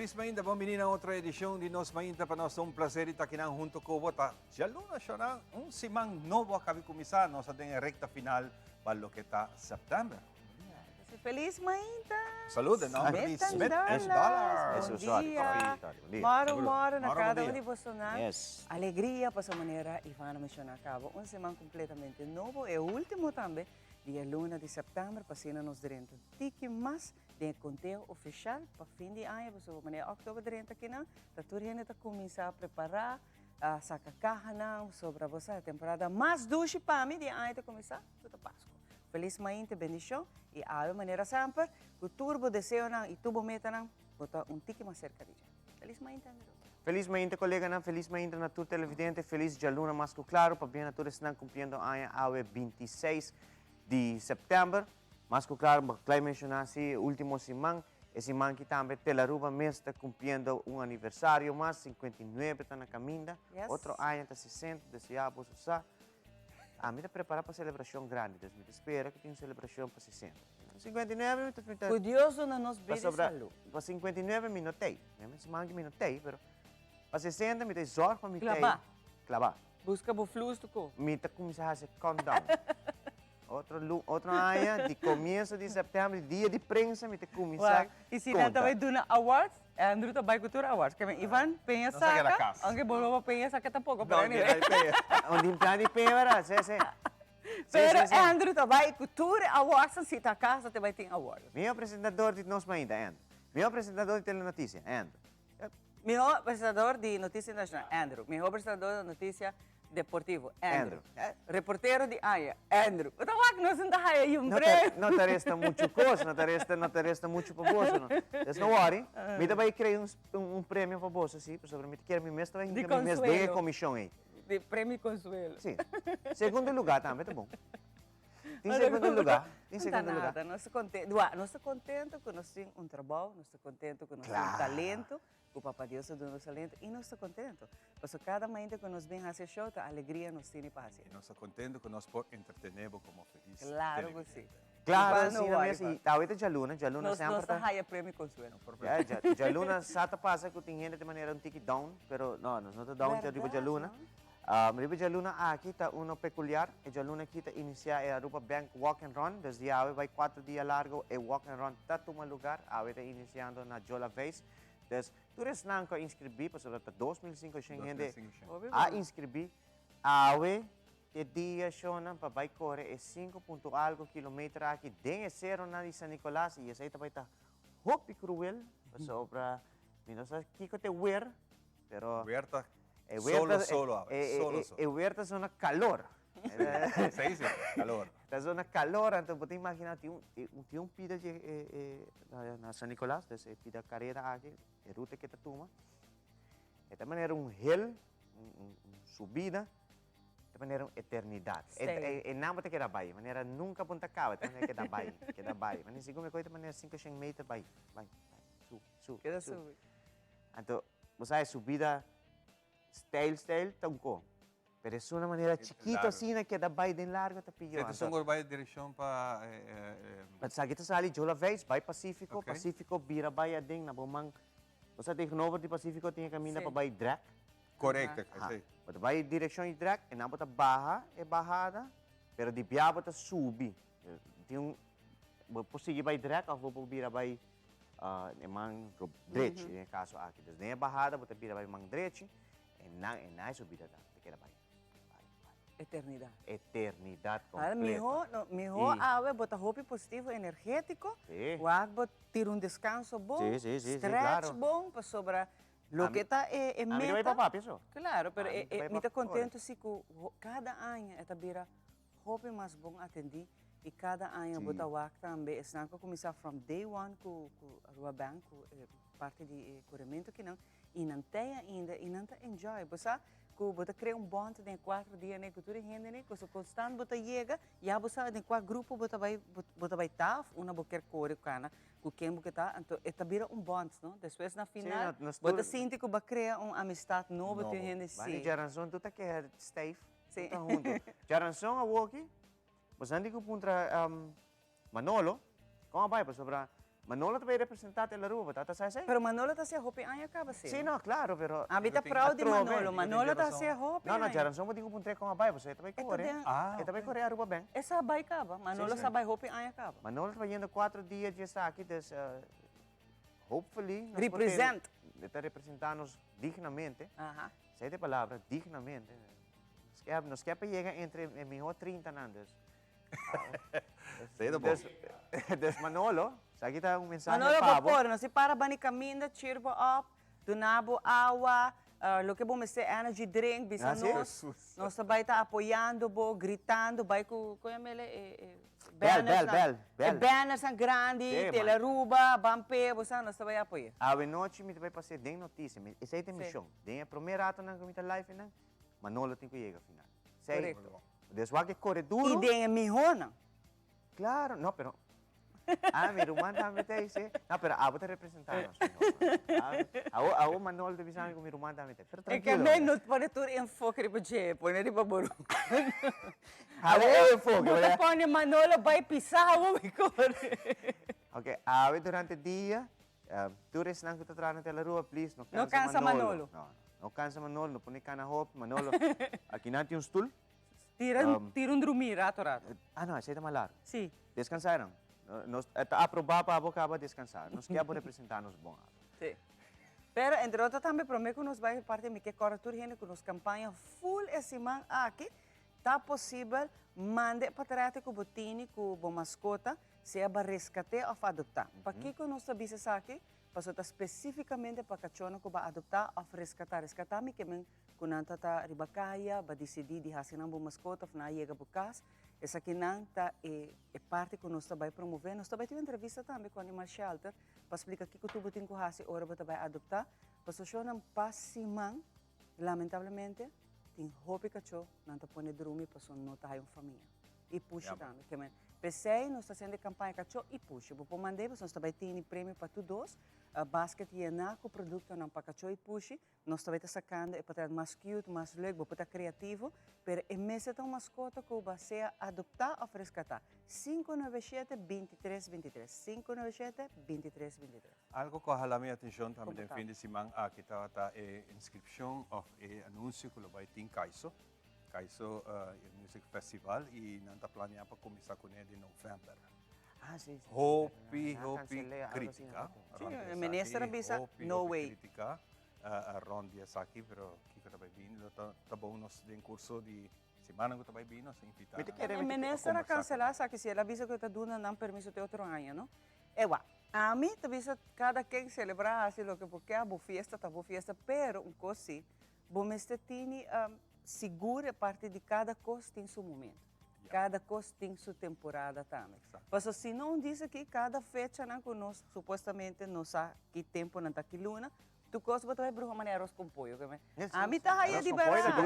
Felis mainta, bon bini na otro edicion di Nos Mainta. Pa nos ta un placer di ta akinan hunto cu bo. Ta djaluna shona, un siman nobo a cabi cuminsa. Nos ta den e recta final pa loke ta september. Felis mainta. Salud en nomber di Smith and Dollars. Bon dia. Moro moro na cada un di bosonan. Alegria pasobra manera Ivana menciona caba un siman completamente nobo, e ultimo tambe di e luna di september pa asina nos drenta tiki mas den e conteo oficial pa fin di aña pasobra manera october drenta akinan ta tur hende ta cuminsa prepara saca cahanan pasobra bo sa e temporada mas dushi pa mi di e aña ta cuminsa cu ta Pascu. Feliz mainta bendicion y awe manera semper cu tur bo deseonan y tur bo metanan bo ta un tiki mas cerca di dje. Feliz mainta Andrew. Feliz mainta coleganan, feliz mainta na tur televidente, feliz djaluna mas cu claro, pabia na tur esnan cumpliendo aña awe 26 di september. Mas cu claro, bo clai menciona si e ultimo siman, e siman ki tambe Telaruba mes ta cumpliendo un aniversario mas, 59 ta na caminda, otro aña ta 60, desea boso sa. Ami ta prepara pa celebracion grandi, dus mi ta spera cu tin un celebracion pa 60. 59 mi ta mi ta. Cu Dios duna nos bida y salud. Pa 59 mi no tey, mi siman ki mi no tey, pero pa 60 mi ta zorg pa mi tey. Claba. Claba. Busca bo flus tuco. Mi ta cuminsa haci countdown. Otro lu, otro aña, di comienzo di september, di dia di prensa, mi ta cuminsa Wak, y si nan ta conta. bay duna awards, Andrew ta bay cu tur awards. Ke men Ivan Peña No sa keda saca, cas. aunke bo no pa Peña saca tampoco, pero No, anyway. ni Peña. Un di plan di Peña, verdad? Sí, sí. Sí, Pero sí, sí. Andrew ta bay cu tur e awards, si ta casa te bay tin awards. Mihor presentador di Nos Mainta, Andrew. Mihor presentador di Telenoticia, Andrew. Mihor presentador di Noticia Internacional, Andrew. Mihor presentador di Noticia Deportivo, Andrew. Reportero di aña, Andrew. Bo ta wak nos no ta haya yun premio. No ta resta muchu kos, no ta resta, no ta resta muchu pa boso no. Des no worry, mi ta bai krea un un premio pa boso si, pasobra mi ta kier mi mes ta bai hinka mi mes den e komishon ei. Di premio consuelo. Si. Segundo lugar tambe ta bon. Tin segundo lugar, tin segundo lugar. No ta nada, nos ta contento, wak, nos ta contento ku nos tin un trabou, nos ta contento ku nos tin talento. Ku Papa Dios a duna nos talento i nos ta kontentu. Pasobra kada mainta ku nos bin hasi e show ta alegria nos tini pa hasi. I nos ta kontentu ku nos por entretené bo komo felis Klaro ku si. Klaro, si na mes. I awe ta djaluna, djaluna semper ta. Nos ta haya premio consuelo. Ya, djaluna sa ta pasa ku tin hende ta manera un tiki down, pero no, nos no ta down riba djaluna. Riba djaluna aki ta uno pekuliar. E djaluna aki ta inisiá e Aruba Bank Walk and Run. Desde awe bai kuater dia largo e Walk and Run ta tuma lugar. Awe ta inisiando na Jola Veis. Des, tur esnan ku a inskribí, pasobra ta 2500 hende a inskribí, awe t'e dia shonnan pa bai kore e sinku punto algu kilometer aki den e seronan di San Nicolas i esei ta bai ta hopi kruel, pasobra mi no sa kiko t'e wer, pero Wer ta e wer solo ta solo awe, solo solo. E wer ta zona kalor. Sí, sí, calor. Ta zona calor, anto bo ta imagina tin un, tin un pida dje e, e, na San Nicolas, dus e pida carera aki, e ruta ke ta tuma, e ta manera un hill, un, un, un subida, ta manera un eternidad. E, e, e nan bo ta keda bai, manera nunca bo ta caba, ta manera keda bai, keda bai. Manera segun mi koe ta manera 500 meter bai, bai, bai, subi, subi, Keda subi. subi. Anto, bo sa e subida steil, steil ta un ko. Pero es una manera chikito asina keda bai den largo ta piyo. Esei ta sun ora bai direccion pa. Esaki ta sali Jola Veis bai Pacifico, Pacifico bira bai aden na bo man. Bo sa tegenover di Pacifico tin e caminda pa bai Drek. Correcto, esei. Bo ta bai direccion di Drek en nan bo ta baha e bahada, pero di bia bo ta subi. Tin un, bo por sigui bai Drek of bo por bira bai e man drechi den e caso aki. Dus den e bahada bo ta bira bai man drechi. E nan e nan su bida ta ta keda bai bai bai. Eternidad. Eternidad Ahora completo. miho no miho I. awe bo ta hopi positivo energetico. Sí. Wak bo tira un descanso bon, Sí, sí, sí, sí, stretch claro. bon pasobra loke ta e e Ami ta bai meta. pa papia so. Claro, pero Ami e ta bai e mi pa ta ore. contento si cu cada aña e ta bira hopi mas bon atendi y cada aña bo Sí. ta wak tambe esnan cu a cuminsa from day one cu cu Aruba Bank cu e parti di e coremento kinan. I nan tei ainda i nan ta enjoy. Bo sa ku bo ta krea un bond den e kuater dianan ku tur e hendenan ku so konstant bo ta yega ya bo sa den kua grupo bo ta bai bo ta bai ta of unda bo kier kore kana ku ken bo ke ta. Anto e ta bira un bond no. Despues na final bo ta sinti ku bo a krea un amistat nobo tur hende si. Bani djaranson tur ta keha stijf. Si. Tur ta huntu. Djaranson awoki bo sa di ku puntra Manolo kon a bai pasobra. Manolo ta bay representa Tel Aruba, bo tata sa esey? Pero Manolo ta hacia hopi aña caba si. Si, no, claro, pero. Ami ta proud di Manolo, Manolo ta hacia hopi aña. No, no, djaranson bo tin cu puntra con a bay, pasobra e ta bay core. E ta bay core Aruba ben. E sa bay caba, Manolo sa bay hopi aña caba. Manolo ta bayendo cuatro dia dje esaki, dus hopefully. Represent. E ta representa nos dignamente. Esey ta e palabra, dignamente. Nos kier pa yega entre e miho trintanan, dus. Esei ta bon. Des Manolo, esaki ta un mensahe Manolo, pa bo bo. por, no si para bani caminda, cheer bo up, duna bo awa, loke bo mester energy drink, bisa Ah, si? nos, nos ta bai ta apoyando bo, gritando, bai cu, con yamele e, e Bel, banners bel, nan, bel, e bel. banners nan grandi, Sí, man. Telearuba, ban pe, bo sa, nos ta bai apoya. Awe nochi mi ta bai pas'é den noticia, mi, esei ta e Sí. mision. Den e prome ratonan cu mi ta live einan, Manolo tin cu yega final. Esei. Correcto. Des wak e kore duro. I den e mihonan. Claro, no, pero Ah, mi ruman tambe ta ese. No, pero abo ta representa nos miho. Awo, awo Manolo ta bisa mi ku mi ruman tambe ta. Pero E ke tranquilo. men no pone tur enfoke riba dje, pone riba bo ruman. Awe e enfoke, Bo ta pone Manolo bai pisa awo mi kore. Ok, awe durante dia, tur esnan ku ta traha na Tel Aruba, please, no No kansa kansa Manolo. Manolo. No, no, no kansa Manolo, no pone kana hopi, Manolo, aki nan tin un stul. Tira, tira un drumí rato rato. Ah no, esei ta mas largu. Sí. Descansá nan. Nos ta aprobá pa bo kaba descansá. Nos ke abo representá nos bon abo. Sí. Pero entre otro tambe promé ku nos bai parti mi ke kòrda tur hende ku nos kampaña full e siman aki ta posibel manda e patrète ku bo tini ku bo maskota sea ba reskat'é òf adoptá. Pakiko nos ta bisa esaki? Pasobra ta spesífikamente pa kachónan ku ba adoptá òf reskatá. Reskatá mi ke men Ku nan ta ta riba kaya, ba disidí di hasi nan bo maskota òf nan a yega bo kas. Esakinan ta e e parti ku nos ta bai promové. Nos ta bai tin un entrevista tambe ku Animal Shelter pa splika kiko tur bo tin ku hasi ora bo ta bai adoptá. Pasobra shownan pa siman, lamentablemente, tin hopi kachó nan ta pone drumi pasobra no ta haya un famia. I pushi tambe. Ke men, p'esei nos ta hasiendo e kampaña kachó i pushi. Bo por mand'é pasobra nos ta bai tini premio pa tur dos, basket yená ku produktonan pa kachó i pushi. Nos ta bay ta sacando e patrat mas cute, mas leuk, bo por ta creativo, pero e mester ta un mascota cu bo a sea adopta of rescata. Cinco nuebe shete, bintitres, bintitres. Cinco nuebe shete, bintitres, bintitres. Algo cu a hala mi atencion tambe den fin di siman aki tabata e inscripcion of e anuncio cu lo bay tin Kaiso, Kaiso Music Festival y nan ta planea pa cuminsa cune di november. Ah, sí, sí. Hopi, hopi critica. Sí, e minister a bisa, no way. Hopi critica rond di esaki, pero kiko ta bay bini, lo ta bon nos den curso di simannan cu ta bay bini, nos ta invita nan. E minister a cancela esaki, si el a bisa cu e ta duna nan permiso te otro aña, no? Ewa, ami ta bisa cada ken celebra, haci loke bo kier, bo fiesta ta bo fiesta, pero un cos si, bo mester tini sigur e parti di cada cos tin su momento. Cada cos tin su temporada tambe. Paso si no un dice aki cada fechanan cu nos supuestamente no sa ki temponan ta ki luna, tu cos bo ta bay bruha manera arroz con pollo. Ke men ami ta haya di berdad.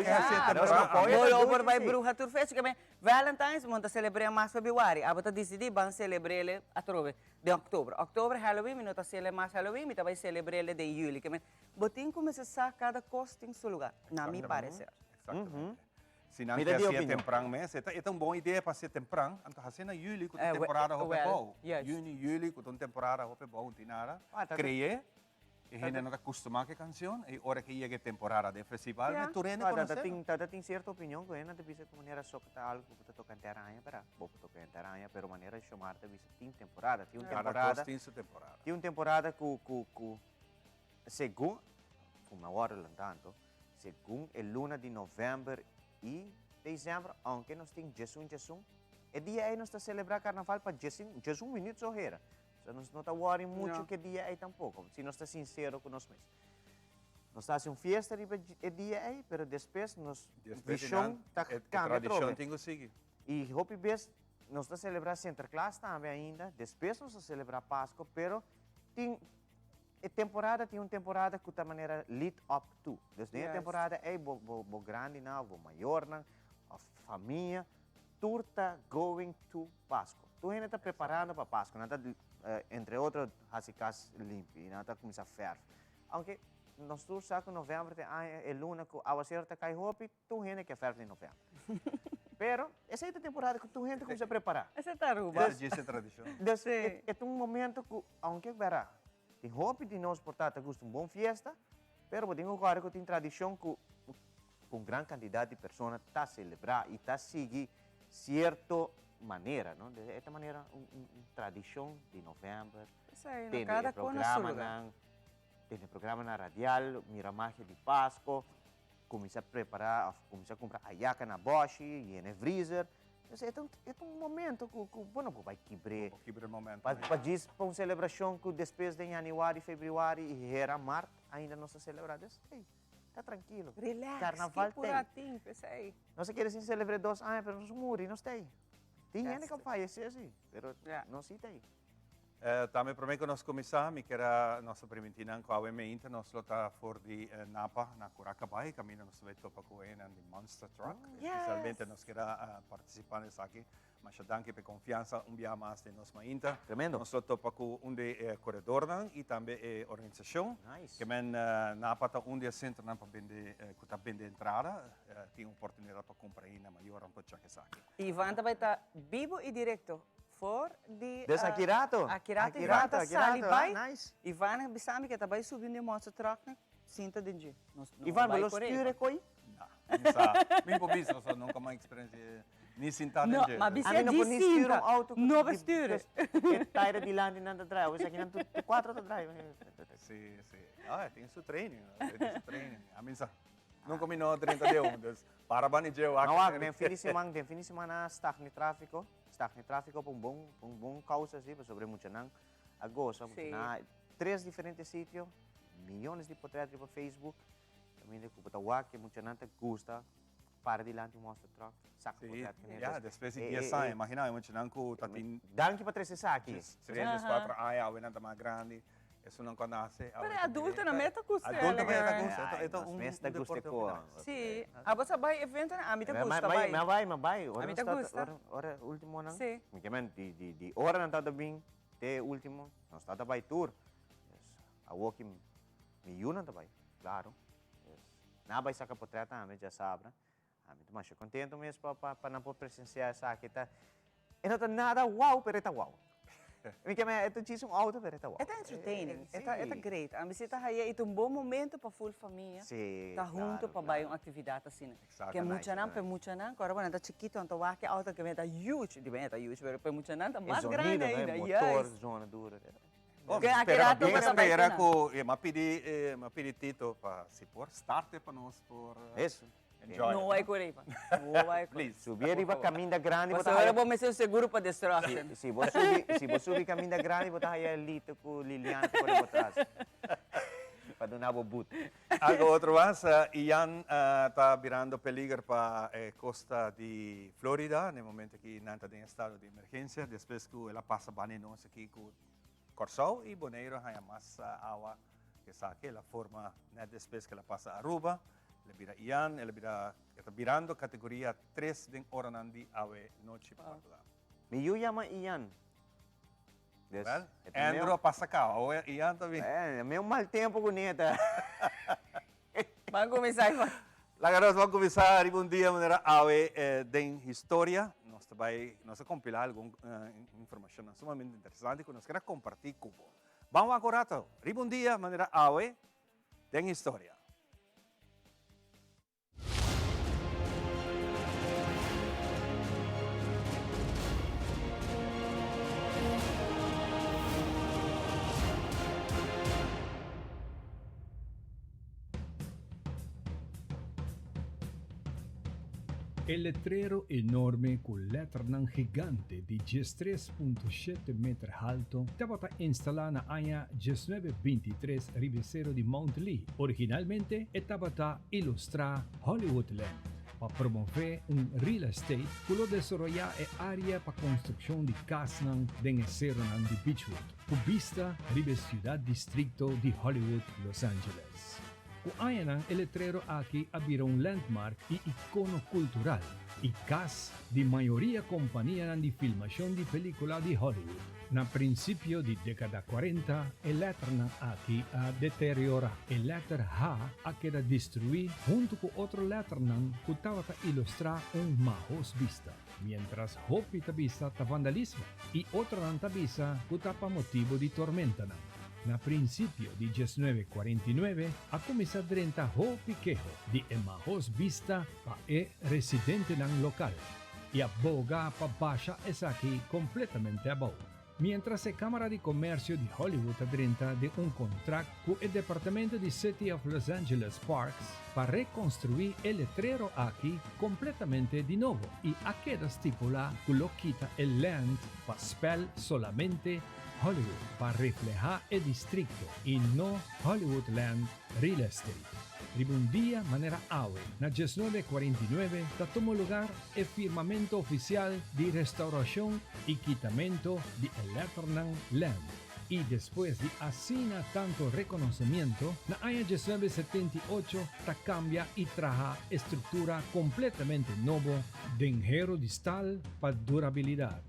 Bo lo por bay bruha tur fecha. Ke men Valentine's bo no ta celebr'e mas Februari. Abo ta dicidi ban celebr'e atrobe den october. October Halloween mi no ta cele mas Halloween mi ta bay celebr'e den juli. Ke men bo tin cu mester sa cada cos tin su lugar, na mi parecer. Exactamente. Si nan Mi ke ta di hasié opinion. tempran mes, e ta e ta un bon idea pa hasié tempran, anto hasié na juli ku ta temporada hopi bou. Juni, juli ku ta un temporada hopi bou, tin nada. Kreé, e hendenan ta kustumá ku e kansion, i ora ke yega e temporada den festival, me tur hende konosé. Tata tin sierto opinion ku hende ta bisa ku manera soka ta algu ku ta toka henter aña, bèrdat? Bo por toka henter aña, pero manera Xiomara ta bisa tin temporada, tin un Kada temporada. kos tin su temporada. Tin un temporada ku ku ku segun, ku mi a wòrdu lantanto, Segun e luna di novèmber i desèmber, ounke nos tin djesun djesun, e dia ei nos ta selebrá karnaval pa djesin djesun minüt so hera. So nos no ta wòri muchu ku e dia ei tampoko, si nos ta sinsero ku nos mes. Nos ta hasi un fiesta riba e dia ei, pero despues nos vishon ta kambia atrobe. E tradishon tin ku sigui. I hopi bes nos ta selebrá Sinterklaas tambe ainda, despues nos ta selebrá Pasko, pero tin E temporada tin un temporada ku ta manera lead up to. Dus den e temporada ei bo bo bo grandinan of bo mayornan of famia tur ta going to Pasco. Tur hende ta preparando pa Pasco. Nan ta entre otro hasi kas limpi i nan ta kuminsá fèrf. Aunke nos tur sa ku novèmber ta e aña e luna ku awasero ta kai hopi, tur hende ke fèrf den novèmber. Pero, esei ta temporada ku tur hende kuminsá prepará. Esei ta Aruba. Esei djis e tradishon. Dus, e ta un momento ku, aunke bèrá, tin hopi di nos por ta ta gusta un bon fiesta, pero bo tin ku kòrda ku tin tradishon ku un gran kantidat di persona ta selebrá i ta sigui sierto manera, no? Dus e ta manera un tradishon di novèmber, tene e programanan, tene e programanan radial, mira magia di Pasko. Kuminsá prepará òf kuminsá kumpra ayaka na bòshi, yena e vrizer. Entonces e ta un e ta un momento ku ku bo no por bai kibr'é. Bo kibra e momento. Pa pa djis pa un selebrashon ku despues den yanüari, febrüari i hera mart ainda nos ta selebrá. Dus ey, ta trankilo. Relax, Karnaval ki pura tin p'esei. Nos a kere sin selebr'é dos aña pero nos muri, nos ta ei. Tin hende ku a fayesé si, pero nos si ta ei. Tambe prome ku nos kuminsá, mi kier a nos a primintí nan ku awe meinta nos lo ta for di Napa na Curacabai, kaminda nos ta bai topa ku enan di Monster Truck. Espesialmente nos kier a partisipá na esaki. Masha danki pa e konfiansa un bia mas den nos mainta. Tremendo. Nos lo topa ku un di e koredornan i tambe e organisashon. Nice. Ke men Napa ta un di e sentronan pa bende ku ta bende entrada. Tin oportunidat pa kumpra ei na mayornan por chèk esaki. Ivan ta bai ta bibo i direkto For di Des aki rato. Aki rato Ivan ta sali bai. Ivan a bisa mi ke ta bai subi un di monster truck nan sinta den dje. Nos no Ivan, bo bai lo kore. stuur e koi? Na, mi sa. Mi por bisa pasobra nunka mi a experiencia ni sinta den No, dje. ma bisa Ami no di por ni stuur sinta. un auto ku No por stuur. E taira dilanti nan ta draai. Awor esaki nan tur kuatro ta draai. Si, si. Ah, e tin su training. E tin su training. Ami sa. Nunka mi no drenta den un, dus para bani dje wak. No wak, den fin di siman, den fin di siman a stagna e trafiko. Stagna e trafiko pa un bon, pa un bon kousa si, pasobra e muchanan a gosa, muchanan a tres diferente sitio, miyones di potret riba Facebook, kaminda ku bo ta wak e muchanan ta gusta para dilanti un monster truck, saka potret kuné. Ya, despues di dies aña, imagina e muchanan ku ta tin. Danki pa trese esaki. Tres, dies kuater aña, awe nan ta mas grandi. Esunnan ku a nase. Pero e adultonan mes ta gusta. Adulto mes ta gusta. E ta un deporte hopi nice. Si. Abo sa bai eventonan? Ami ta gusta bai. Mi a bai, mi a bai. Ami ta gusta. Ora ultimo nan. Si. Mi ke men di ora nan tabata bin te e ultimo, nos tabata bai tur. Awor ki mi yunan ta bai, klaro. Nan a bai saka potret tambe djasabra. Ami ta masha contento mes pa pa nan por presencia esaki. Ta e no ta nada wow, pero e ta wow. Mi ke men e ta djis un auto, pero e ta wow. E ta entertaining, e ta e ta great. Ami si ta haya e ta un bon momento pa full famia ta hunto pa bai un actividad asina. Ke muchanan, pe muchanan, ku ora bo nan ta chikito nan ta wak e auto ke men ta huge, di ben e ta huge, pero pe muchanan ta mas grandi ainda. E zonido, e motor zona duro. Ke aki rato bo ta bai Spera ku mi a pidi, mi a pidi Tito pa si por starte pa nos por. Eso. Enjoy. No bai kore, Ivan. No bai kore. Please. Subi ariba caminda grandi bo ta Pasobra haya. bo mester un seguro pa destruction. Si, si bo subi, si bo subi caminda grandi bo ta haya Lito cu Liliana ta kore bo tras. Pa duna bo but. Algo otro mas, Ian ta birando peliger pa e costa di Florida, na e momento aki nan ta den estado di emergencia, despues cu el a pasa banda nos aki cu Kòrsou i Boneiru a haña mas awa ku esaki. El a forma nèt despues ku el a pasa Aruba. El a bira Ian, el a bira, e ta birando kategoria tres den oranan di awe nochi pa Barcelona. Mi yu yama Ian. Des, Well, e ta Andrew a pasa kaba, awe Ian ta bin. Eh, mi un mal tempo ku neta. Ban kuminsá, Ivan. Laga nos ban kuminsá riba un dia manera awe den historia. Nos ta bai, nos a kompilá algun informashonnan sumamente interesante ku nos kier a kompartí ku bo. Ban wak un rato riba un dia manera awe den historia. E letrero enorme ku lèternan gigante di 13.7 meter halto tabata instalá na aña 1923 riba e sero di Mount Lee. Originalmente e tabata ilustrá Hollywoodland pa promové un real estate ku lo desaroyá e área pa konstrukshon di kasnan den e seronan di Beachwood, ku bista riba e siudat distrikto di Hollywood, Los Angeles. Ku añanan e letrero aki a bira un landmark i ikono kultural i kas di mayoria kompanianan di filmashon di pelíkula di Hollywood. Na prinsipio di dékada kuarenta e lèternan aki a deteriorá. E lèter H a keda destruí huntu ku otro lèternan ku tabata ilustrá un mahos bista. Miéntras hopi ta bisa ta vandalismo i otronan ta bisa ku ta pa motibu di tormentanan. Na prinsipio di diesnuebe kuarenta i nuebe a kuminsá drenta hopi keho di e mahos bista pa e residentenan lokal i a boga pa basha esaki kompletamente abou. Miéntras e Kámara di Komersio di Hollywood a drenta den un kontrakt ku e departamento di City of Los Angeles Parks pa rekonstruí e letrero aki kompletamente di nobo i a keda stipulá ku lo kita e land pa spèl solamente Hollywood pa reflehá e distrikto i no Hollywood Land Real Estate. Riba un dia manera awe, na diesnuebe kuarenta i nuebe, ta tuma lugar e firmamento ofisial di restaurashon i kitamento di e lèternan Land. I despues di asina tanto rekonosemiento, na aña diesnuebe setenta i ocho ta kambia i traha e struktura kompletamente nobo den hero di stal pa durabilidat.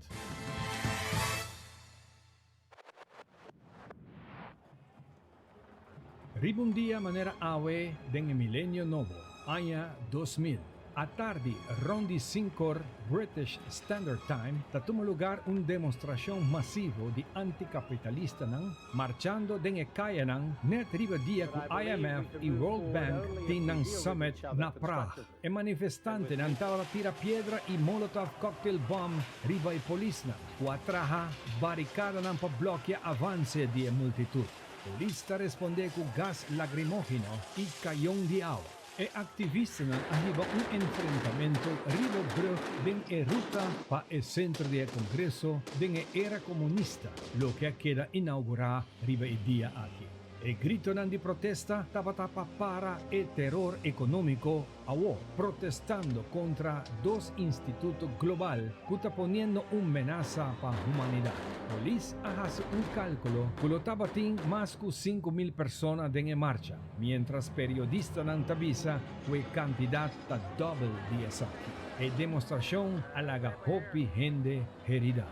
Riba un dia manera awe den e milenio nobo, aña 2000, atardi rond di sinkor British Standard Time ta tuma lugar un demostrashon masivo di antikapitalistanan marchando den e kayanan net riba dia ku IMF i World Bank tin nan summit na Praag. E manifestantenan tabata tira piedra i molotov cocktail bom riba e polisnan, ku a traha barikadanan pa blòkia avanse di e multitut. Polis ta respondé ku gas lagrimógeno i kayon di awa. E aktivistanan a hiba un enfrentamentu riba brùg den e ruta pa e sentro di e kongreso den e era komunista, loke a keda inaugurá riba e dia aki. E gritonan di protesta tabata pa para e teror ekonómiko awor, protestando kontra dos instituto global ku ta poniendo un menasa pa humanidat. Polis a hasi un kálkulo ku lo tabatin mas ku 5000 persona den e marcha, miéntras periodistanan ta bisa ku e kantidat ta dòbel di esaki. E demostrashon a laga hopi hende heridá.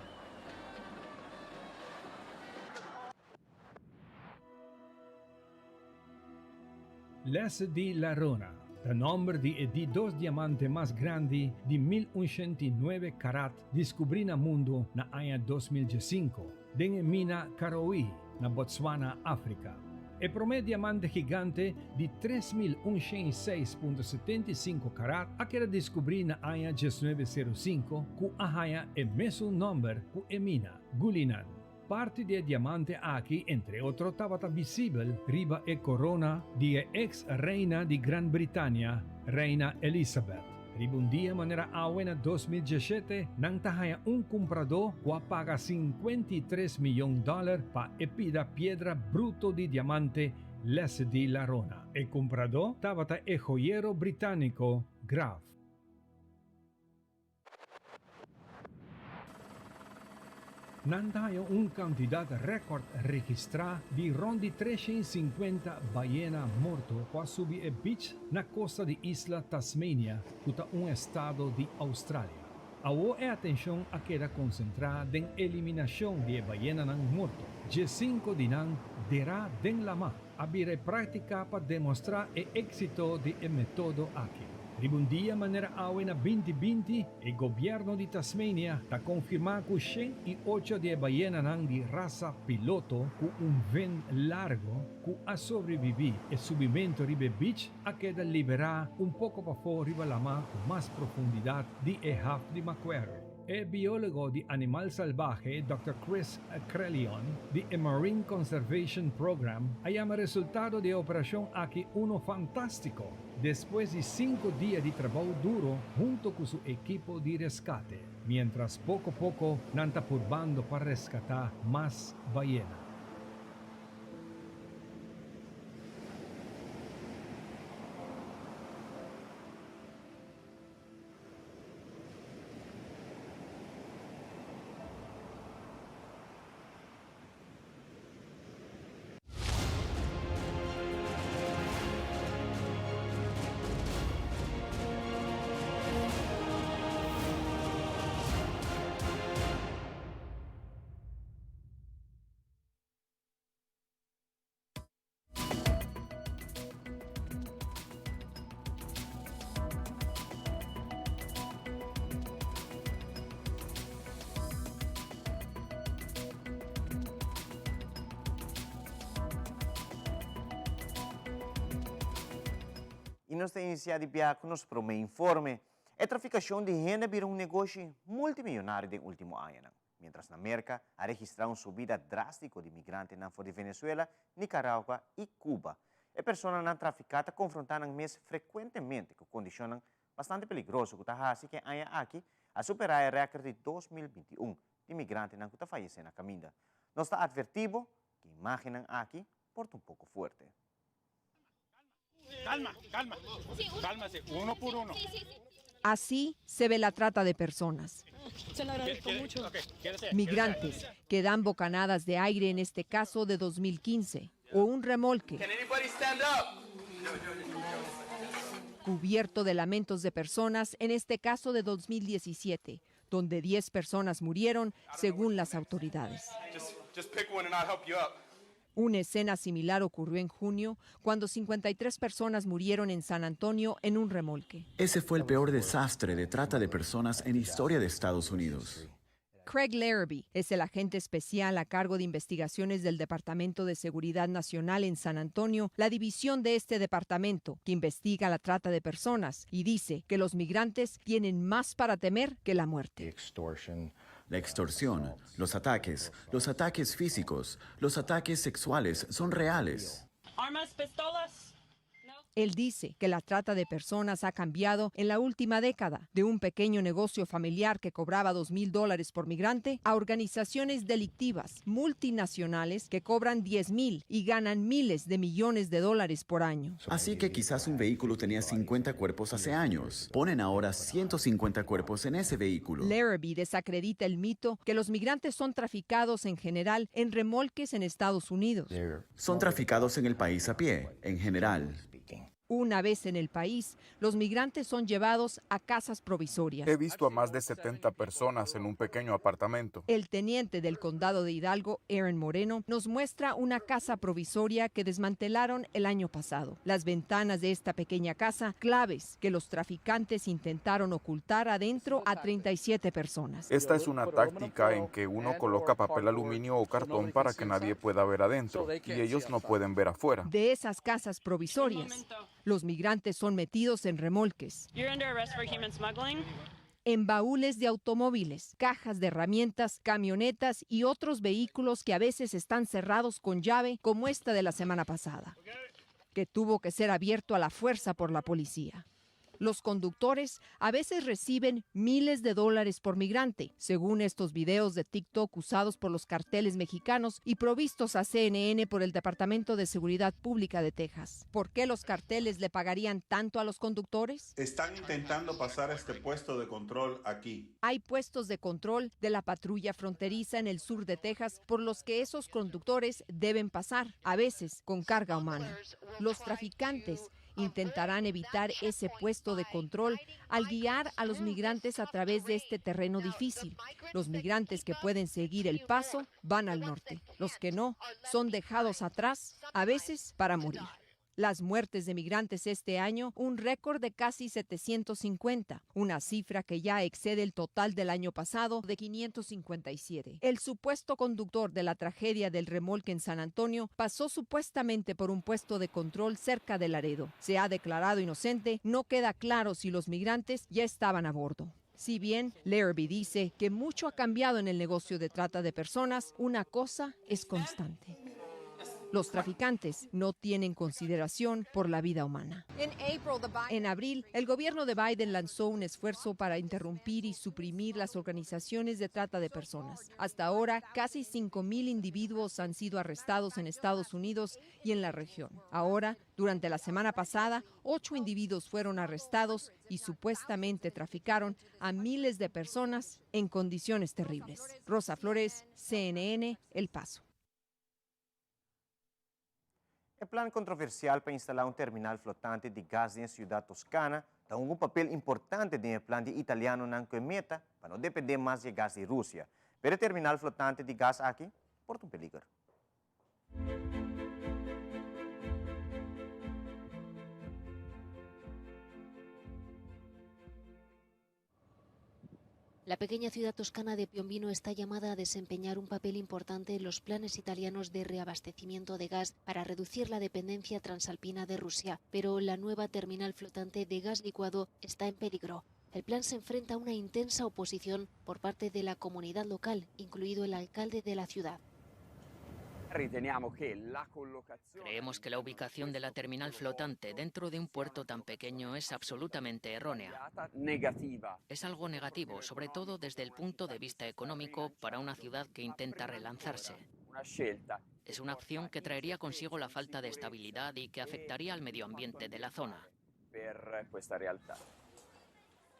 Les di La Rona ta nomber di e di dos diamante mas grandi di 1109 karat diskubrí na mundu na aña 2015 den e mina Karoui na Botswana, Afrika. E promé diamante gigante di 3106.75 karat a keda diskubrí na aña 1905 ku a haña e mesun nomber ku e mina, Gulinan. Parti di e diamante aki entre otro tabata visibel riba e korona di e eks reina di Gran Britania, Reina Elizabeth. Riba un dia manera awe na 2017 nan ta haña un kumpradó ku a paga 53 miyon dòler pa e pida piedra bruto di diamante Lesedi La Rona. E kumpradó tabata e joyero britániko Graff. Nan ta haña un kantidat rèkòrt registrá di rònt di 350 bayena morto ku a subi e bich na kosta di isla Tasmania, ku ta un estado di Australia. Awor e atenshon a keda konsentrá den eliminashon di e bayenanan morto. Diesinko di nan derá den lamá. A bira e práktika pa demostrá e éksito di e metodo aki. Riba un dia manera awe na 2020, e gobièrnu di Tasmania ta konfirmá ku 108 di e bayenanan di rasa piloto ku un ven largo ku a sobrebibí e subimentu riba e bich a keda liberá un poko pafó riba lamá ku mas profundidat di e haf di Macquarie. E biólogo di animal salbahe Dòkter Chris Crelion di e Marine Conservation Program a yama resultado di e operashon aki uno fantástiko despues di sinku dia di trabou duro hunto ku su ekipo di reskate, miéntras poko poko nan ta purbando pa reskatá mas bayena. nos ta inisiá di biaha ku nos promé informe. E trafikashon di hende a bira un negoshi multimillonario den último añanan, miéntras na Merka a registrá un subida drástiko di migrantenan for di Venezuela, Nicaragua i Cuba. E personanan trafiká ta konfrontá nan mes frekuentemente ku kondishonnan bastante peligroso ku ta hasi ku e aña aki a superá e rèkert di 2021 di migrantenan ku ta fayesé na kaminda. Nos ta atvertí bo ku e imágennan aki por ta un poko fuerte. Calma, calma, cálmase, uno por uno. Así se ve la trata de personas. Se lo agradezco mucho. Migrantes que dan bocanadas de aire en este caso de 2015 o un remolque cubierto de lamentos de personas en este caso de 2017, donde 10 personas murieron según las autoridades. Una escena similar ocurrió en junio, cuando 53 personas murieron en San Antonio en un remolque. Ese fue el peor desastre de trata de personas en historia de Estados Unidos. Craig Larrabee es el agente especial a cargo de investigaciones del Departamento de Seguridad Nacional en San Antonio, la división de este departamento que investiga la trata de personas y dice que los migrantes tienen más para temer que la muerte. La extorsión, los ataques, los ataques físicos, los ataques sexuales son reales. Armas, pistolas. Él dice que la trata de personas ha cambiado en la última década, de un pequeño negocio familiar que cobraba dos mil dólares por migrante a organizaciones delictivas multinacionales que cobran diez mil y ganan miles de millones de dólares por año. Así que quizás un vehículo tenía 50 cuerpos hace años. Ponen ahora 150 cuerpos en ese vehículo. Larrabee desacredita el mito que los migrantes son traficados en general en remolques en Estados Unidos. Son traficados en el país a pie, en general. Una vez en el país, los migrantes son llevados a casas provisorias. He visto a más de 70 personas en un pequeño apartamento. El teniente del condado de Hidalgo, Aaron Moreno, nos muestra una casa provisoria que desmantelaron el año pasado. Las ventanas de esta pequeña casa, claves que los traficantes intentaron ocultar adentro a 37 personas. Esta es una táctica en que uno coloca papel aluminio o cartón para que nadie pueda ver adentro y ellos no pueden ver afuera. De esas casas provisorias, los migrantes son metidos en remolques, You're under arrest for human smuggling. en baúles de automóviles, cajas de herramientas, camionetas y otros vehículos que a veces están cerrados con llave, como esta de la semana pasada, que tuvo que ser abierto a la fuerza por la policía. Los conductores a veces reciben miles de dólares por migrante, según estos videos de TikTok usados por los carteles mexicanos y provistos a CNN por el Departamento de Seguridad Pública de Texas. ¿Por qué los carteles le pagarían tanto a los conductores? Están intentando pasar este puesto de control aquí. Hay puestos de control de la patrulla fronteriza en el sur de Texas por los que esos conductores deben pasar, a veces con carga humana. Los traficantes intentarán evitar ese puesto de control al guiar a los migrantes a través de este terreno difícil. Los migrantes que pueden seguir el paso van al norte. Los que no son dejados atrás, a veces para morir. Las muertes de migrantes este año, un récord de casi 750, una cifra que ya excede el total del año pasado de 557. El supuesto conductor de la tragedia del remolque en San Antonio pasó supuestamente por un puesto de control cerca de Laredo. Se ha declarado inocente, no queda claro si los migrantes ya estaban a bordo. Si bien Larrabee dice que mucho ha cambiado en el negocio de trata de personas, una cosa es constante. Los traficantes no tienen consideración por la vida humana. En abril, el gobierno de Biden lanzó un esfuerzo para interrumpir y suprimir las organizaciones de trata de personas. Hasta ahora, casi 5,000 individuos han sido arrestados en Estados Unidos y en la región. Ahora, durante la semana pasada, 8 individuos fueron arrestados y supuestamente traficaron a miles de personas en condiciones terribles. Rosa Flores, CNN, El Paso. E plan kontroversial pa instalá un terminal flotante di gas den siudat Toscana ta hunga un papel importante den e plan di italianonan ku e meta pa no dependé mas di e gas di Rusia. Pero e terminal flotante di gas aki por ta un peliger. La pequeña ciudad toscana de Piombino está llamada a desempeñar un papel importante en los planes italianos de reabastecimiento de gas para reducir la dependencia transalpina de Rusia, pero la nueva terminal flotante de gas licuado está en peligro. El plan se enfrenta a una intensa oposición por parte de la comunidad local, incluido el alcalde de la ciudad. Creemos que la ubicación de la terminal flotante dentro de un puerto tan pequeño es absolutamente errónea. Es algo negativo, sobre todo desde el punto de vista económico para una ciudad que intenta relanzarse. Es una opción que traería consigo la falta de estabilidad y que afectaría al medio ambiente de la zona.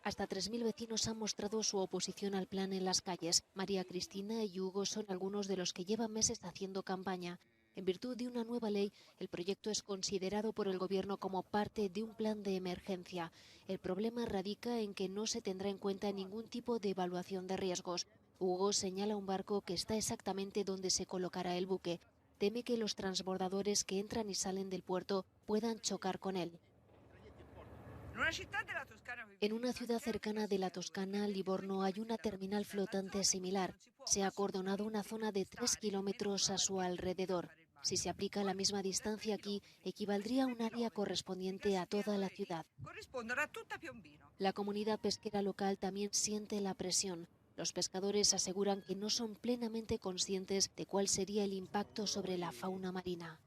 Hasta 3.000 vecinos han mostrado su oposición al plan en las calles. María Cristina y Hugo son algunos de los que llevan meses haciendo campaña. En virtud de una nueva ley, el proyecto es considerado por el Gobierno como parte de un plan de emergencia. El problema radica en que no se tendrá en cuenta ningún tipo de evaluación de riesgos. Hugo señala un barco que está exactamente donde se colocará el buque. Teme que los transbordadores que entran y salen del puerto puedan chocar con él. En una ciudad cercana de la Toscana, Livorno, hay una terminal flotante similar. Se ha acordonado una zona de 3 kilómetros a su alrededor. Si se aplica la misma distancia aquí, equivaldría a un área correspondiente a toda la ciudad. La comunidad pesquera local también siente la presión. Los pescadores aseguran que no son plenamente conscientes de cuál sería el impacto sobre la fauna marina.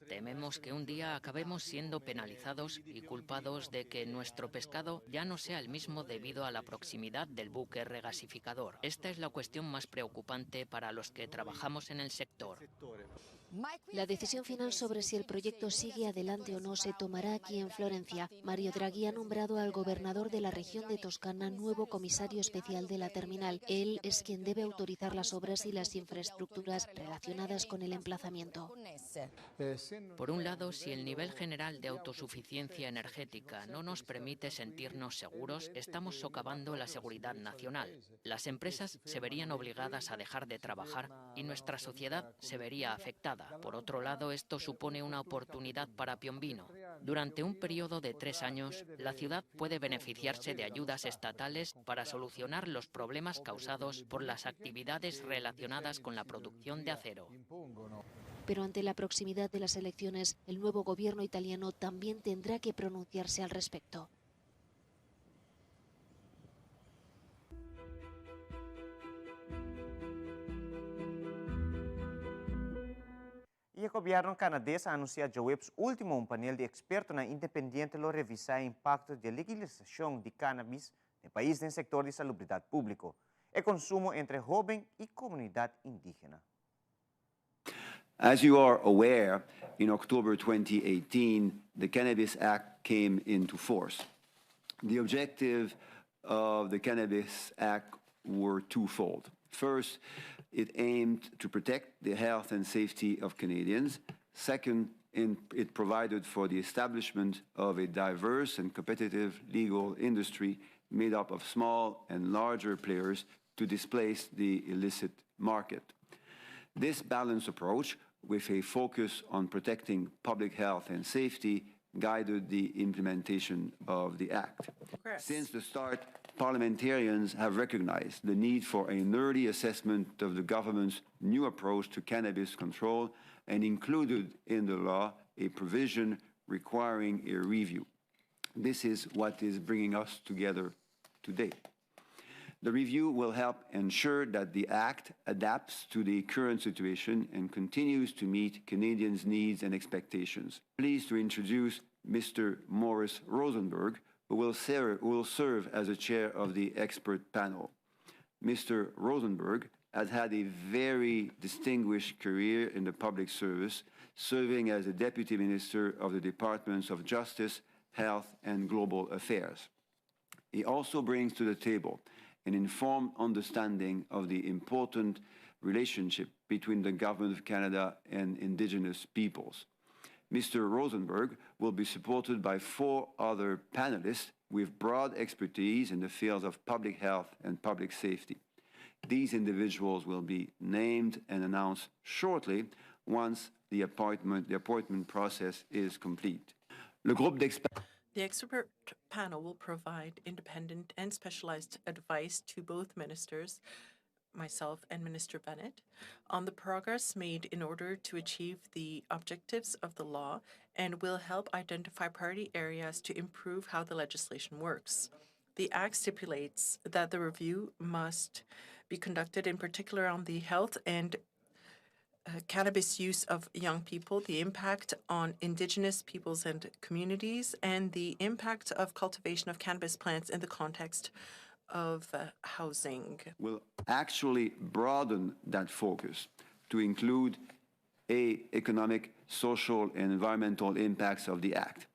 Tememos que un día acabemos siendo penalizados y culpados de que nuestro pescado ya no sea el mismo debido a la proximidad del buque regasificador. Esta es la cuestión más preocupante para los que trabajamos en el sector. La decisión final sobre si el proyecto sigue adelante o no se tomará aquí en Florencia. Mario Draghi ha nombrado al gobernador de la región de Toscana nuevo comisario especial de la terminal. Él es quien debe autorizar las obras y las infraestructuras relacionadas con el emplazamiento. Por un lado, si el nivel general de autosuficiencia energética no nos permite sentirnos seguros, estamos socavando la seguridad nacional. Las empresas se verían obligadas a dejar de trabajar y nuestra sociedad se vería afectada. Por otro lado, esto supone una oportunidad para Piombino. Durante un periodo de 3 años, la ciudad puede beneficiarse de ayudas estatales para solucionar los problemas causados por las actividades relacionadas con la producción de acero. Pero ante la proximidad de las elecciones, el nuevo gobierno italiano también tendrá que pronunciarse al respecto. E gobierno canades a anuncia diahuebs ultimo un panel di expertonan independiente lo revisa e impacto di legalisacion di cannabis den pais den sector di salubridad publico, e consumo entre hoben y comunidad indigena. As you are aware, in October 2018, the Cannabis Act came into force. The objective of the Cannabis Act were twofold. First, it aimed to protect the health and safety of Canadians. Second, it provided for the establishment of a diverse and competitive legal industry made up of small and larger players to displace the illicit market. This balanced approach, with a focus on protecting public health and safety, guided the implementation of the Act. Since the start, parliamentarians have recognized the need for an early assessment of the government's new approach to cannabis control and included in the law a provision requiring a review. This is what is bringing us together today. The review will help ensure that the Act adapts to the current situation and continues to meet Canadians' needs and expectations. Pleased to introduce Mr. Morris Rosenberg, who will serve as the chair of the expert panel. Mr. Rosenberg has had a very distinguished career in the public service, serving as the Deputy Minister of the Departments of Justice, Health and Global Affairs. He also brings to the table an informed understanding of the important relationship between the Government of Canada and Indigenous peoples. Mr. Rosenberg will be supported by 4 other panelists with broad expertise in the fields of public health and public safety. These individuals will be named and announced shortly once the appointment process is complete. Le groupe d'experts The expert panel will provide independent and specialized advice to both ministers, myself and Minister Bennett, on the progress made in order to achieve the objectives of the law and will help identify priority areas to improve how the legislation works. The Act stipulates that the review must be conducted in particular on the health and cannabis use of young people, the impact on indigenous peoples and communities, and the impact of cultivation of cannabis plants in the context of housing. Will actually broaden that focus to include A, economic, social, and environmental impacts of the Act,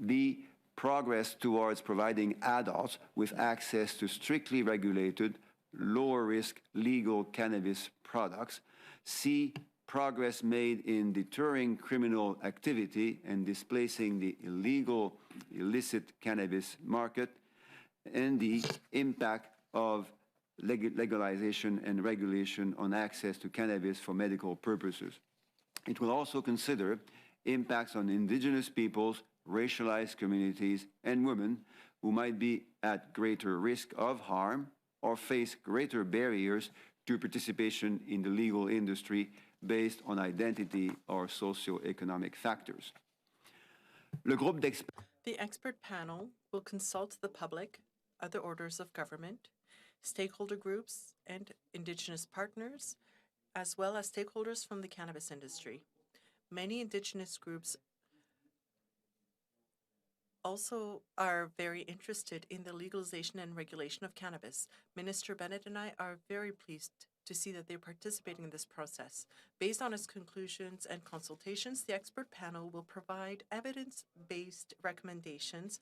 B, progress towards providing adults with access to strictly regulated, lower-risk legal cannabis products, C, progress made in deterring criminal activity and displacing the illegal, illicit cannabis market, and the impact of legalization and regulation on access to cannabis for medical purposes. It will also consider impacts on Indigenous peoples, racialized communities, and women who might be at greater risk of harm or face greater barriers to participation in the legal industry based on identity or socioeconomic factors. Le groupe The expert panel will consult the public, other orders of government, stakeholder groups, and Indigenous partners, as well as stakeholders from the cannabis industry. Many Indigenous groups also are very interested in the legalization and regulation of cannabis. Minister Bennett and I are very pleased to see that they're participating in this process. Based on its conclusions and consultations, the expert panel will provide evidence-based recommendations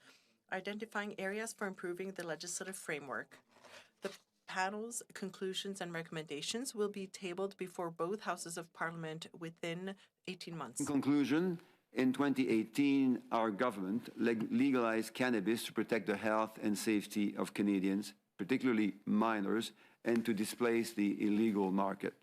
identifying areas for improving the legislative framework. The panel's conclusions and recommendations will be tabled before both houses of parliament within 18 months. In conclusion, in 2018, our government legalized cannabis to protect the health and safety of Canadians, particularly minors, and to displace the illegal market.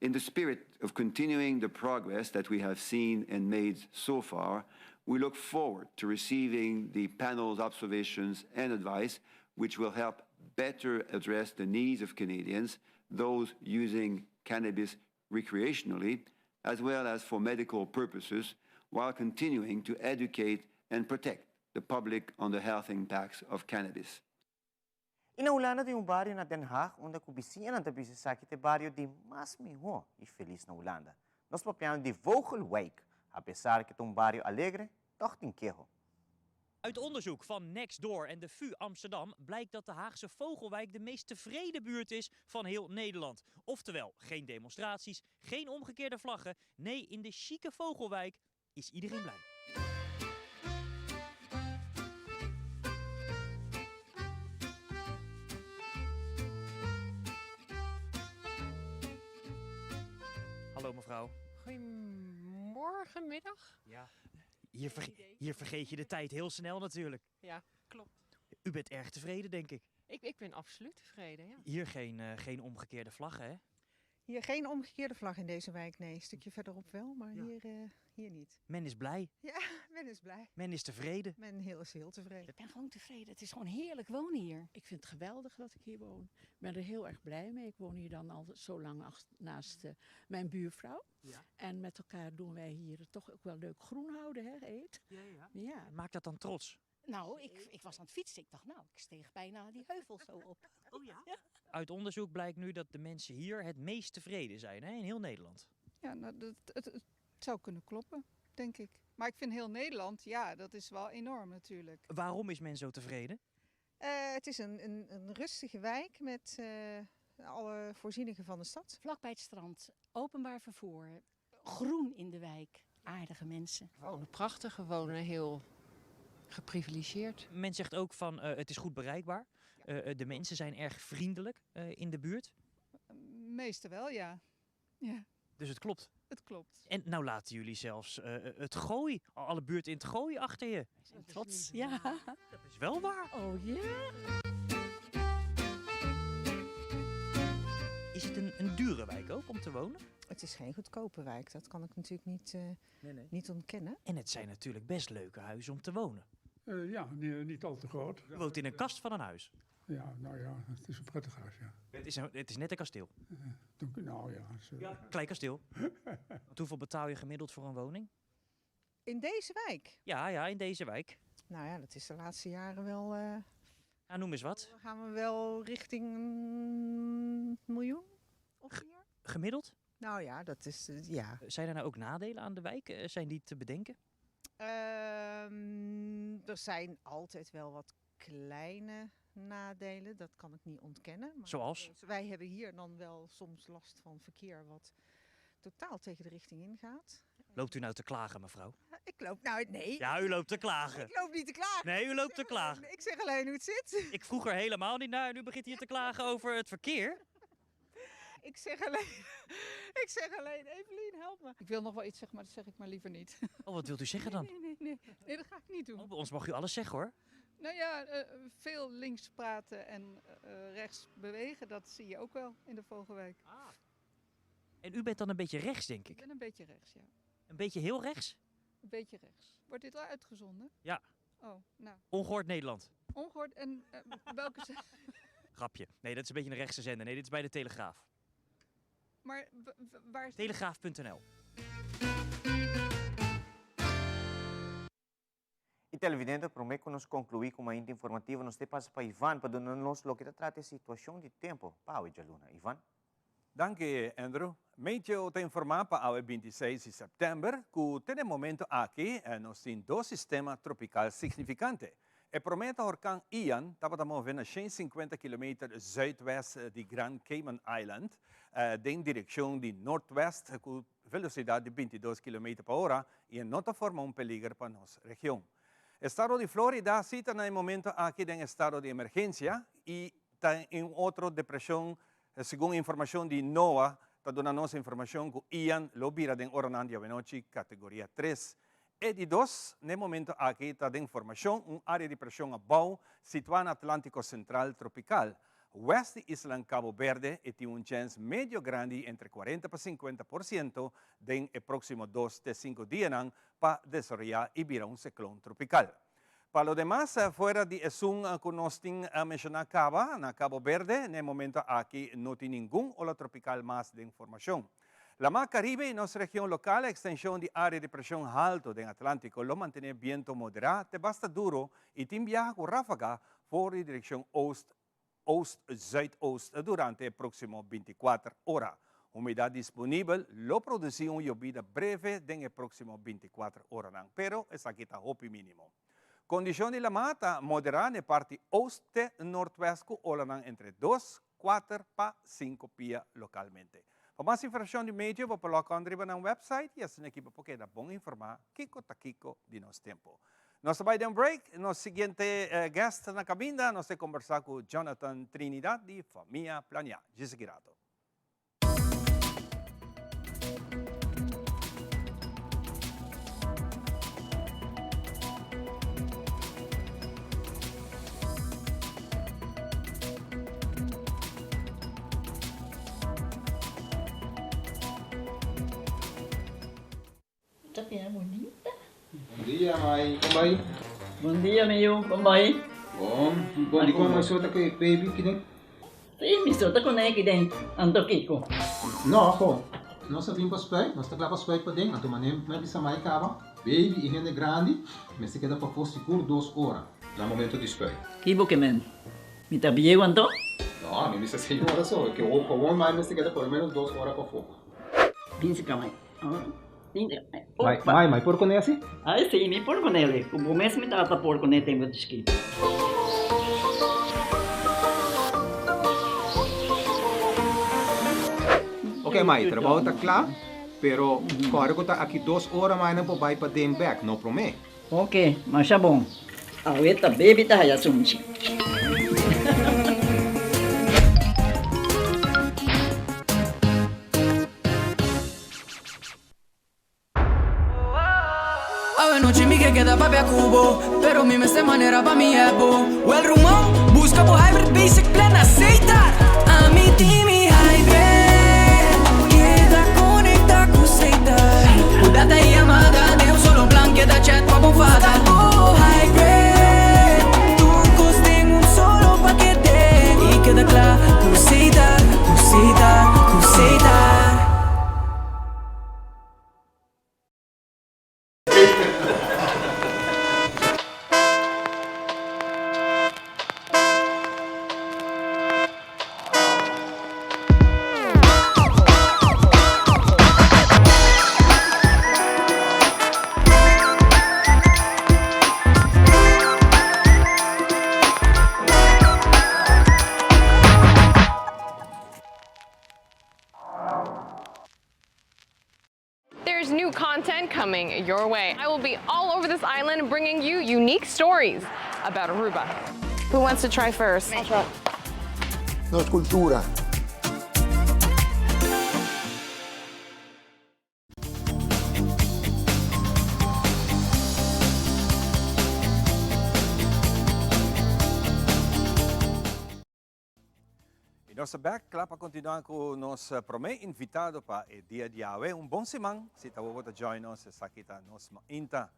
In the spirit of continuing the progress that we have seen and made so far, we look forward to receiving the panel's observations and advice, which will help better address the needs of Canadians, those using cannabis recreationally, as well as for medical purposes, while continuing to educate and protect the public on the health impacts of cannabis. I na Hulanda tin un bario na Den Haag unda ku bisiñanan ta bisa esaki ta e bario di mas mihó i felis na Hulanda. Nos papiando di Vogelwijk. Apesar ku ta un bario alegre, tòg tin keho. Uit onderzoek van Nextdoor en de VU Amsterdam blijkt dat de Haagse Vogelwijk de meest tevreden buurt is van heel Nederland. Oftewel, geen demonstraties, geen omgekeerde vlaggen. Nee, in de chique Vogelwijk is iedereen blij. Hallo mevrouw. Goedemorgen, middag. Ja. Hier, hier vergeet je de tijd heel snel natuurlijk. Ja, klopt. U bent erg tevreden, denk ik. Ik ben absoluut tevreden, ja. Hier geen omgekeerde vlag, hè? Hier geen omgekeerde vlag in deze wijk, nee. Een stukje verderop wel, maar hier niet. Men is blij. Ja, men is blij. Men is tevreden. Men is heel tevreden. Ik ben gewoon tevreden. Het is gewoon heerlijk wonen hier. Ik vind het geweldig dat ik hier woon. Ik ben er heel erg blij mee. Ik woon hier dan al zo lang naast mijn buurvrouw. En met elkaar doen wij hier toch ook wel leuk groen houden, hè, Eet? Ja, ja. Ja. Maakt dat dan trots? Nou, ik was aan het fietsen. Ik dacht, ik steeg bijna die heuvel zo op. Oh ja? Ja. Uit onderzoek blijkt nu dat de mensen hier het meest tevreden zijn, hè, in heel Nederland. Ja, nou, dat, het, het zou kunnen kloppen, denk ik. Maar ik vind heel Nederland, ja, dat is wel enorm natuurlijk. Waarom is men zo tevreden? Het is een rustige wijk met alle voorzieningen van de stad. Vlakbij het strand, openbaar vervoer, groen in de wijk, aardige mensen. We wonen prachtig, we wonen heel geprivilegeerd. Men zegt ook van het is goed bereikbaar. De mensen zijn erg vriendelijk in de buurt. Meeste wel, ja. Ja. Dus het klopt? Het klopt. En nou laten jullie zelfs het gooi, alle buurt in het gooi achter je. We zijn trots, ja. Dat is wel waar. Oh ja. Is het een dure wijk ook om te wonen? Het is geen goedkope wijk, dat kan ik natuurlijk niet, nee, nee. niet ontkennen. En het zijn natuurlijk best leuke huizen om te wonen. Ja, niet al te groot. U woont in een kast van een huis? Ja, nou ja, het is een prettig huis, ja. Het is net een kasteel? Nou ja. Het is, ja, klein kasteel. Want hoeveel betaal je gemiddeld voor een woning? In deze wijk? Ja, in deze wijk. Nou ja, dat is de laatste jaren wel... Ja, noem eens wat. Dan gaan we wel richting een miljoen of meer. Gemiddeld? Nou ja, dat is... ja. Zijn er nou ook nadelen aan de wijk? Zijn die te bedenken? Er zijn altijd wel wat kleine nadelen, dat kan ik niet ontkennen. Maar Zoals? Wij hebben hier dan wel soms last van verkeer wat totaal tegen de richting ingaat. Loopt u nou te klagen, mevrouw? Ik loop, nou nee. Ja, u loopt te klagen. Ik loop niet te klagen. Nee, u loopt te klagen. Ik zeg alleen hoe het zit. Ik vroeg er helemaal niet naar en u begint hier te klagen over het verkeer. Ik zeg alleen, Evelien, help me. Ik wil nog wel iets zeggen, maar dat zeg ik maar liever niet. Oh, wat wilt u zeggen dan? Nee, dat ga ik niet doen. Oh, bij ons mag u alles zeggen, hoor. Nou ja, veel links praten en rechts bewegen, dat zie je ook wel in de Vogelwijk. Ah. En u bent dan een beetje rechts, denk ik? Ik ben een beetje rechts, ja. Een beetje heel rechts? Een beetje rechts. Wordt dit al uitgezonden? Ja. Oh, nou. Ongehoord Nederland. Ongehoord en welke... Grapje. Nee, dat is een beetje een rechtse zender. Nee, dit is bij de Telegraaf. Maar waar is... Telegraaf.nl. E televidente, promé ku nos konkluí ku Mainta Informativo, nos te pasa pa Ivan pa duna nos loke ta trata e situashon di tempu pa awe djaluna. Ivan? Danki, Andrew. Meteo ta informá pa awe 26 di sèptèmber ku te den momento aki nos tin dos sistema tropikal signifikante. E promé ta horkan Ian tabata move na 150 kilometer zuidwest di Grand Cayman Island den direkshon di noordwest ku velosidat di 22 kilometer pa ora i e no ta forma un peliger pa nos region. Estado di Florida si ta na e momento aki den estado di emergensia i ta in un otro depresion, segun informacion di NOAA ta duna nos informacion cu Ian lo bira den oranan di awenochi categoria tres. E di dos, n'e momento aki ta den formacion un area di presion abou situa na Atlantico Central tropical. West di islan Cabo Berde e tin un chens medio grandi entre 40 pa 50% den e proximo dos te cinco dianan pa desaroya y bira un ciclon tropical. Pa lo demas, fuera di esun cu nos tin menciona caba, na Cabo Berde n'e momento aki no tin ningun ola tropical mas den formacion. Lamar Caribe y nos region local, extension di area di presion halto den Atlantico lo mantene biento modera te basta duro y tin biaha cu rafaga for di direccion oost, oost-zuidoost durante e proximo 24 ora. Humedad disponibel lo produci un yobida breve den e proximo 24 oranan, pero esaki ta hopi minimo. Condicion di lamar ta modera n'e parti oost te noordwest cu olanan entre dos, kuater pa sinku pia localmente. Pa mas informacion di medio bo por log on riba nan website y asina aki bo por keda bon informa kico ta kico di nos tempo. Nos ta bai den break, nos siguiente guest na caminda nos ta combersa cu Jonathan Trinidad di Famia Planea. Djis aki rato. Ta bira bunita. Bon dia mai, kon bai? Bon dia mi yu, kon bai? Bon, bon dikon mai so ta ku e baby kiden? Si, mi so ta ku ne kiden, anto kiko? No, ho, nos a bin pa spuit, nos ta kla pa spuit paden, anto manera mi a bisa mai kaba, baby i hende grandi mester keda pafó sigur dos ora na momento di spuit. Ki bo ke men? Mi ta bieu anto? No, mi bisa señora so, ke gewoon mai mester keda por lo menos dos ora pafó. Bin si ka mai. Mai, mai, mai por kuné asi? Ai si, mi por kuné li. Ku bo mes mi tata por kuné tempu di chikito. Ok mai, trabou ta kla, pero kòrda ku ta aki dos ora mai nan por bai paden bèk, no promé. Ok, masha bon. Awe ta baby ta haya sunchi. Awe nochi mi ke keda papia ku bo Pero mi mester manera pa mi ebo Wel ruman, buska bo hybrid basic plan na Setar Ami tin mi hybrid Keda kune. content coming your way. I will be all over this island bringing you unique stories about Aruba. Who wants to try first? Nos cultura. Y nos ta bek kla pa continua cu nos prome invitado pa e dia di awe. Un bon siman, si ta bo ta join nos, esaki ta nos mainta.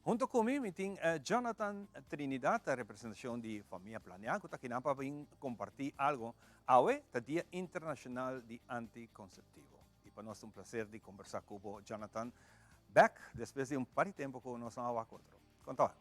Hunto cu mi, mi tin Jonathan Trinidad, representacion di Famia Planea, cu ta kinan pa bin comparti algo. Awe ta Dia Internacional di Anticonceptivo. Y pa nos ta un placer di combersa cu bo, Jonathan, bek despues di un par di tempo cu nos no a wak otro. Con ta?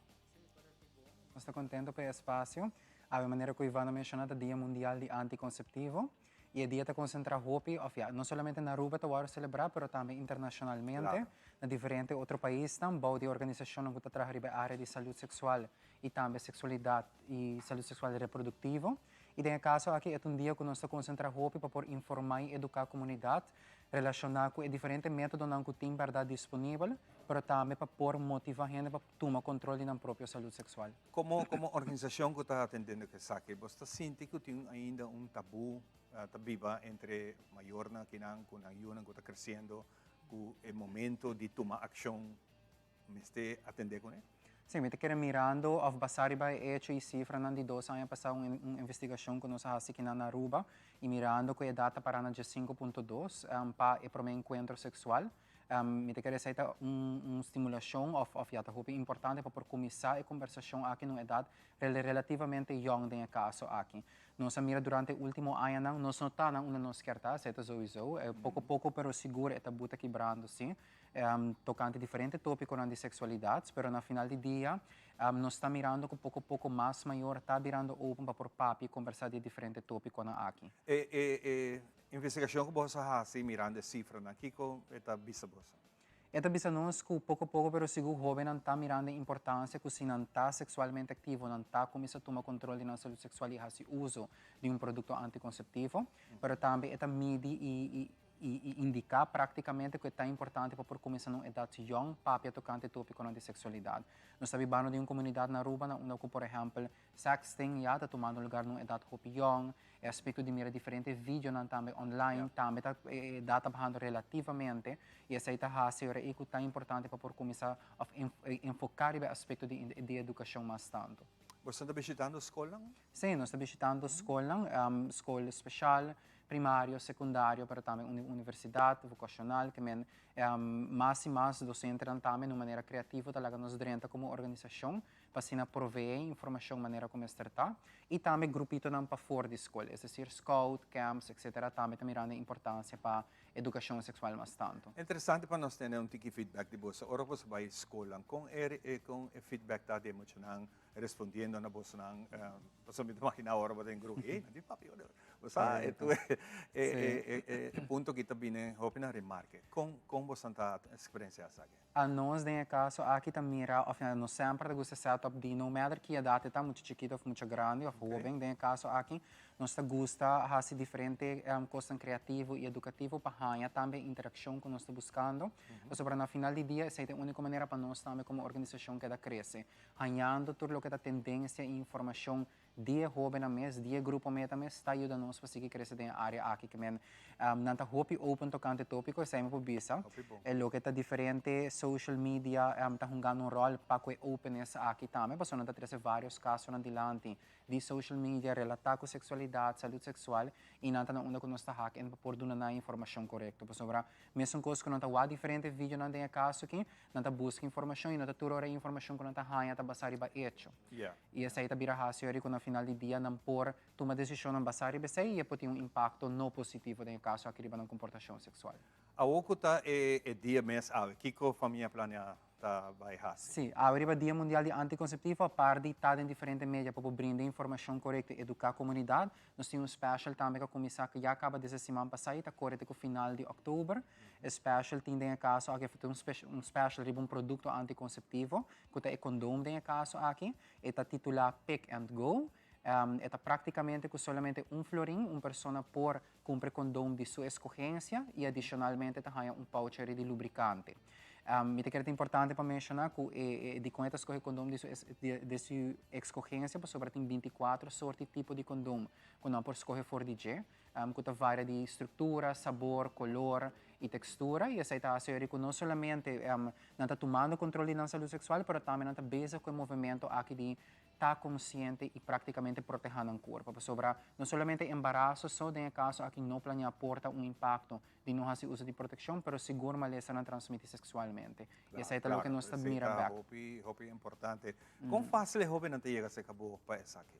Nos ta contento pa e espacio. Awe manera cu Iván a menciona ta Dia Mundial di Anticonceptivo y e dia ta concentra hopi of ya no solamente na Aruba ta worde celebra pero tambe internacionalmente na diferente otro paisnan bou di organisacionnan cu ta traha riba e area di salud sexual y tambe sexualidad y salud sexual reproductivo. Y den e caso aki e ta un dia cu nos ta concentra hopi pa por informa y educa comunidad relaciona cu e diferente metodonan cu tin berdad disponibel pero tambe pa por motiva hende pa tuma control di nan propio salud sexual. Como como organisacion cu ta atendendo cu esaki, bo ta sinti cu tin ainda un tabu ta biba entre mayornan akinan cu nan yunan cu ta creciendo cu e momento di tuma accion mester atende cune? Si, mi ta kere mirando of basa riba e hecho y cifranan di dos aña pasa un un investigacion cu nos a haci kinan na Aruba y mirando cu e edad ta para na 15.2 pa e prome encuentro sexual. Mi ta kere esei ta un un stimulashon òf òf ya ta hopi importante pa por kuminsá e kombersashon aki na un edat relativamente yòn den e kaso aki. Nos a mira durante e último añanan, nos no ta na unda nos kier ta, esei ta souiso, poko poko pero sigur e tabú ta kibrando sí, tokante diferente tópikonan di seksualidat, pero na final di dia nos ta mirando ku poko poko mas mayor ta birando open pa por papia i kombersá di e diferente tópikonan aki. E e e Investigashon ku boso a hasi mirando e sifranan, kiko e ta bisa boso? E ta bisa nos ku poko poko pero sigur hóbennan ta mirando e importansia ku si nan ta seksualmente aktivo nan ta kuminsá tuma kontrol di nan salud seksual i hasi uso di un produkto antikonseptivo. Pero tambe e ta midi i i indiká praktikamente ku e ta importante pa por kuminsá na un edat yòn papia tokante topikonan di seksualidat. Nos ta bibando den un komunidat na Aruba na unda ku por ehèmpel Sexting ya ta tumando lugar na un edat hopi yòn. E aspekto di mira diferente videonan tambe online tambe ta e edat ta bahando relativamente i esei ta hasi ora ei ku ta importante pa por kuminsá òf enfoká riba e aspekto di di edukashon mas tantu. Boso ta bishitando skolnan? Sí, nos ta bishitando skolnan, skol speshal, primario, sekundario, pero tambe universidat, vokashonal, ke men mas i mas dosentenan tambe na un manera kreativo ta laga nos drenta komo organisashon pa asina proveé informashon manera ku mester ta, i tambe grupitonan pafor di skol, es desir scout, camps, etcetera, tambe ta mirando e importansia pa edukashon seksual mas tantu. Interesante pa nos tene un tiki feedback di boso ora boso bai skolnan. Kon e kon e feedback ta di e muchanan respondiendo na bosonan? Pasobra mi ta magina ora bo ta den grupo, ey, nan tin papia. Bo sa e tur e e punto aki ta bini hopi na remarke. Kon kon bosonan ta eksperensia esaki? Anos den e kaso aki ta mira of nos semper ta gusta set up di no matter ki edat e ta, mucha chikito of mucha grandi of hoben, den e kaso aki nos ta gusta hasi diferente kosnan kreativo i edukativo pa haña tambe e interakshon ku nos ta buskando. Pasobra na final di dia esei ta e úniko manera pa nos tambe komo organisashon keda krese, hañando tur loke ta tendensia i informashon Di e hóbennan mes, di e grupo meta mes ta yuda nos pa sigui krese den e área aki. Ke men nan ta hopi open tokante e tópiko, esei mi por bisa. E loke ta diferente social media ta hungando un ròl pa ku e openness aki tambe, pasobra nan ta trese vários kasonan dilanti di social media relatá ku seksualidat, salud seksual, i nan ta na unda ku nos ta hak en pa por duna nan e informashon korekto. Pasobra mesun kos ku nan ta wak diferente videonan den e kaso aki, nan ta buska informashon i no ta tur ora e informashon ku nan ta haña ta basá riba echo. I esei ta bira hasi ora ku na final di dia nan por tuma desishonnan basá riba esei i e por tin un impakto no positivo den e kaso aki riba nan komportashon seksual. Awor ku ta e dia mes awe, kiko Famia Planea ta bai hasi? Sí, awe riba Dia Mundial di Antikonseptivo, apart di ta den diferente media pa por brinda informashon korekto i eduká komunidat, nos tin un special tambe ku a kuminsá ku ya kaba desde siman pasá i ta kore te ku final di òktober. E special tin den e kaso aki ta un special riba un produkto antikonseptivo ku ta e kondoom den e kaso aki. E ta titulá Pick and Go. E ta práktikamente ku solamente un florin un persona por kumpra e kondoom di su eskogensia i adishonalmente ta haña un pouch di lubrikante. Mi ta kere ta importante pa menshoná ku e e dikon e ta skohe kondom di su di su ekskogensia pasobra tin bintikuater sorti tipo di kondom ku nan por skohe for di dje, ku ta varia di struktura, sabor, kolor i tekstura i esei ta hasi ku no solamente nan ta tumando kontrol di nan salú seksual pero tambe nan ta bezig ku e movemento aki di ta konsiente i praktikamente protehá nan kurpa pasobra no solamente embaraso so den e kaso aki no planeá por ta un impakto di no hasi uso di protekshon pero sigur malesanan transmití seksualmente i esei ta loke nos ta mira bèk. Hopi hopi importante. Kon fásil e hóbennan ta yega serka bo pa esaki?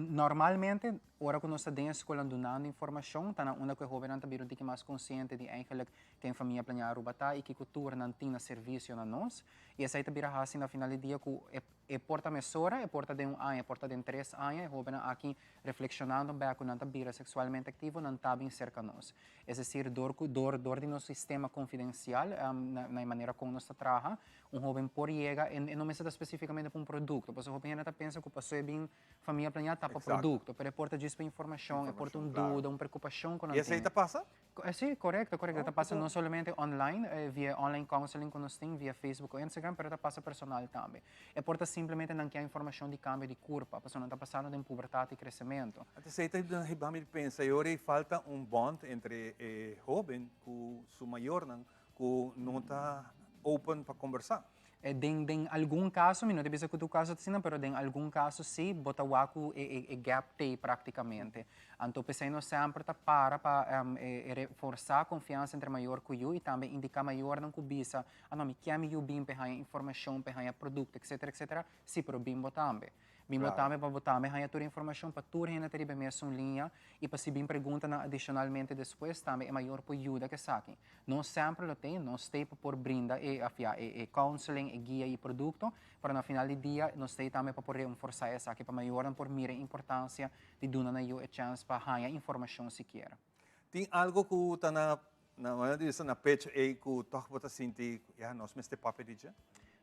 Normalmente ora ku nos ta den e skolnan dunando informashon ta na unda ku e hóbennan ta bira un tiki mas konsiente di eigenlik ken Famia Planeá Aruba ta i kiko tur nan tin na servisio na nos i esei ta bira hasi na final di dia ku e E por ta mesora, e por ta den un aña, e por ta den tres aña, e hóbennan aki reflekshonando bek ku nan ta bira seksualmente aktivo, nan ta bin serka nos. Es desir, dor ku dor dor di nos sistema konfidensial, na na e manera kon nos ta traha, un hóben por yega, e e no mester ta spesifikamente pa un produkto, pasobra hopi hende ta pensa ku pasobra e bin Famia Planeá ta pa produkto, pero e por ta djis pa informashon, e por ta un duda, un preokupashon ku nan I esei tene. ta pasa? Sí, korekto, korekto. Ta pasa no solamente online, via e online counseling ku nos tin, via Facebook o Instagram, pero ta pasa personal tambe. E por ta simplemente nan kia informashon di kambio di kurpa, pasobra nan ta pasando den pubertat i kresementu. Anto esei ta hiba mi pensa e ora ei falta un bond entre e hoben ku su mayornan ku no ta open pa kombersá. Den den algun kaso, mi no ta bisa ku tur kaso ta asina, pero den algun kaso sí bo ta wak ku e e e gap t'ei praktikamente. Anto p'esei nos semper ta para pa e reforsá konfiansa entre mayor ku yu i tambe indiká mayornan ku bisa, ah no mi kier mi yu bin p'e haña informashon, p'e haña produkto, etsetera etsetera, sí pero bin bo tambe. Bin bo tambe pa bo tambe haña tur informashon pa tur hende ta riba e mesun liña i pa si bin preguntanan adishonalmente despues tambe e mayor por yuda ku esaki. Nos semper lo tin, nos t'ei pa por brinda e afia e e counseling, e guia i produkto, pero na final di dia nos t'ei tambe pa por reenforsá esaki pa mayornan por mira e importansia di duna nan yu e chèns pa haña informashon sikiera. Tin algo ku ta na na manera di bisa na pecho ei ku tòg bo ta sinti ya nos mester papia di dje?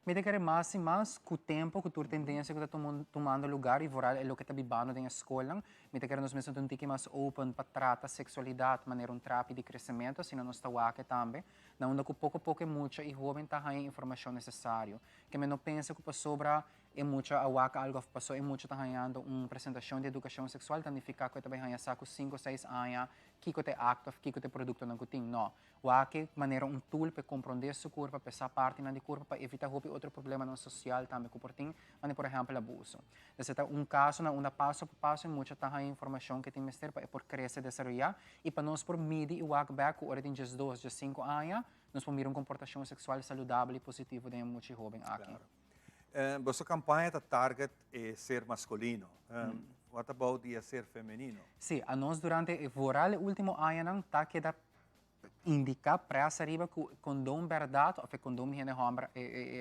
Mi ta kere mas i mas ku tempu, ku tur tendensia ku ta tumando lugar i vooral e loke ta bibando den e skolnan, mi ta kere nos mester ta un tiki mas open pa trata seksualidat manera un trapi di kresementu, asina nos ta wak e tambe, na unda ku poko poko e mucha i hoben ta haña e informashon nesesario. Ke mi no pensa ku pasobra e mucha a wak algu òf paso e mucha ta hañando un presentashon di edukashon seksual ta nifiká ku e ta bai haña sa ku sinku o seis aña kiko ta e akto òf kiko ta e produktonan ku tin. Nò. Wak e manera un tool pa e komprondé su kurpa, pa e sa partinan di kurpa, pa evitá hopi otro problemanan sosial tambe ku por tin, manera por ehèmpel abuso. Esei ta un kaso na unda paso pa paso e mucha ta haña informashon ku e tin mester pa e por krese, desaroyá i pa nos por midi i wak bèk ku ora e tin diesdos, diesinku aña, nos por mira un komportashon seksual saludabel i positivo den e mucha i hóben aki. Boso campaña ta target e ser masculino. What about di e ser femenino? Sí, anos durante e vooral e ultimo añanan ta keda indica pres ariba cu condom berdad of e condom di hende homber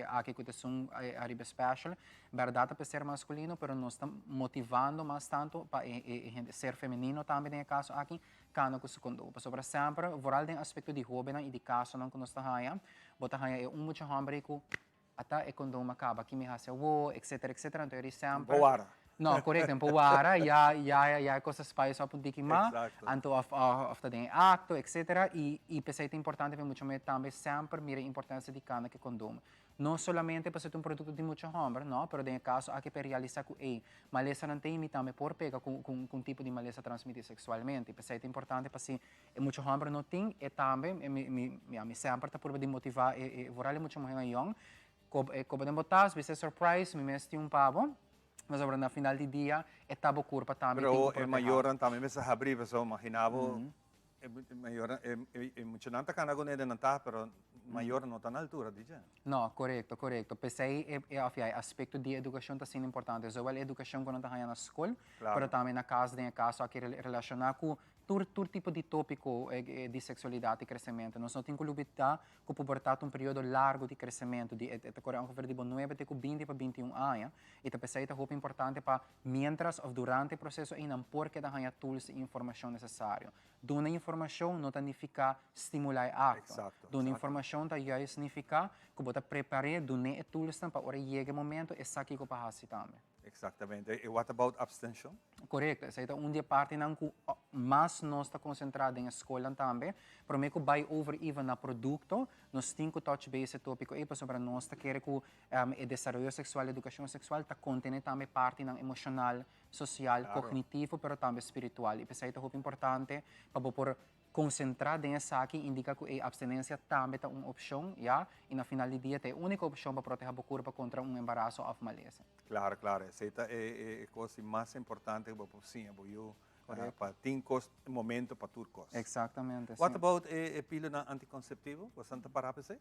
aki cu ta esun ariba special berdad ta pa e ser masculino pero nos ta motivando mas tanto pa e hende ser femenino tambe den e caso aki cana cu su condom pasobra semper vooral den aspecto di hobennan y di casonan cu nos ta haya bo ta haya e un mucha homber ey cu Ata e kondom a kaba, ki mi hasi awo, etcetera, etcetera. Anto e di semper. Bo wara. No, korekto, en por wara, ya, ya, ya e kos a spice up un tiki mas. Exacto. Anto of, of ta den e akto, etcetera. I, i p'esei ta importante pa e mucha muhé tambe semper mira e importansia di kana ku e kondom. No solamente pasobra ta un produkto di mucha hòmber, no, pero den e kaso aki pa e realisá ku ey, malesanan ta i mi tambe por pega ku, ku, ku un tipo di malesa transmití seksualmente. P'esei ta importante pa si E mucha hòmber no tin, e tambe, mi, mi, ya, mi semper ta purba di motivá e, e, vooral e mucha muhénan yòn, koba, e koba den bo tas, bisa e surprise, mi mes tin un pa bo, pasobra na final di dia, e ta bo kurpa tambe i tin Pero ku e protehá. mayornan tambe mester habrí, pasobra imaginá bo, e mayornan, e, e, e muchanan ta kana kuné den nan tas, pero mayornan no ta na altura di dje. No, korekto, korekto. P'esei e, e, òf ya, e aspekto di edukashon ta asina importante, zowel e edukashon ku nan ta haña na skol, pero tambe na kas, den e kaso aki relashoná ku Tur tur tipo di tópiko di seksualidat i kresementu. Nos no tin ku lubidá ku pubertat ta un periodo largu di kresementu, di e ta kore ongeveer di bo nuebe te ku binti pa binti i un aña, i ta p'esei ta hopi importante pa miéntras òf durante e proseso ei nan por keda haña tools i informashon nesesario. Duna informashon no ta nifiká stimulá e akto. Duna informashon ta juist nifiká ku bo ta prepar'é, dun'é e toolsnan pa ora yega e momento e sa kiko pa hasi tambe. Exactamente. Y what about abstention? Korekto, esei ta un di e partinan ku mas nos ta konsentrá den e skolnan tambe. Promé ku bai over even na produkto, nos tin ku touch base e tópiko ei pasobra nos ta kere ku e desaroyo seksual, edukashon seksual ta kontené tambe partinan emoshonal, sosial, kognitivo pero tambe spiritual. I p'esei ta hopi importante pa bo por Konsentrá den esaki indica ku e abstenencia tambe ta un opshon, ya, i na final di dia ta e úniko opshon pa protehá bo kurpa kontra un embaraso òf malesa. Klaro, klaro. Esei ta e e kos di mas importante ku bo por siña bo yu, pa tin kos, momento pa tur kos. Eksaktamente, si. What about e pilonan antikonseptivo? Bosan ta pará pa esei?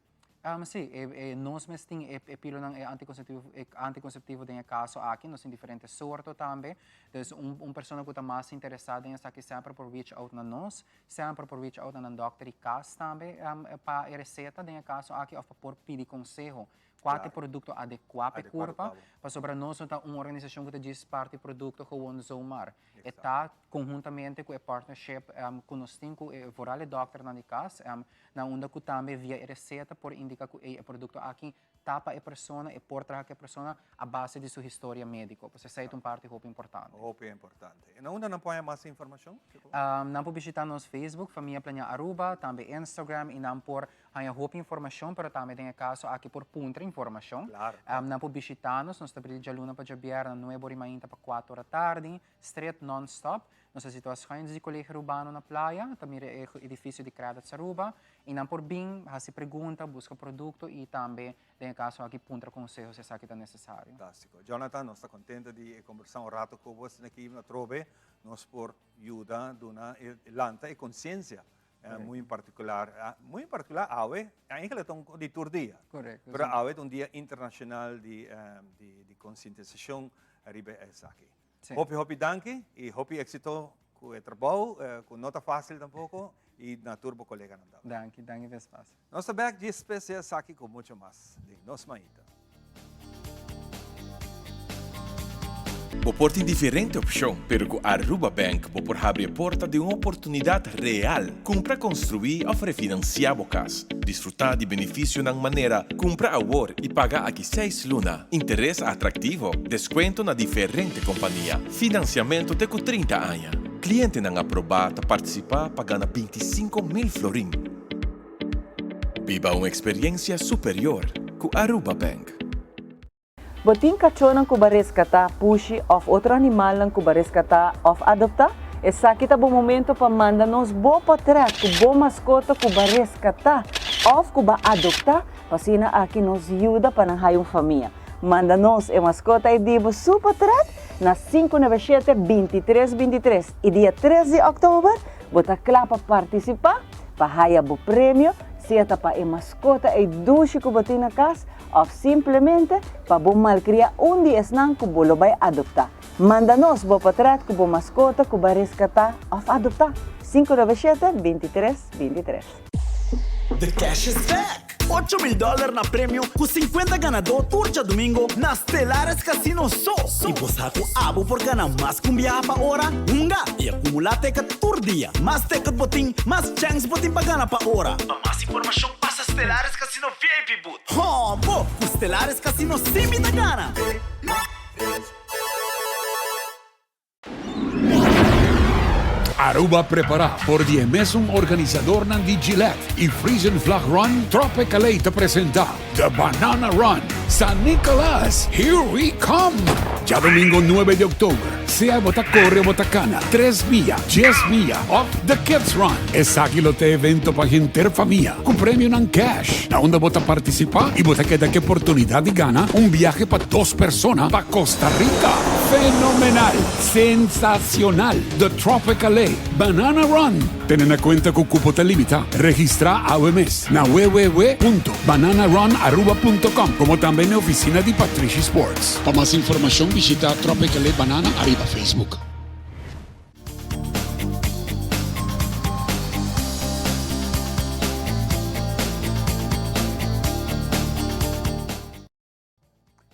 Sí, e nos mes tin e pilonan e antikonseptivo e antikonseptivo den e kaso aki, nos tin diferente sorto tambe. Dus un un persona ku ta mas interesá den esaki semper por reach out na nos, semper por reach out na nan dòkter di kas tambe pa e reseta den e kaso aki òf pa por pidi konseho kua ta e produkto adekuá pa e kurpa, pasobra nos no ta un organisashon ku ta djis parti produkto gewoon zomaar. E ta konhuntamente ku e partnership ku nos tin ku e vooral e dòkternan di kas, na unda ku tambe via e reseta por indiká ku ey e produkto aki ta pa e persona, e por traha ku e persona a base di su historia médiko. Pues esei ta un parti hopi importante. Hopi importante. I na unda nan por haña mas informashon? Nan por bishitá nos Facebook, Famia Planea Aruba, tambe Instagram i nan por haña hopi informashon, pero tambe den e kaso aki por puntra informashon. Nan por bishitá nos, nos ta bri di djaluna pa djabièrnè nuebe ora i mainta pa kuater ora tardi, stret nòn-stòp. Nos ta situá schuins di Colegio Arubano na Playa, ta mira e edifisio di Credits Aruba, i nan por bin, hasi pregunta, buska produkto i tambe den e kaso aki puntra konseho si esaki ta nesesario. Fantástiko. Jonathan, nos ta kontento di e kombersá un rato ku bo asina aki atrobe nos por yuda duna e lanta e konsiensia Muy en particular, muy en particular awe, eigenlijk ta un di tur dia. Correcto. Pero awe ta un dia internacional di, di, di concientisacion riba esaki. Sí. Hopi, hopi danki y hopi éxito cu e trabou, cu no ta fácil tampoco, y na tur bo coleganan tambe. Danki, danki pa e espacio. Nos ta bek dje spes esaki cu mucho mas den Nos Mainta. Bo por tin diferente opshon, pero ku Aruba Bank bo por habri e porta di un oportunidat real. Kumpra, konstruí òf refinansiá bo kas. Disfrutá di benefisionan manera kumpra awor i paga aki seis luna, interes atraktivo, deskuento na diferente kompania, finansiamentu te ku 30 aña. Klientenan aprobá ta partisipá pa gana 25,000 florin. Biba un experiencia superior cu Aruba Bank. Bo tin kachónan ku bo a reskatá, pushi òf otro animalnan ku bo a reskatá òf adoptá? Esaki ta bo momento pa manda nos bo pòtrèt ku bo maskota ku bo a reskatá òf ku bo a adoptá pa asina aki nos yuda pa nan haya un famia. Manda nos e maskota ei di bo su pòtrèt na 597 23 23 i dia 3 di òktober Bo ta kla pa partisipá pa haya bo premio, sea ta pa e maskota ei dushi ku bo tin na kas òf simplemente pa bo malkriá un di esnan ku bo lo bai adoptá. Manda nos bo potret ku bo maskota ku bo a reskatá òf adoptá. 597 23 23. The cash is back! 8000 dollar na premio ku 50 ganadó tur djadumingo na Stellares Casino so! I bo sa ku abo por gana mas ku un biaha pa ora? Hunga i akumulá teket tur dia! Mas teket bo tin, mas chèns bo tin pa gana pa ora! Pa mas informashon pasa Stellares Casino VIP Booth. Hò bo! Ku Stellares Casino sí mi ta gana! Aruba prepara por di e mesun organisadornan di Gillette y Frisian Flag Run, Tropicale ta presenta The Banana Run San Nicolas, Here We Come! Djadomingo nuebe di october, sea bo ta core o bo ta cana, tres mia, dies mia of The Kids Run. Esaki lo ta e evento pa henter famia cu premionan cash, na unda bo ta participa y bo ta keda cu e oportunidad di gana un biahe pa dos persona pa Costa Rica! Fenomenal! Sensacional! The Tropicale Banana Run! Tene na cuenta cu cupo ta limita. Registra awe mes na www.bananarunaruba.com como tambe na e oficina di Patrishi Sports. Pa mas informacion bishita Tropicale Banana ariba Facebook.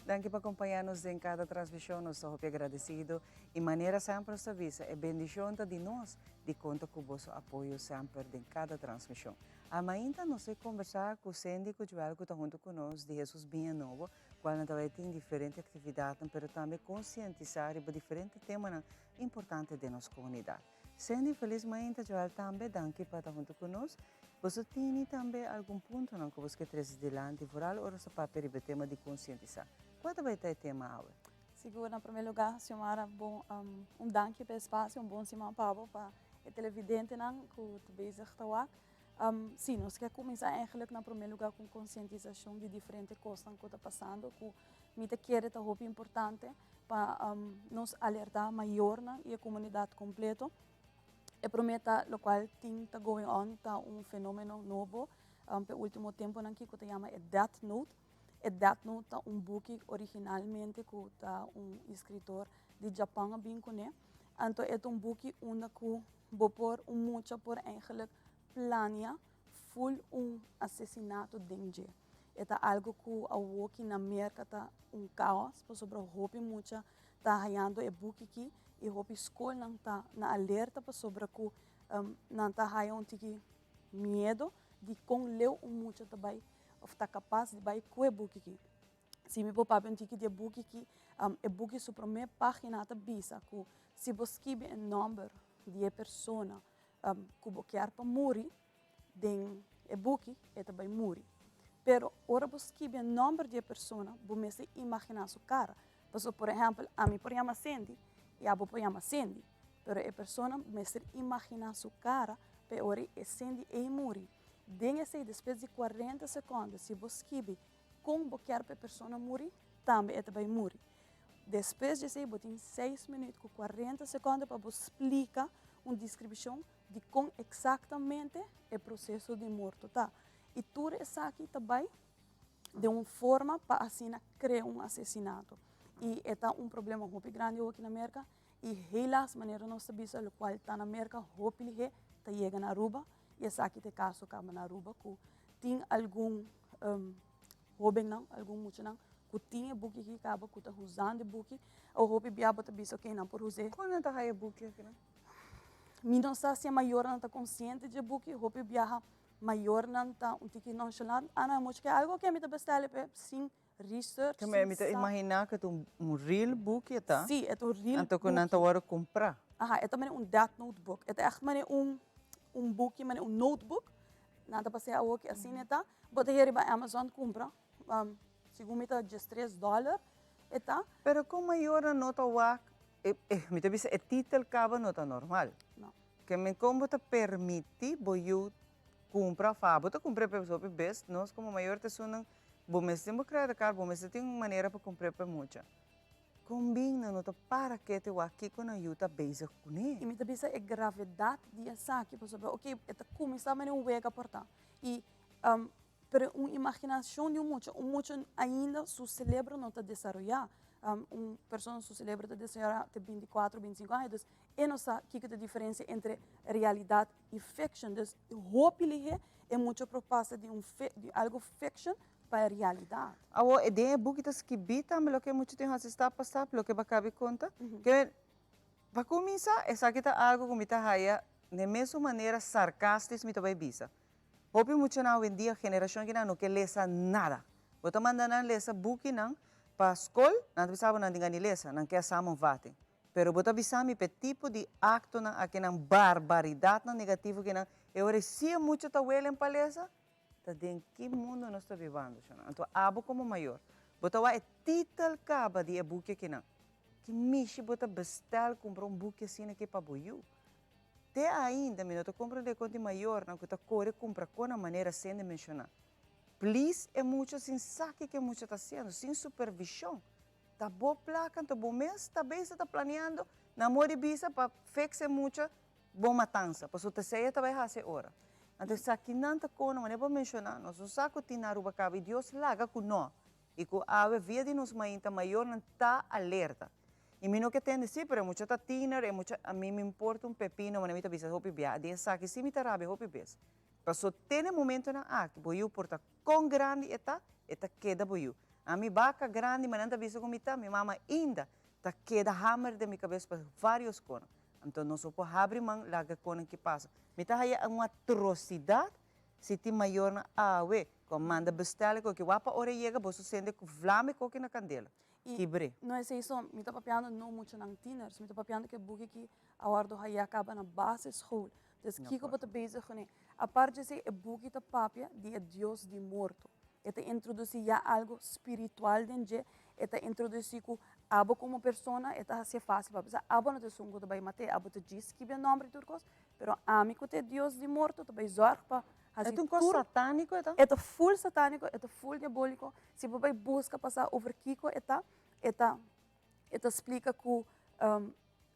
Danki pa acompaña nos den cada transmisión. Nos ta hopi agradecido. Y manera semper nos ta bisa, e bendicion ta di nos di conta cu boso apoyo semper den cada transmisión. Amainta nos ta conversa cu Cindy cu Joel cu ta hunto cu nos di Jesus Biña Nobo. Cual nan ta bay tin diferente actividadnan pero tambe concientisa riba diferente temanan importante den nos comunidad. Sandy feliz mainta Joel tambe danki pa ta hunto cu nos. Boso tini tambe algun puntonan cu bos ke trece dilanti vooral ora sa papia riba e tema di concientisa. Cua ta bay ta e tema awe? Sigur na prome lugar Xiomara bon un danki pa e espacio un bon siman pa bo pa e televidentenan cu ta bezig ta wak. Si, nos ke kuminsá eigenlijk na promé lugá ku konsientisashon di diferente kosnan ku ta pasando ku mi ta kere ta hopi importante pa nos alertá mayornan i e komunidat kompleto. E promé ta lokual tin ta going on ta un fenómeno nobo pa e último temponan aki ku ta yama e death note. E death note ta un buki originalmente ku ta un eskritor di Japan a bin kuné. Anto e ta un buki unda ku Bo por, un mucha por eigenlijk plania full un asesinato den dje. E ta algo cu awoki na Merca ta un caos, pasobra hopi mucha ta hayando e buki ki y hopi scolnan ta na alerta pasobra cu nan ta haya un tiki miedo di con leu un mucha ta bay of ta capaz di bay cu e buki ki. Si mi por papia un tiki di e buki ki, e buki su promé página ta bisa ku si bo skibi e nòmber di e persona ku bo kier pa muri den e buki, e ta bai muri. Pero ora bo skibi e nòmber di e persona, bo mester imaginá su kara. Pasobra, por ehèmpel, ami por yama Cindy i abo por yama Cindy, pero e persona mester imaginá su kara pa e ora e Cindy ei muri. Den esei, despues di kuarenta sekònde, si bo skibi Kon bo kier pa e persona muri, tambe e ta bai muri. Despues di esei bo tin seis minuut ku kuarenta sekonde pa bo splika un deskripshon di kon eksaktamente e proseso di morto ta. I tur esaki ta bai den un forma pa asina krea un asesinato. I e ta un problema hopi grandi awoki na Merka i helaas manera nos ta bisa lokual ta na Merka hopi lihé ta yega na Aruba I esaki ta e kaso kaba na Aruba ku tin algun hóbennan, algun muchanan ku tin e buki aki kaba ku ta usando e buki. Awo hopi bia bo ta bisa oke nan por us'é. Kon nan ta haya e buki aki nan? Mi no sa si e mayornan ta konsiente dje buki. Hopi biaha mayornan ta un tiki nonchalant. Ah no, e mucha ke algu oke mi ta bestèl e p'e sin research. Tambe mi ta imaginá ku ta un real buki e ta. Sí, e ta un real buki. Anto ku nan ta wòrdu kumprá. Aha, e ta manera un death note book. E ta ègt manera un un buki, manera un notebook. Nan ta pas'é awoki, asina e ta. Bo ta hera riba Amazon kumpra. Segun mi ta diestres dòler e ta. Pero kon mayornan no ta wak, mi ta bisa e titel kaba no ta normal. No. Ke men kon bo ta permití bo yu Cumpra of abo ta cumpra p'e hopi bes nos como mayor ta esunnan bo mester tin bo credit card bo mester tin un manera pa cumpra p'e mucha. Con bin nan no ta para kete wak kico nan yu ta bezig cune. I mi ta bisa e gravedad di esaki pasobra ok e ta cuminsa manera un wega por ta y pero un imaginacion di un mucha, un mucha ainda su celebro no ta desaroya, un persona su celebro ta desaroya te binticuatro, binticinco aña, dus e no sa kico ta e diferencia entre realidad y fiction. Dus hopi lihé e mucha por pasa di un di algo fiction pa e realidad. Awor e den e buki ta skibí tambe loke e mucha tin hasi stap pa stap, loke bo a kabi konta. Ke pa kuminsá esaki ta algo ku mi ta haya den mesun manera sarkastis mi ta bai bisa. Hopi muchanan awendia generashon akinan no ke lesa nada. Bo ta manda nan lesa bukinan pa skol, nan ta bisa bo nan tin gana di lesa, nan ke a samenvatting. Pero bo ta bisa mi p'e tipo di actonan akinan, barbaridadnan negativo kinan, e ora si e mucha ta welen pa lesa, ta den ki mundo nos ta bibando, shona? Anto abo como mayor, bo ta wak e titel caba di e buki akinan. Ki mishi bo ta bestel cumpra un buki asina aki pa bo yu? Te ainda mi no ta comprende con tin mayornan cu ta core cumpra con na manera sende menciona. Please e mucha sin sa kico e mucha ta haciendo, sin supervision. Ta bo placa anto bo mes ta bezig ta planeando na modo di bisa pa fix e mucha bo matansa pasobra ta esey e ta bay haci e ora. Anto esaki nan ta cono manera bo menciona nos no sa cu tin na Aruba caba y Dios laga cu no y cu awe via di nos mainta mayornan ta alerta y mi no ke tende si pero e mucha ta tiener e mucha a mi mi importa un pepino manera mi ta bisa hopi bia di esaki si mi ta rabia hopi bes pasobra te na e momentonan aki bo yu por ta Kon grandi e ta, e ta keda bo yu. Ami baka grandi, ma nan ta bisa ku mi ta, mi mama ainda ta keda hamer den mi kabes pa varios konan. Anto nos no por habri man laga e konan ki pasa. Mi ta haya un atrosidat si tin mayornan awe. Ku a manda bestèl e koki wak pa ora e yega boso sende ku vlam e koki na kandela. I Kibr'é. no esei so, mi ta papiando no muchanan tieners, mi ta papiando ku e buki ki a wòrdu haya kaba na basisschool. Dus No kiko por. bo ta bezig kuné? Apart di esei e buki ta papia di e Dios di morto. E ta introdusí ya algu spiritual den dje, e ta introdusí ku abo komo persona e ta hasié fásil pa bisa abo no ta esun ku ta bai mat'é, abo ta djis skibi e nòmber i tur kos, pero ami ku ta e Dios di morto ta bai zòrg pa E ta un kos satániko e ta? E ta full satániko, e ta full diabóliko. Si bo bai buska pa sa over kiko e ta, e ta e ta splika ku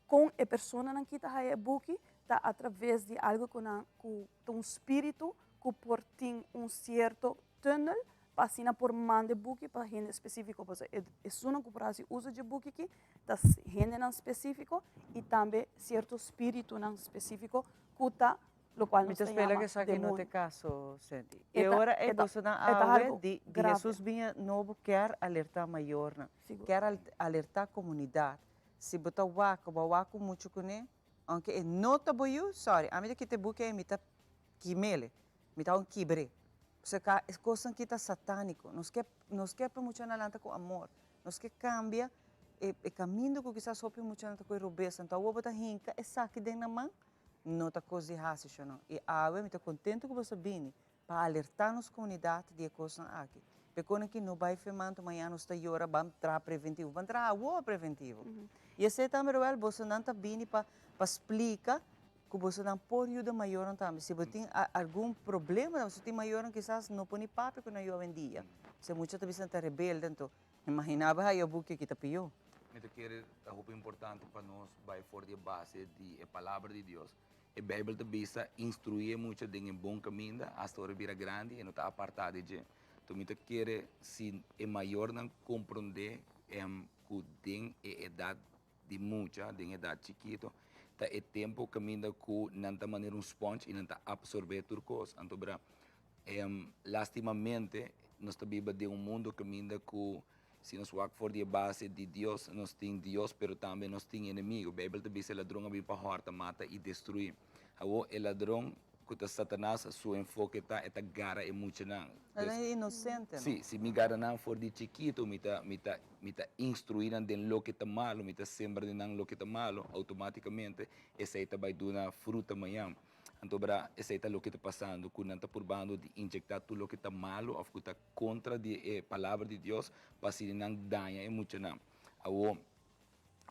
kon e personanan ki ta haya e buki ta atraves di algu ku nan ku ta un spiritu ku por tin un sierto tunnel pa asina por manda e buki pa hende spesífiko. Pasobra e esunnan ku por hasi uso dje buki aki ta hendenan spesífiko i tambe sierto spiritunan spesífiko ku ta locual Mi nos ta ta spera yama ku esaki no ta demonio. e kaso, Sandy. E E ta, ora ei e ta, bosonan e ta awe algo di di grave. Hesus biña nobo kier alertá mayornan, Sigur. kier alertá komunidat. Si bo ta wak, bo a wak ku muchu kuné, aunke e no ta bo yu, sorry, ami ta kita e buki ei, mi ta kimele, mi ta un kibr'é. Pasobra e kosnan aki ta satániko. Nos ke, nos ke pa muchanan lanta ku amor. Nos ke kambia e e kaminda ku kisas hopi muchanan ta kohe robes. Anto awor bo ta hinka esaki den nan man, No ta kos di hasi sho no. I awe mi ta kontentu ku boso bini pa alertá nos komunidat di e kosnan aki. P'e ki no bai femantu mañana nos ta yora ban traha preventivo. Ban traha awor preventivo. I esei tambe Roel bosonan ta bini pa pa splika ku bosonan por yuda mayornan tambe. Si bo tin algun problema si tin mayornan kisas no por ni papia ku nan yu awendia. Si mucha ta bisa nan ta rebelde anto imaginá bo haya buki aki ta pió. Mi ta kere ta hopi importante pa nos bai for di e base di e Palabra di Dios. E Bijbel ta bisa, Instruí e mucha den e bon kaminda, asta ora e bira grandi e no ta apartá di dje. Enton mi ta kere si e mayornan komprondé ku den e edat di mucha, den edat chikito, ta e tempu kaminda ku nan ta manera un sponge i nan ta apsorbé tur kos. Anto bira, lastimamente nos ta biba den un mundu kaminda ku Si nos wak for di e base di Dios, nos tin Dios, pero tambe nos tin enemigo. Beibel ta bisa e ladron a bin pa hòrta, mata i destruí. Awor, e ladron, ku ta Satanas, su enfoke ta e ta gara e muchanan. Nan e inosente, no? Sí, si mi gara nan for di chikitu, mi ta, mi ta, mi ta instruí nan den loke ta malu, mi ta sembra den nan loke ta malu, outomátikamente esei ta bai duna fruta mañan. Anto bra, esei ta loke ta pasando, ku nan ta purbando di injektá tur loke ta malu òf ku ta kontra di e Palabra di Dios pa asina nan daña e muchanan. Awor,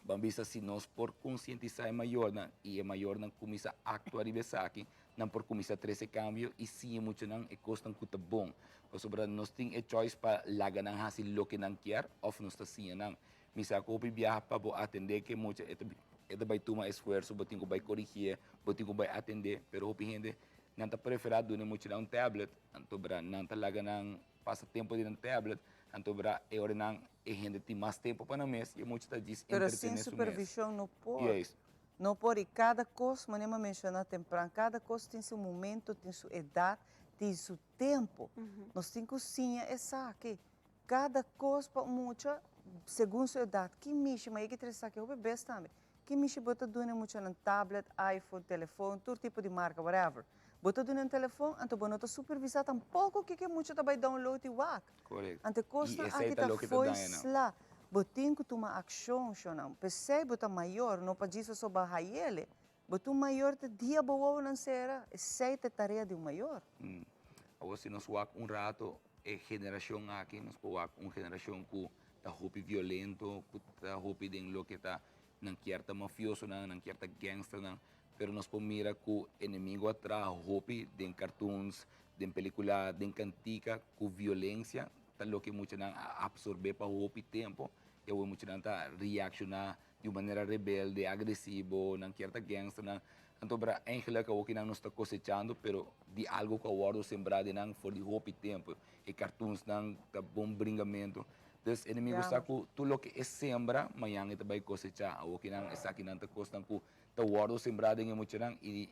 ban bisa si nos por konsientisá e mayornan i e mayornan kuminsá aktua riba esaki, nan por kuminsá trese kambio i siña e muchanan e kosnan ku ta bon. Pasobra nos tin e choice pa laga nan hasi loke nan kier òf nos ta siña nan. Mi sa ku hopi biaha pa bo atendé ku e mucha e ta e ta bai tuma esfuerso, bo tin ku bai korigié, bo tin ku bai atendé, pero hopi hende nan ta preferá duna e muchanan un tablet, anto bra nan ta laga nan pasa tempu den nan tablet, anto bra e ora nan e hende tin mas tempu pa nan mes i e mucha ta djis Pero sin entretené su mes. supervishon no por. Juist. No por i kada kos, manera mi a menshoná tempran, kada kos tin su momento, tin su edat, tin su tempu. Nos tin ku siña esaki. Kada kos pa un mucha segun su edat. Ki mishi, ma yeki trese esaki hopi bes tambe. Ki mishi bo ta duna e muchanan tablet, iPhone, telefon, tur tipo di marka, whatever. Bo ta duna un telefon, anto bo no ta supervisá tampoko kiko e mucha ta bai download i wak. Correcto. Anto e I kosnan esei aki ta ta loke ta fo'i daña nan. sla. Bo tin ku tuma akshon, shonnan. P'esei bo ta mayor, no pa djis pasobra bo a hayele. Bo ta un mayor te dia bo wowonan sera. Esei ta e tarea di un mayor. Awor si nos wak un rato e generashon aki, nos por wak un generashon ku ta hopi violento, ku ta hopi den loke ta nan kier ta mafiosonan, nan kier ta gangsternan, pero nos por mira ku enemigo a traha hopi den cartoons, den pelicula, den cantica ku violencia ta loke muchanan a absorbe pa hopi tempo y awor muchanan ta reacciona di un manera rebelde, agresivo, nan kier ta gangsternan. Anto bra eigenlijk awor kinan nos ta cosechando pero di algo cu a wordo sembra den nan for di hopi tempo. E cartoonsnan ta bon bringamento. Dus enemigo sa cu tur loke e sembra mañan e ta bay cosecha. Awor kinan esakinan ta cosnan cu ta wordo sembra den e muchanan y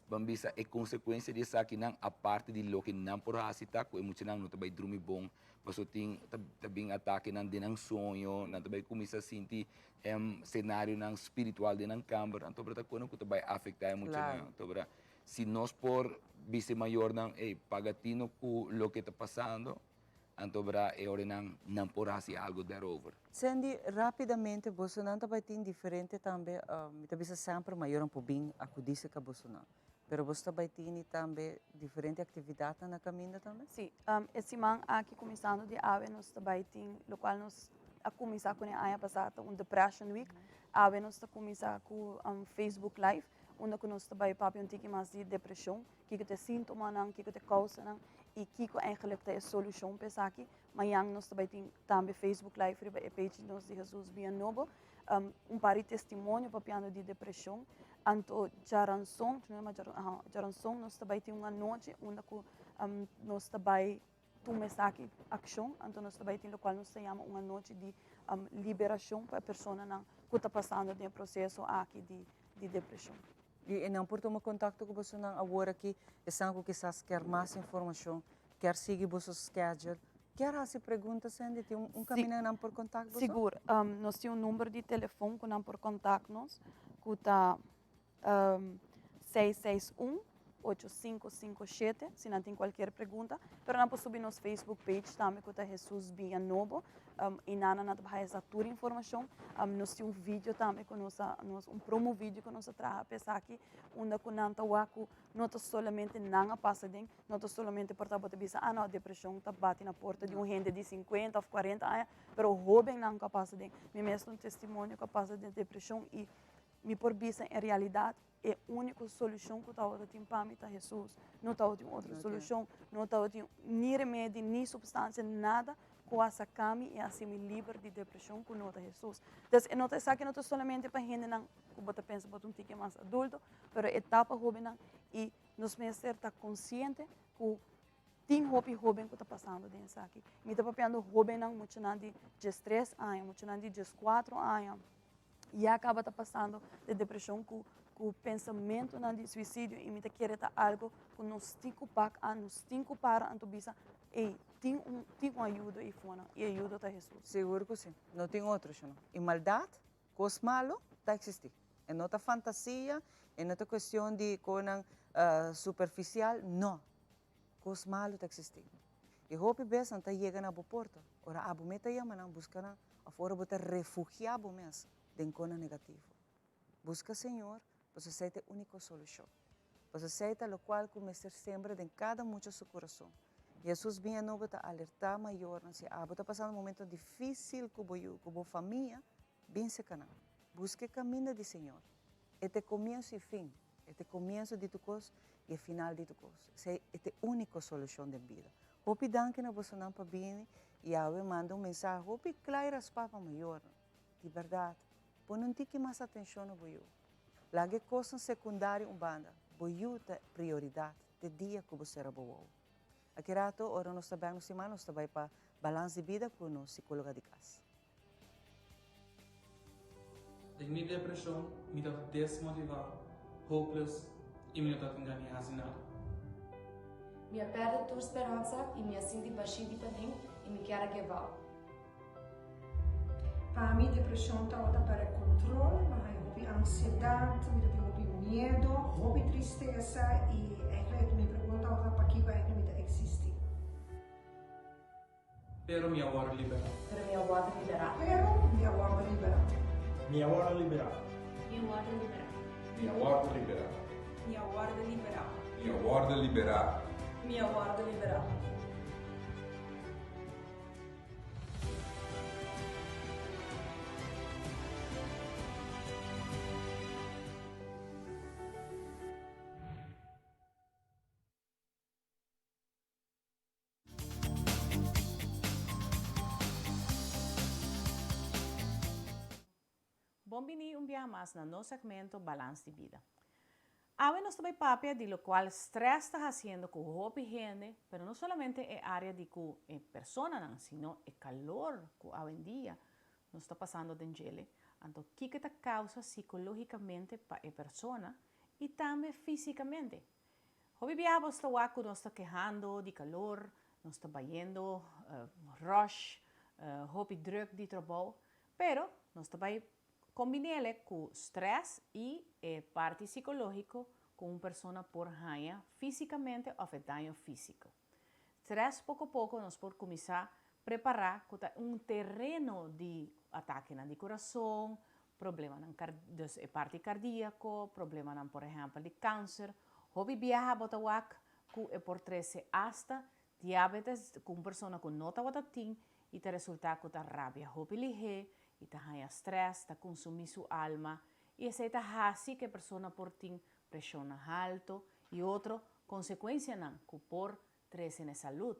ban bisa e consecuencia di esakinan aparte di loke nan por haci ta cu e muchanan no ta bay drumi bon paso tin ta bin atakenan den nan soño, nan ta bay cuminsa sinti scenarionan spiritual den nan camber, anto ta kono ku ta bai afektá e muchanan. Anto bra. Si nos por bisa e mayornan, ey, paga tino cu loke ta pasando, anto bra e ora nan nan por haci algo daarover. Sandy, rapidamente, bosonan ta bay tin diferente tambe, mi ta bisa semper mayornan por bin acudi cerca bosonan, pero boso ta bay tini tambe diferente actividadnan na caminda tambe? Si, e siman aki cuminsando di awe nos ta bay tin locual nos a cuminsa cune aña pasa ta un depression week, awe nos ta cuminsa cu Facebook live unda cu nos ta bay papia un tiki mas di depresion, kiko ta e sintomanan, kiko ta e causanan y kiko eigenlijk ta e solucion pa esaki. Mañan nos ta bay tin tambe Facebook live riba e page di nos di Jesus Bia Nobo, un par di testimonio papiando di depresion. Anto djaranson, djaranson nos ta bay tin un anochi unda cu nos ta bay tuma esaki accion, anto nos ta bay tin locual nos ta yama un anochi di liberacion pa e personanan cu ta pasando den e proceso aki di depresion. Y e nan por tuma contacto cu bosonan awor aki, esnan cu kisas kier mas informacion, kier sigui boso schedule, kier haci pregunta, Sandy, tin un camina nan por contact boso? Sigur, nos tin un number di telefon cu nan por contact nos, cu ta 661 8557 si nan tin cualkier pregunta, pero nan por subi nos Facebook page tambe cu ta Jesus Biña Nobo, y nan nan ta haya sa tur informacion. Nos tin un video tambe cu nos a, nos un promo video cu nos a traha pa esaki, unda cu nan ta wak cu no ta solamente nan a pasa den, no ta solamente por ta bo ta bisa, ah no, depresion ta bati na porta di un hende di 50 of 40 aña, pero hobennan cu a pasa den. Mi mes ta un testimonio cu a pasa den depresion y mi por bisa en realidad E úniko solushon ku tabata tin pa mi ta Hesus. No tabatin otro solushon, no tabatin ni remedi, ni supstansia, nada ku a saka mi i a hasi mi liber di depreshon ku no ta Hesus. Entonces, e no ta esaki no ta solamente pa hendenan ku bo ta pensa bo ta un tiki mas adulto, pero e ta pa hóbennan i nos mester ta konsiente ku tin hopi hóben ku ta pasando den esaki. Mi ta papiando hóbennan, muchanan di diestres aña, muchanan di dieskuatro aña. Ya caba ta pasando de depresion cu cu pensamentonan di suicidio y mi ta kere ta algo cu nos tin cu pak an, nos tin cu para anto bisa ey tin un tin un ayudo ey fona y ayudo ta Jesus. Sigur cu si, no tin otro sino. Y maldad, cos malo, ta existi. E no ta fantasia, e no ta cuestion di conan superficial, no. Cos malo ta existi. Y hopi bes nan ta yega na bo porta. Ora abo mes ta yama nan, busca nan, of ora bo ta refugia bo mes den cona negativo. Busca Señor, pasobra esey ta e unico solucion. Pasobra esey ta locual cu mester sembra den cada mucha su curason. Jesus bin anobo ta alerta mayornan, si abo ta pasando un momento dificil cu bo yu, cu bo famia, bin seca nan. Busca e caminda di Señor. E ta e comienzo y fin. E ta e comienzo di tur cos y e final di tur cos. Esey e ta e unico solucion den bida. Hopi danki na bosonan pa bini y awe manda un mensahe hopi cla y raspa pa mayornan. Di berdad, pone un tiki mas atencion na bo yu. Laga e cosnan secundario un banda. Bo yu ta prioridad te dia cu bo cera bo wowo. Aki rato, ora nos ta bek nos siman, nos ta bay pa Balans di Bida cu nos psicologa di cas. Den mi depresion mi ta desmotivá, hopeless i mi no ta tin gana di hasi nada. Mi a pèrdè tur speransa i mi a sinti bashí di paden i mi kier a give up. Pa mi depresion tabata pèrdè control, mi a haña hopi ansiedat, mi ta tin hopi miedo, hopi tristesa i eigenlijk mi pregunta tabata pakiko eigenlijk mi ta existi. Pero mi a wòrdu liberá. Pero mi a wòrdu liberá. Pero mi a wòrdu liberá. Mi a wòrdu liberá. Mi a wòrdu liberá. Mi a wòrdu liberá. Mi a wòrdu liberá. Mi a wòrdu liberá. Mi a wòrdu liberá. Bon bini un biaha mas na nos segmento Balans di Bida. Awe nos ta bai papia di locual stress ta haciendo cu hopi hende, pero no solamente e area di cu e personanan, sino e calor cu awendia nos ta pasando den djele, anto kico ta causa psicologicamente pa e persona y tambe fisicamente. Hopi biaha bo sta wak ku nos ta kehando di kalor, nos ta bayendo rush, hopi druk di trabou, pero nos ta bai kombinele ku stress i e parti sikológiko. ku un persona por haña físikamente òf e daño físiko. Strès poko poko nos por kuminsá prepará ku ta un tereno di atakenan di kurason, problemanan kar dus e parti kardiako, problemanan por ehèmpel di kanser. Hopi biaha bo ta wak ku e por trese asta diabetes ku un persona ku no tabata tin i ta resultá ku ta rabia hopi lihé i ta haña strès, ta kunsumí su alma i esei ta hasi ku e persona por tin preshonnan halto i otro konsekuensianan ku por trese na e salud.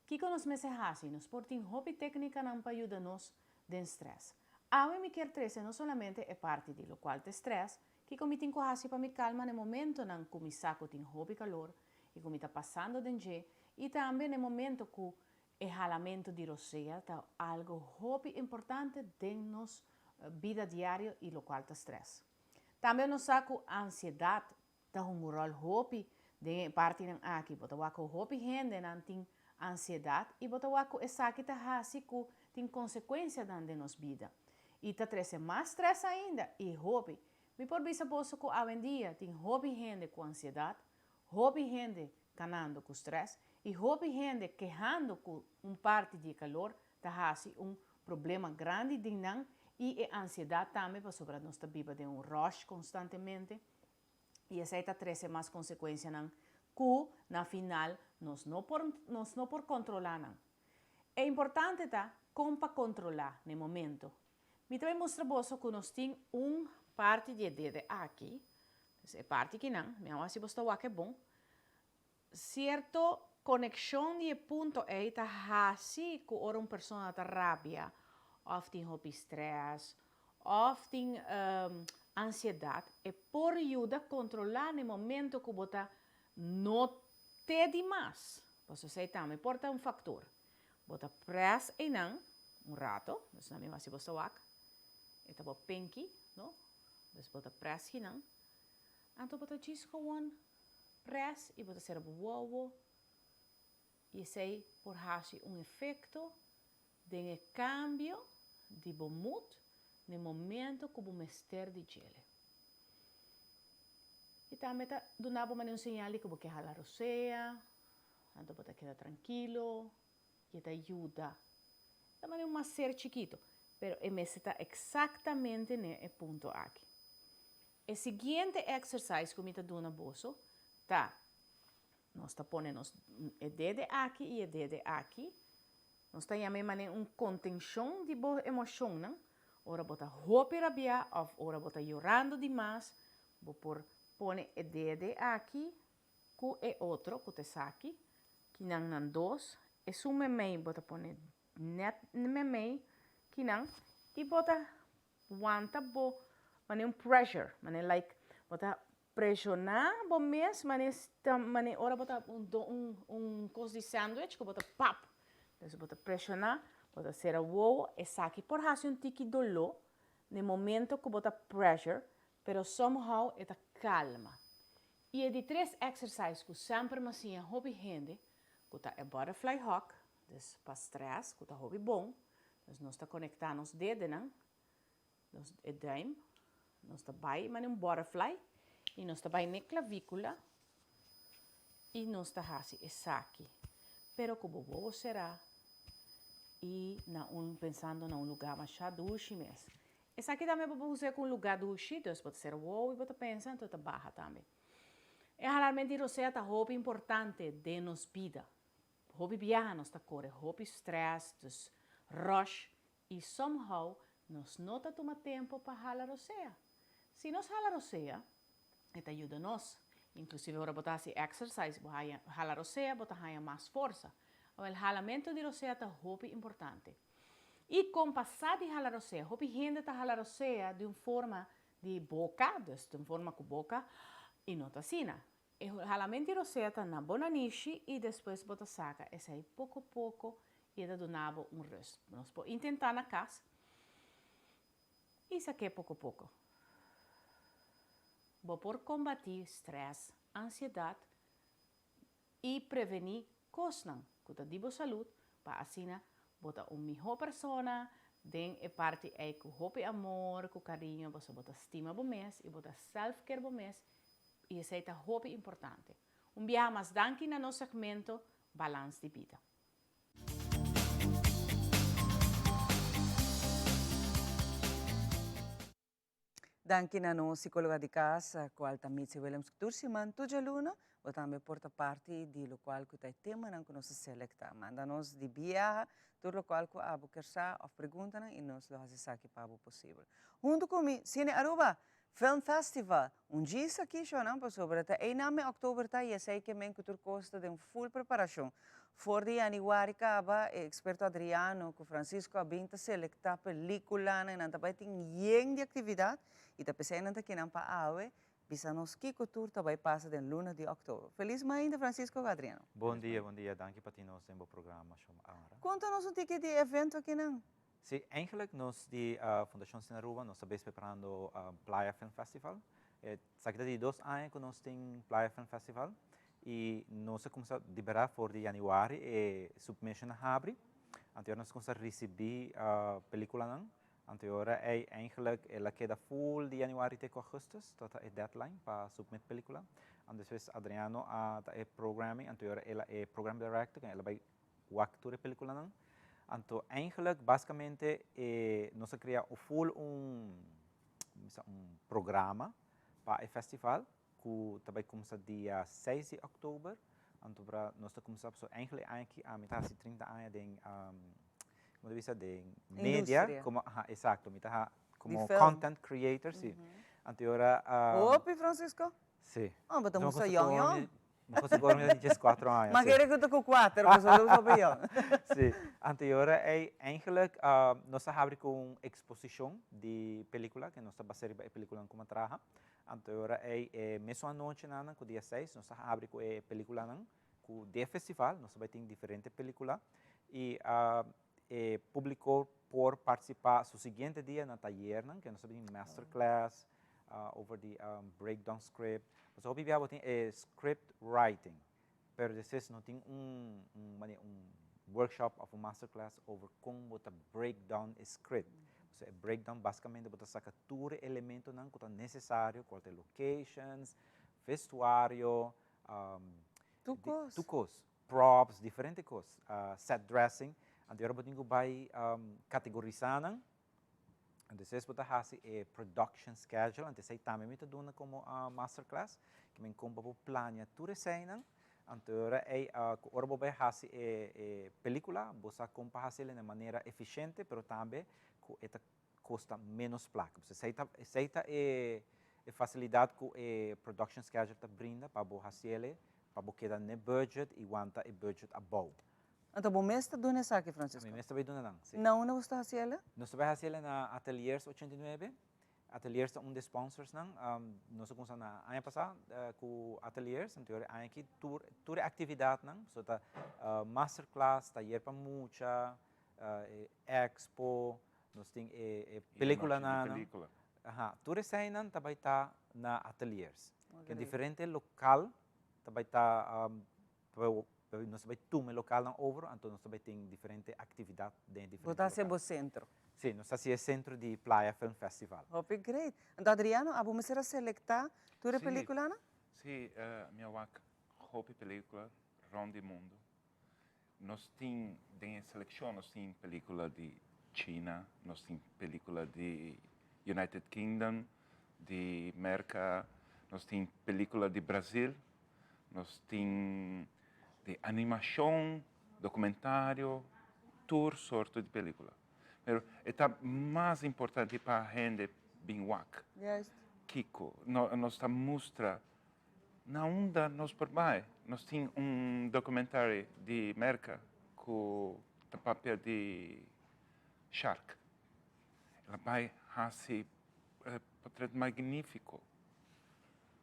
Kiko nos mester hasi? Nos por tin hopi téknikanan pa yuda nos den strès. Awe mi kier trese no solamente e parti di lokual ta e strès, kiko mi tin ku hasi pa mi kalma na e momentonan ku mi sa ku tin hopi kalor i ku mi ta pasando den dje i tambe na e momento ku e halamentu di rosea ta algu hopi importante den nos bida diario i lokual ta strès. Tambe nos sa ku ansiedat ta hunga un ròl hopi den e partinan aki. Bo ta wak ku hopi hendenan tin ansiedat i bo ta wak ku esaki ta hasi ku tin konsekuensianan den nos bida i ta trese mas strès ainda i hopi. Mi por bisa boso ku awendia tin hopi hende ku ansiedat, hopi hende kanando ku strès i hopi hende kehando ku un parti di e kalor ta hasi un problema grandi den nan i e ansiedat tambe pasobra nos ta biba den un rush konstantemente i esei ta trese mas konsekuensianan ku na final nos no por nos no por kontrolá nan. E importante ta kon pa kontrolá na e momento. Mi ta bai mustra boso ku nos tin un parti di e dede aki, dus e parti kinan, mi a wak si boso ta wak e bon, Sierto konekshon di e punto ei ta hasi ku ora un persona ta rabia òf tin hopi strès òf tin ansiedat e por yuda kontrolá na e momento ku bo ta no te di mas. Pasobra esei tambe por ta un faktor. Bo ta près einan un rato, dus na mi wak si bo sa wak, e ta bo pinky, no? Dus bo ta près kinan, anto bo ta djis gewoon Près i bo ta sera bo wowo i esei por hasi un efekto den e kambio di bo mood n'e momento ku bo mester di djele. I tambe ta duna bo manera un señal di ku bo ke hala rosea, anto bo ta keda trankilo i e ta yuda. Ta manera un maser chikito, pero e mester ta eksaktamente n'e e punto aki. E siguiente exercise cu mi ta duna boso ta, nos ta pone nos e dede aki y e dede aki, nos ta yama e manera un contencion di bo emocionnan, ora bo ta hopi rabia of ora bo ta yorando di mas, bo por pone e dede aki cu e otro cu ta esaki, kinan nan dos, esun memey bo ta pone net memey kinan y bo ta Wanta bo mane un pressure, mane like bo ta presiona bo mes mane mane ora bo ta un un un cos di sandwich cu bo ta pap, entonces bo ta presiona, bo ta cera wowo, esaki por haci un tiki dolo na e momento cu bo ta pressure, pero somehow e ta calma. Y e di tres exercise cu semper mi a siña hopi hende cu ta e butterfly hug, dus pa stress cu ta hopi bon, Dus nos ta konektá nos dedenan, nos e duim, nos ta bai manera un butterfly i nos ta bai n'e klavíkula i nos ta hasi esaki. Pero ku bo wowo será i na un pensando na un lugá masha dushi mes. Esaki tambe bo por us'é ku un lugá dushi, dus bo ta sera wowo i bo ta pensa anto ta baha tambe. E halalment di rosea ta hopi importante den nos bida. Hopi biaha nos ta kore hopi stress, dus rush i somehow nos no ta tuma tempo pa hala rosea. Si nos hala rosea, e ta yuda nos. Inclusive ora bo ta hasi exercise, bo haya hala rosea, bo ta haya mas forsa. Awel, halamento di rosea ta hopi importante. I kon pa sa di hala rosea? Hopi hende ta hala rosea di un forma di boka, dus di un forma ku boka, i no ta asina. E halamento di rosea ta na bo nanishi i despues bo ta saka esei poko poko i e ta duna bo un rust. Nos por intentá na kas i sak'é poko poko. Bo por kombatí strès, ansiedat i prevení kosnan ku ta di bo salud pa asina bo ta un mihó persona den e parti ei ku hopi amor, ku kariño pasobra bo ta stima bo mes i bo ta self-care bo mes. I esei ta hopi importante. Un biaha mas danki na nos segmento Balans di Bida. Danki na nos psicologa di cas, cual ta Mitzi Willems cu tur siman tur djaluna bo tambe por ta parti di locual cu ta e temanan cu nos a selecta. Manda nos di biaha tur locual cu abo kier sa of preguntanan y nos lo haci esaki pa abo posibel. Hunto cu mi, Cine Aruba Film Festival! Un djis aki shonan pasobra ta einan me oktober ta y esey ke men cu tur cos ta den full preparacion. For di januari caba e experto Adriano cu Francisco a bin ta selecta peliculanan y nan ta bay tin yen di actividad y ta pesey nan ta kinan pa awe bisa nos kico tur ta bay pasa den luna di oktober. Feliz mainta Francisco cu Adriano. Bon dia, bon dia. Danki pa tin nos den bo programa, Shomara. Conta nos un tiki di e evento akinan. Sí, eigenlijk nos di Fundacion Cine Aruba nos ta bes preparando Playa Film Festival. Esaki ta di dos aña cu nos tin Playa Film Festival y nos a cuminsa libera for di januari e submission a habri. Anto nos a cuminsa ricibi peliculanan. Anto e ora ey eigenlijk el a keda full di januari te cu augustus, ta ta e deadline pa submit pelicula. Anto despues Adriano a ta e programming, anto e ora el a e program director, el a bay wak tur e peliculanan. Anto eigenlijk basicamente e nos a crea full un bisa un programa pa e festival cu ta bay cuminsa dia seis di october. Anto pra nos ta cuminsa so eigenlijk e aña aki ami ta haci 30 aña den como ta bisa den media Industria. como aha exacto mi ta ha como Di film. content creator si. Anto e ora Hopi Francisco? Si. Oh, bo ta musta yong yong. Mi cosa gor mi ta di 14 aña. Ma kere ku ta ku kuater, pasobra ta usa bion. Si. Anto e ora ei eigenlijk nos a habri ku un eksposishon di pelikula, ke nos ta basa riba e pelikulanan ku mi a traha. Anto e ora ei e mesun anochinan ku dia seis nos a habri ku e pelikulanan ku di e festival nos ta bai tin diferente pelikula i e publiko por partisipa su siguiente dia na tayernan ke nos ta bin masterclass over di breakdown script. Pasobra hopi bia bo tin e script writing, pero despues no tin un un manera un workshop of un masterclass over kon bo ta breakdown e script. Pasobra e breakdown basikamente bo ta saka tur e elementonan ku ta nesesario, kual ta e locations, vestuario, Tur kos. Tur kos. Props, diferente kos. Set dressing. Anto ora bo tin ku bai kategorisá nan. Entonces bo ta hasi e production schedule, anto esei tambe mi ta duna komo masterclass, ke men kon pa bo plania tur eseinan, anto ora ei ku ora bo bai hasi e e pelikula, bo sa kon pa hasiel na manera efisiente, pero tambe ku e ta kosta menos plaka. Pues esei ta esei ta e e fasilidat ku e production schedule ta brinda pa bo hasiel pa bo keda n'e budget i wanta e budget abou. Anto bo mes ta duna esaki, Francisco? Mi mes ta bai duna nan, si. Na unda bo sta hasi el? Nos ta bai hasi el na Ateliers 89. Ateliers ta un di e sponsorsnan. Nos a kumsa na aña pasá ku Ateliers, anto e aña aki tur tur e aktividatnan, so ta masterclass, tayer pa mucha, e expo, nos tin e pelikulanan. Aha, tur eseinan ta bai ta na Ateliers. Ke diferente lokal ta bai ta Nos ta bai tuma e lokalnan over, anto nos ta bai tin diferente aktividat den e diferente Bo ta hasi bo sentro? Si, nos ta hasi e sentro di Playa Film Festival. Hopi great. Anto Adriano, abo mester a selektá tur e pelikulanan? Si, mi a wak hopi pelikula rond di mundu. Nos tin den e selekshon nos tin pelikula di China, nos tin pelikula di United Kingdom, di Merka, nos tin pelikula di Brazil, Nos tin di animashon, dokumentario, tur sorto di pelikula. Pero e ta mas importante pa hende bin wak. Kiko nos ta mustra na unda nos por bai. Nos tin un dokumentario di Merka ku ta papia di shark. El a bai hasi potret magnifiko.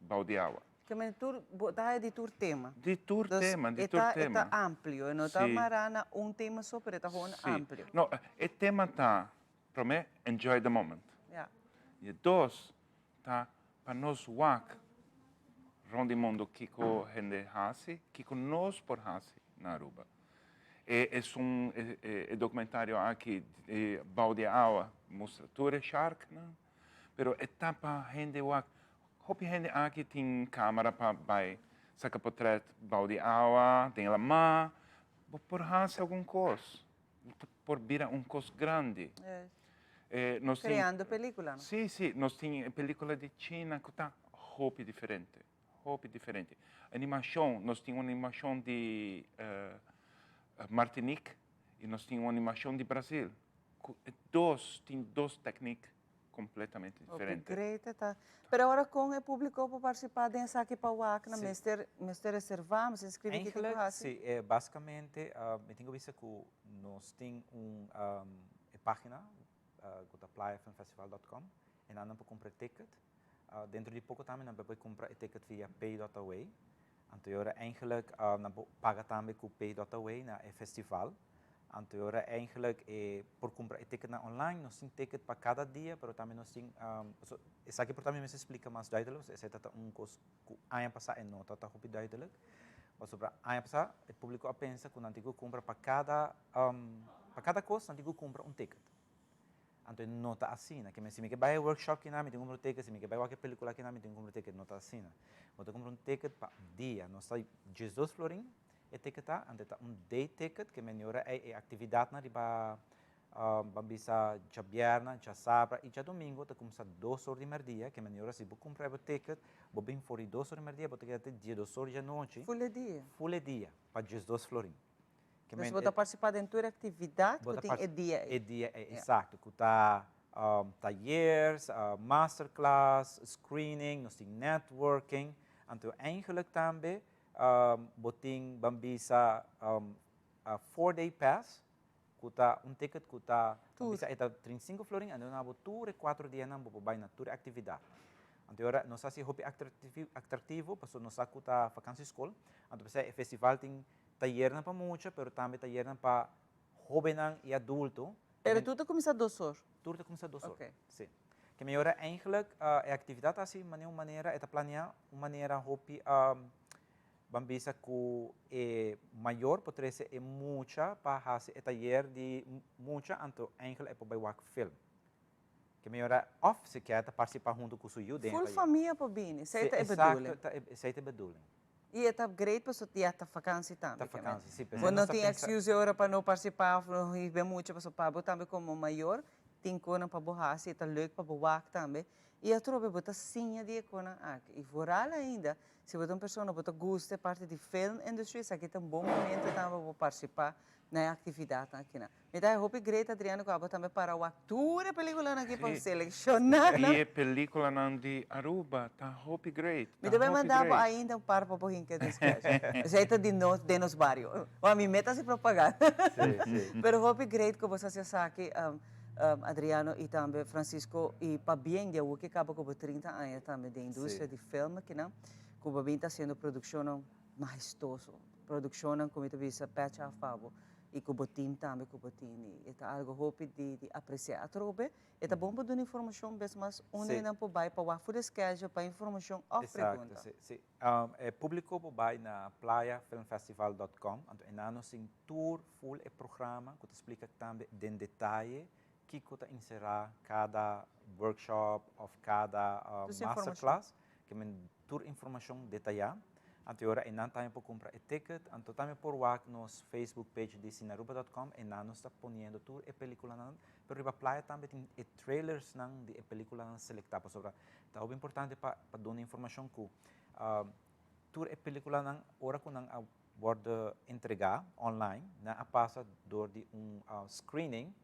bou di awa. Ke men tur, bo ta haya di tur tema. Di tur tema, di tur tema. E ta amplio, e no ta mará na un tema so, pero e ta gewoon amplio. No, e tema ta, promé, enjoy the moment. Ja. E dos ta pa nos wak rond di mundo kiko hende hasi, kiko nos por hasi na Aruba. E esun, e documentario aki bou di awa mustra tur e sharknan. Pero e ta pa hende wak. Hopi hende aki tin camera pa bai saca potret bou di awa, den lama. Bo por haci algun cos. Bo ta por bira un cos grandi. Eh, nos tin, Creando pelicula, no? Sí, sí. Nos tin e pelicula di China cu ta hopi diferente. Hopi diferente. Animacion, nos tin un animacion di Martinique y nos tin un animacion di Brasil. Cu e dos tin dos tecniek completamente diferente. Hopi great e ta. Pero awor con e publico por participa den esaki pa wak nan mester mester reserva, mester inscribi kico Eigenlijk haci? si, eh, basicamente mi tin cu bisa cu nos tin un e pagina cu ta playafilmfestival dot com en nan nan por cumpra e ticket. Dentro di poco tambe nan por por cumpra e ticket via pay dot away. Anto e ora eigenlijk nan por paga tambe cu pay dot away na e festival. Anto e ora eigenlijk e por cumpra e ticketnan online. Nos tin ticket pa cada dia, pero tambe nos tin, so esaki por tambe mester splica mas duidelijk, pasobra esei ta ta un cos cu aña pasa e no ta ta hopi duidelijk. Pasobra aña pasa e publico a pensa cu nan tin cu cumpra pa cada, pa cada cos nan tin cu cumpra un ticket. Anto e no ta asina. Ke men si mi ke bai e workshop kina mi tin kumpra un ticket, si mi ke bai wak e pelikula kina mi tin kumpra un ticket. No ta asina. Bo ta kumpra un ticket pa un dia. Nos ta diesdos florin e ticket ta, anto e ta un day ticket ke men yora ei e aktividatnan riba ban bisa djabièrnè, djasabra i djadumingu ta kumsa dos or di mèrdia. Ke men yora si bo kumpra bo ticket bo bin for di dos or di mèrdia bo ta keda te diesdos or djanochi. Ful e dia. Ful e dia pa diesdos florin. Dus bo ta participá den tur e actividad cu tin e dia ei. E dia ei, exacto. Cu ta tayers, masterclass, screening, nos tin networking. Anto eigenlijk tambe bo tin ban bisa four day pass cu ta un ticket cu ta ban bisa e ta 35 florin anto nan bo tur e cuatro dianan bo por bai na tur e actividad. Anto e ora nos a haci hopi atractivo pasobra nos sa cu ta vakantie school anto p'esei e festival tin Tayernan pa mucha, pero tambe tayernan pa hobennan y adulto. Pero tur ta cuminsa dos or? Tur ta cuminsa dos or, okay. Si. Ke mi ora eigenlijk e actividad ta haci mane un manera, e ta planea un manera hopi ban bisa cu e mayor por trece e mucha pa haci e tayer di mucha, anto eigenlijk e por bay wak film. Ke mi ora of si kier ta participa hunto cu su yu den e tayer. Full famia por bini, esey ta e bedoeling. Exacto, esey ta e bedoeling. I e ta great pasobra ya ta vakansi tambe. Ta vakansi, si. Bo no tin excuse ora pa no partisipá òf no hiba mucha pasobra pa bo tambe komo mayor tin konan pa bo hasi, e ta leuk pa bo wak tambe. I atrobe bo ta siña di e konan aki. I vooral ainda si bo ta un persona bo ta gusta e parti di film industry esaki ta un bon momento tambe pa bo partisipá na e aktividatnan akinan. Mi ta hopi great Adriano ku abo tambe para wak tur e peliculanan aki pa selecciona nan. I e peliculanan di Aruba ta hopi great. Mi ta bai manda bo ainda un par pa bo hinca den schedule. Esei ta di nos, den nos bario. Bo mi meta haci propaganda. Pero hopi great ku bo sa haci esaki Adriano i tambe Francisco i pabien di awo ke kaba ku bo 30 aña tambe den industria di film akinan ku bo bin ta haciendo produccionnan mahestoso. Produccionnan ku mi ta bisa pècha af pa bo. y cu bo team tambe cu bo tin y e ta algo hopi di di aprecia atrobe e ta bon pa duna informacion bes mas unda e nan por bay pa wak for de schedule pa informacion of pregunta. Exacto, si, si. E publico por bay na playafilmfestival dot com anto e nan nos tin tur full e programa cu ta splica tambe den detaye kico ta encera cada workshop of cada masterclass. Ke men tur informashon detayá. Anto e ora einan tambe por kumpra e ticket. Anto tambe por wak nos Facebook page di cinearuba dot com. Einan nos ta poniendo tur e pelikulanan. Pero riba playa tambe tin e trailersnan di e pelikulanan selektá. Pasobra ta hopi importante pa pa duna informashon ku tur e pelikulanan ora ku nan a wòrdu entregá online, nan a pasa dor di un screening.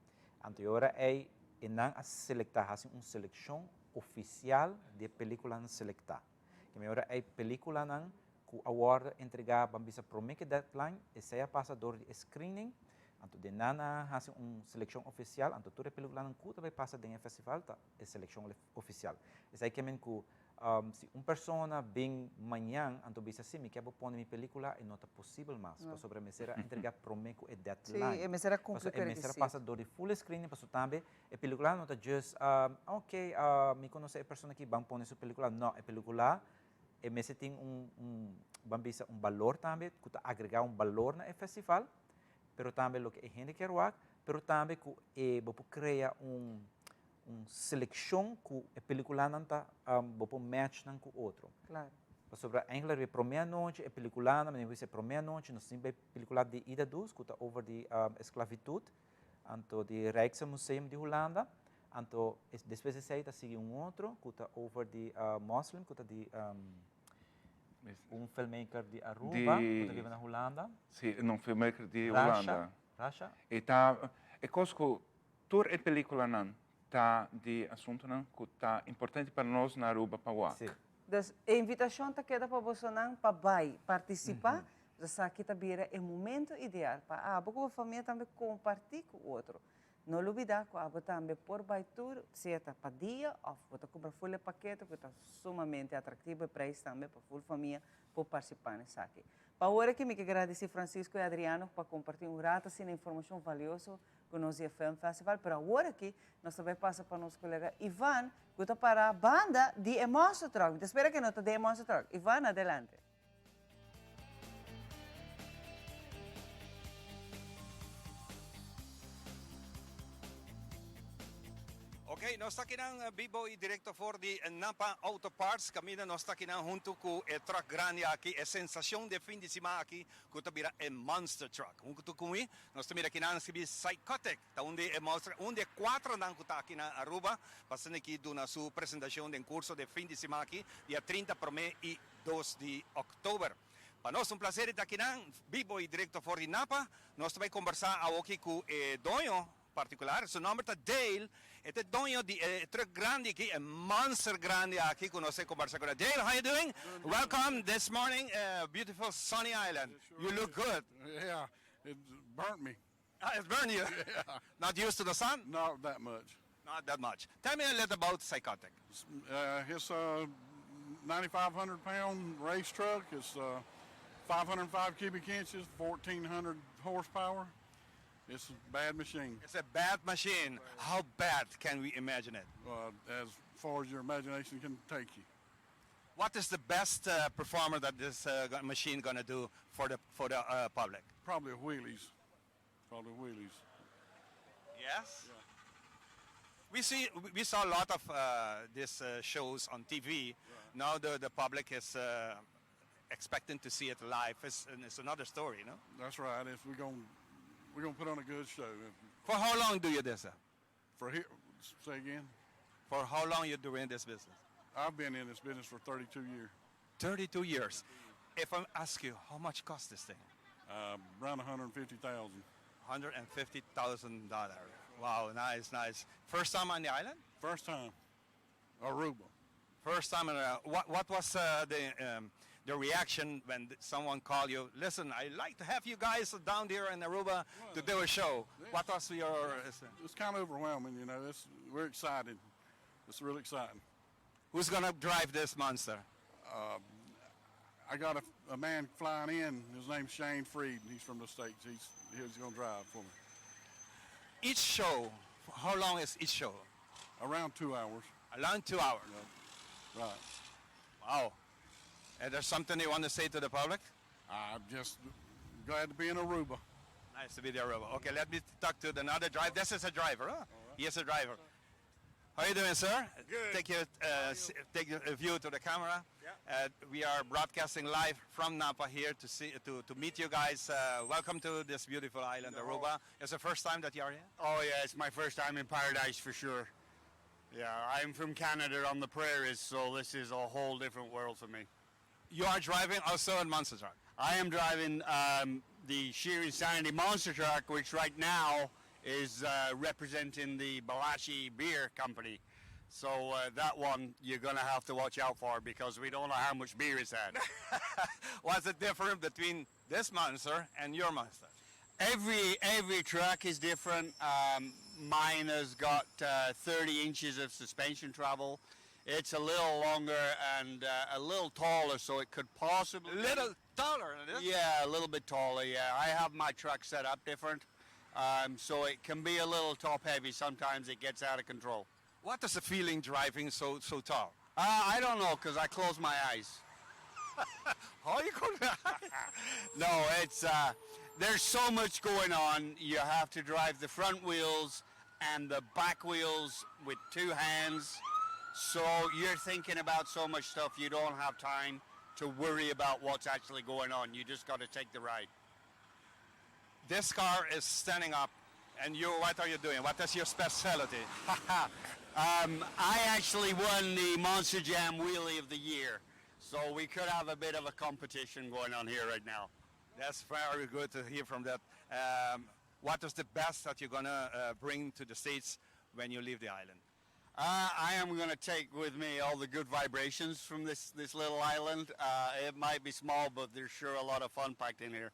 Anto e ora ei e nan a selektá, hasi un selekshon ofisial di e pelikulanan selektá. Ke mi ora ei pelikulanan ku a wòrdu entregá ban bisa promé ku e deadline, esei a pasa dor di e screening, anto den nan a hasi un selekshon ofisial, anto tur e pelikulanan ku ta bai pasa den e festival ta e selekshon ofisial. Esei ke men ku Si un persona bin mañan anto bisa si mi ke bo pone mi pelicula e no ta posibel mas pasobra e mester a entrega prome cu e deadline. Sí, e mester a cumpli cu e requisito. E mester a pasa door di full screening pasobra tambe e pelicula no ta just ok mi conoce e persona aki ban pone su pelicula no e pelicula e mester tin un un ban bisa un balor tambe cu ta agrega un balor na e festival pero tambe loke e hende kier wak pero tambe cu e bo por crea un. un selekshon ku e pelikulanan ta bo por match nan ku otro. Claro. Pasobra eigenlijk riba e promé anochi e pelikulanan, mi bisa e promé anochi nos tin e pelikula di Ida Dus ku ta over di esklavitud, anto di Rijksmuseum di Hulanda, anto despues di esei ta sigui un otro ku ta over di moslim ku ta di un filmmaker di Aruba ku ta biba na Hulanda. Si, un filmmaker di Hulanda. Rasha? E ta e kos ku Tur e peliculanan ta di asuntonan cu ta importante pa nos na Aruba pa wak. Dus e invitacion ta keda pa bosonan pa bay participa, esaki ta bira e momento ideal pa abo cu bo famia tambe comparti cu otro. No lubida cu abo tambe por bay tur, sea ta pa dia of bo ta cumpra full e pakete cu ta sumamente atractivo e prijs tambe pa full famia por participa na esaki. Pa awor aki mi ke gradici Francisco y Adriano pa comparti un rato asina informacion valioso cu nos di e Film Festival, pero awor aki nos ta bay pasa pa nos colega Ivan cu ta para banda di e Monster Truck. Mi ta spera cu e no ta den e Monster Truck. Ivan, adelante. Ok, nos ta akinan bibo y directo for di Napa Auto Parts, caminda nos ta akinan hunto cu e truck grandi aki, e sensacion di e fin di siman aki cu ta bira e Monster Truck. Hunto cu mi Nos ta mira kinan skibi Psychotic ta un di e mostra, un di e cuatronan cu ta aki na Aruba pa asina aki duna su presentacion den curso di e fin di siman aki, dia 30, prome y dos di october. Pa nos ta un placer di ta akinan, bibo y directo for di Napa. Nos ta bay combersa awoki cu e doño particular, su nomber ta Dale, e ta e doño di e truck grandi aki, e monster grandi aki cu nos ta combersa cu ne. Dale, how you doing? Welcome this morning, beautiful sunny island. You look good. Yeah. It burnt me. Ah, it burned you? Yeah. Not used to the sun? Not that much. Not that much. Tell me a little about Psychotic. Uh, it's a 9,500 pound race truck. It's uh, 505 cubic inches, 1,400 horsepower. It's a bad machine. It's a bad machine. How bad can we imagine it? Uh, as far as your imagination can take you. What is the best uh, performer that this uh, machine gonna do for the for the uh, public? Probably wheelies. Probably wheelies. Yes. Yeah. We see we saw a lot of uh, these uh, shows on TV. Right. Now the the public is uh, expecting to see it live. It's, it's another story, no? That's right. If we're gonna we're gonna put on a good show. For how long do you this? For here, say again. For how long you doing this business? I've been in this business for 32 years. 32 years. If I ask you, how much cost this thing? Uh, around 150,000. $150,000. Wow, nice, nice. First time on the island? First time. Aruba. First time in uh, what, what was uh, the, um, the reaction when someone called you, listen, I like to have you guys down there in Aruba well, to do a show. Yeah. What was your... It's, it's kind of overwhelming, you know. It's, we're excited. It's really exciting. Who's going to drive this monster? Uh, I got a, a man flying in. His name's Shane Freed. He's from the States. He's, he's going to drive for me. Each show, how long is each show? Around two hours. Around two hours? Yeah. Right. Wow. And there's something you want to say to the public? I'm just glad to be in Aruba. Nice to be there, Aruba. Okay, let me talk to another driver. This is a driver, huh? Right. He is a driver. How are you doing, sir? Good. Take your uh, take a view to the camera. Yeah. Uh, we are broadcasting live from Napa here to see to, to meet you guys. Uh, welcome to this beautiful island, no. Aruba. It's the first time that you are here? Oh yeah, it's my first time in paradise for sure. Yeah, I'm from Canada on the prairies, so this is a whole different world for me. You are driving also in monster truck. I am driving um, the Sheer Insanity monster truck, which right now is uh, representing the Balashi Beer Company. So uh, that one you're going to have to watch out for because we don't know how much beer is had. What's the difference between this monster and your monster? Every every truck is different. Um, mine has got uh, 30 inches of suspension travel. It's a little longer and uh, a little taller, so it could possibly a little taller. Yeah, a little bit taller. Yeah, I have my truck set up different, um, so it can be a little top heavy. Sometimes it gets out of control. What is the feeling driving so so tall? Uh, I don't know because I close my eyes. How you close your eyes? no, it's uh, there's so much going on. You have to drive the front wheels and the back wheels with two hands. So you're thinking about so much stuff you don't have time to worry about what's actually going on. You just got to take the ride. This car is standing up, and you, what are you doing? What is your specialty? I actually won the Monster Jam Wheelie of the Year. So we could have a bit of a competition going on here right now. That's very good to hear from that. What is the best that you're gonna bring to the States when you leave the island? I am going to take with me all the good vibrations from this little island. It might be small, but there's sure a lot of fun packed in here.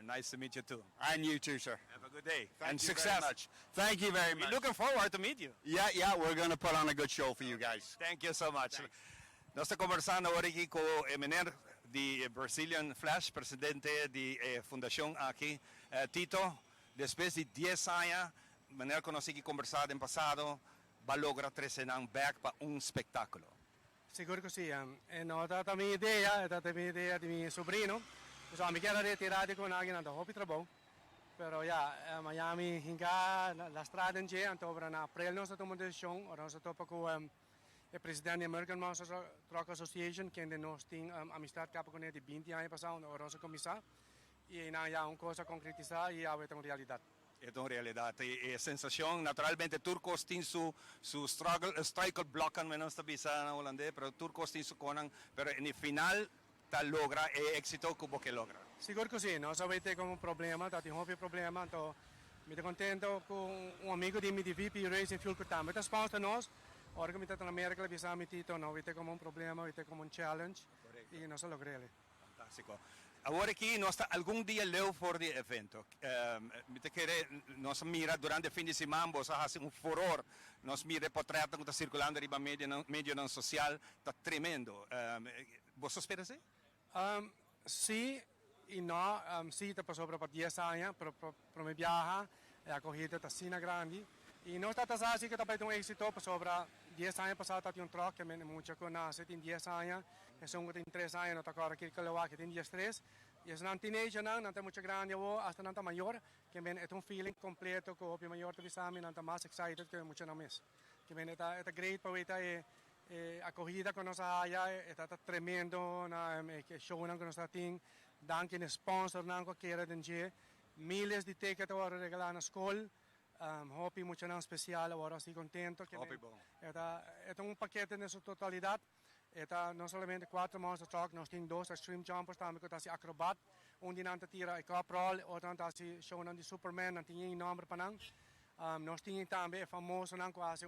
Nice to meet you too. And you too, sir. Have a good day. Thank and you success. very much. Thank you very We're much. looking forward to meet you. Yeah, we're going to put on a good show for you guys. Thank you so much. Nos ta kombersando awor aki ku meneer di Brazilian Flash, presidente di fundacion aki, Tito. Despues di 10 aña, meneer ku nos a kombersá den pasado, b'a logra trese nan back pa un espektákulo. Sigur ku si. E no ta mi idea, ta mi idea di mi sobrino. So, mi kier retirá di ku nan ta hopi trabou. Pero ja, Miami hinga la strada in anto na aprel nos a tuma un desishon, ora nos a topa ku e presidente di American Monster Truck Association, ku nos tin amistat kaba kuné di 20 aña pasá, ora nos a kuminsá. I nan ya un kos a konkretisá i awor ta un realidat. E ta un realidat. E sensashon, naturalmente, tur kos tin su struggle, struikelblokken, men ta bisa na hulandes, pero tur kos tin su kosnan, pero na final ta logra e éksito ku bo ke logra. Sigur ku si, nos a wak komo un problema, ta tin hopi problema, anto mi ta kontentu ku un amigu di mi di VP Racing Fuel ku tambe ta sponsor nos. Ora ku mi ta na Amérika, el a bisa mi Tito, no wak komo un problema, wak komo un challenge i nos a logr'é. Fantástiko. Awor aki nos ta algun dia leu for di e evento. Mi ta kere nos mira durante fin di siman, bo a hasi un furor. Nos mira portrèt ku ta sirkulando riba medio sosial, ta tremendo. Bo ta spera asina? Si i no, si, ta pasobra pa 10 aña, pero pa mi biaha, e akohida ta asina grandi. I nos ta asina ku ta un éksito, pasobra 10 aña pasá tin un truck, ku mucha ku nase tin 10 aña, esun ku tin 3 aña, no ta awor ku ku tin 10 3. I esnan teenager nan, nan ta muchu grandi, hasta nan ta mayor, ku e ta un feeling kompleto ku hopi mayor ta bisami, nan ta mas excited ku mucha nan mes. Ke men ta great pa weta e akohida ku nos a haya, ta tremendo na e show nan ku nos tin, danki na sponsor nan ku kere den dje, miles di ticket awor regalá na skol, hopi mucha nan spesial awor asina kontentu. Hopi bon. Ta un pakete den su totalidat. Ta no solamente kuater monster truck, nos tin dos extreme jumpers tambe ku ta acrobat. Un di nan ta tira e cup roll, otro nan ta show nan di Superman, nan tin un nòmber pa nan. Nos tin tambe e famoso nan ku hasi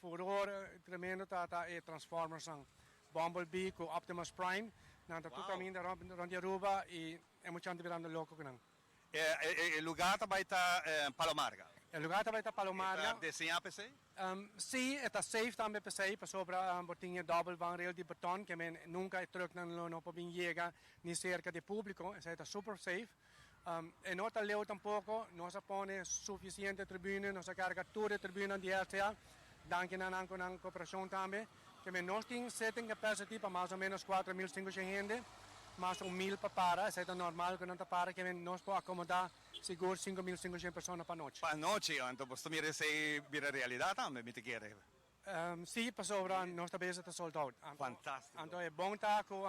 furor tremendo ta e Transformers nan. Bumblebee ku Optimus Prime, nan ta tur kaminda rònt di Aruba i e mucha ta birando loko ku nan. E lugá tambe ta Palo Marga. E lugá tambe ta Palo Marga. Ta diseñá p'esei? Si, ta safe tambe p'esei, pasobra bo tin double vangrail di beton, ke men nunka e truck nan no por yega ni serka di públiko, esei ta super safe. E no ta leu tampoko, nos a pone sufisiente tribune, nos a karga tur e tribune di RCA, danki na nan ku nan kooperashon tambe. Ke men nos tin sitting capacity pa mas o ménos 4500 hende, mas 1000 pa para, esei ta normal ku nan ta para, ke men nos por akomodá sigur 5500 persona pa anochi. Pa anochi, anto bo mira esei bira realidat tambe, mi ta kere. Si, pasobra nos ta bezig ta sold out. Fantástiko. Anto e bon ta ku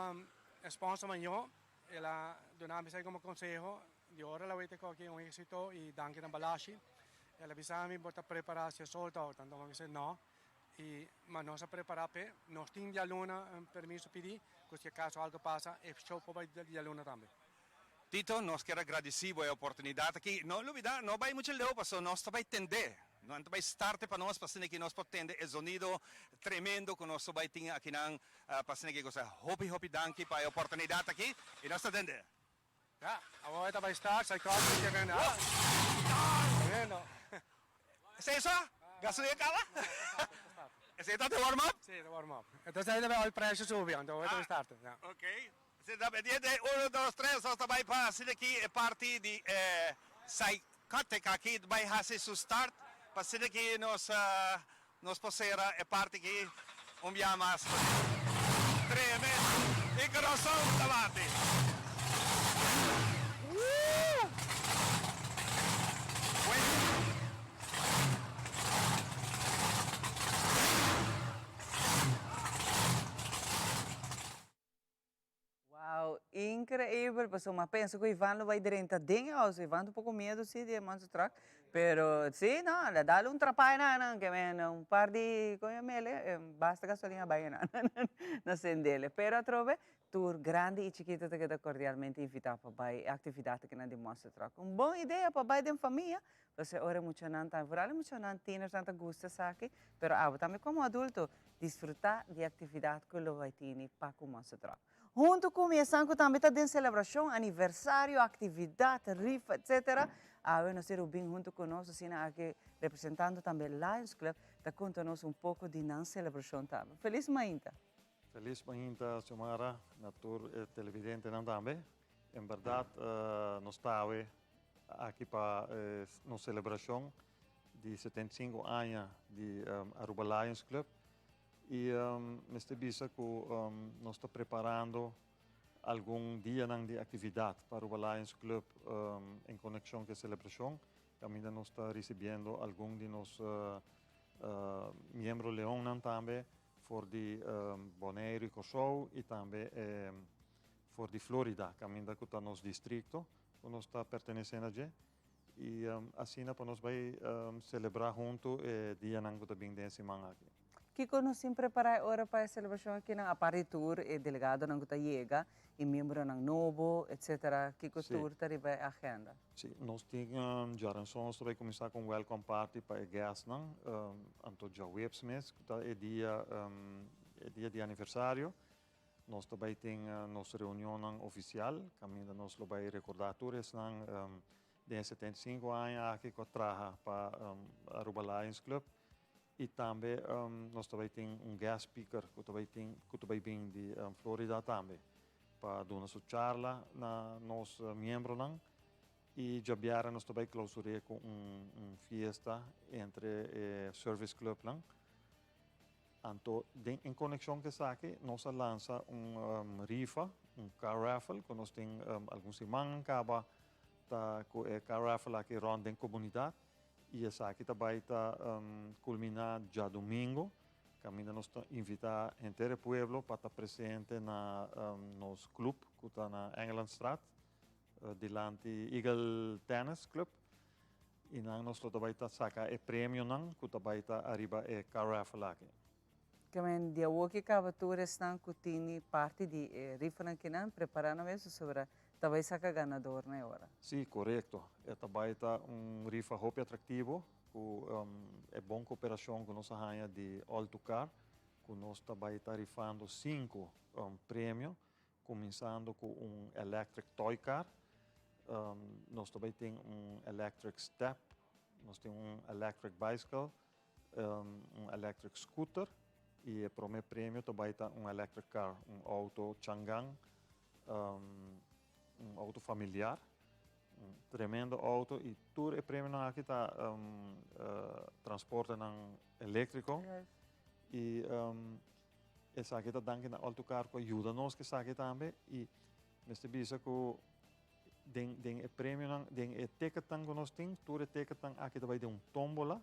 sponsor mayor, el a duna mi komo konseho, di ora el a weta ku un éksito i danki na Balashi. El a bisa mi bo ta prepará si sold out, anto mi bisa no. I ma nos a prepará p'e, nos tin djaluna un permiso pidí, ku si akaso algu pasa, e show por bai djaluna tambe. Tito, nos ke gradisí e oportunidat aki. No lubidá, no bai muchu leu, paso nos ta bai tende. No bai start pa nos, pa ku nos por tende e zonido tremendo ku nos bai tin aki nan, pa ku hopi hopi danki pa e oportunidat aki i nos ta tende. Ja, awor ta bai start, Psychotic, ke ven, ah. Tremendo. Esei so? Gasolina kaba? Esei ta warm up? Si, ta warm up. Anto ei ta oil pressure subi, anto awor ta start. Ja. Ok. Esei ta pendiente, 1, 2, 3, nos ta bai pa aki e parti di Psychotic aki bai hasi su start, pa aki nos por sera e parti aki un dia mas. Tremendo. E kurason ta bati. Woo! Wow, increibel, pasobra mi a pensa cu Ivan lo bay drenta den e auto, Ivan ta un poco miedo si di e monster truck, pero si no, el a dal un trapaya na nan, ke men un par di con e mele, basta gasolina a bay nan na cendele, pero atrobe tur grandi y chikito ta keda cordialmente invita pa bay e actividad akinan di monster truck, un bon idea pa bay den famia, pasobra ora e muchanan ta, vooral e muchanan tienernan ta gusta esaki, pero abo tambe como adulto Disfrutá di e aktividat ku lo bai tini pa ku Monster Truck. Huntu ku mi esnan ku tambe ta den selebrashon, aniversario, aktividat, rifa, etc. Awe nos tin Rubin huntu ku nos, asina aki representando tambe Lions Club, ta konta nos un poko di nan selebrashon tambe. Felis mainta! Felis mainta Xiomara, na tur e televidentenan tambe. En bèrdat nos ta awe aki pa nos selebrashon di 75 aña di Aruba Lions Club y mester bisa cu nos ta preparando algun dianan di actividad pa Aruba Lions Club en conexion cu e celebracion. Caminda nos ta ricibiendo algun di nos miembro leonnan tambe for di Bonaire y Corsou y tambe for di Florida caminda cu ta nos districto cu nos ta pertenece na dje. Y asina pa nos bay celebra hunto e dianan cu ta bin den e siman aki. Kico nos tin prepara e ora pa e celebracion akinan, apart di tur e delegadonan cu ta yega y miembronan nobo, etcetera, kico tur ta riba e agenda? Si, nos tin djaranson nos ta bay cuminsa cu un welcome party pa e guestnan, anto djaweps mes cu ta e dia e dia di aniversario Nos ta bai tin nos reunionnan ofisial kaminda nos lo bai rekordá tur esnan den e 75 aña aki ku a traha pa Aruba Lions Club i tambe nos ta bai tin un guest speaker ku ta bai tin ku ta bai bin di Florida tambe pa duna su charla na nos miembronan i djabièrnè nos ta bai klausur'é ku un fiesta entre e service clubnan. Anto den en konekshon ku esaki nos a lansa un rifa, un car raffle ku nos tin algun siman kaba ta ku e car raffle aki rònt den komunidat i esaki ta bai ta kulminá djadumingu kaminda nos ta invitá henter e pueblo pa ta presente na nos klup ku ta na Engelandstraat dilanti Eagle Tennis Club. I nan nos lo ta bai ta saka e premionan ku ta bai ta ariba e car raffle aki. Kemen di awoki kaba tur esnan ku tini parti di e rifanan kinan prepara nan mes pasobra ta bai saka ganador na e ora. Si, korekto. E ta bai ta un rifa hopi atraktivo ku e bon koperashon ku nos a haña di All to Car ku nos ta bai ta rifando sinku premio Kuminsando ku un electric toy car, nos ta bai tin un electric step, nos tin un electric bicycle, un electric scooter i e promé premio ta bai ta un electric car, un auto Changan, un auto familiar, un tremendo auto i tur e premionan aki ta transportenan eléktriko i Esaki ta danki na Altocar cu a yuda nos cu esaki tambe y mester bisa cu den den e premionan, den e ticketnan cu nos tin, tur e ticketnan aki ta bay den un tombola,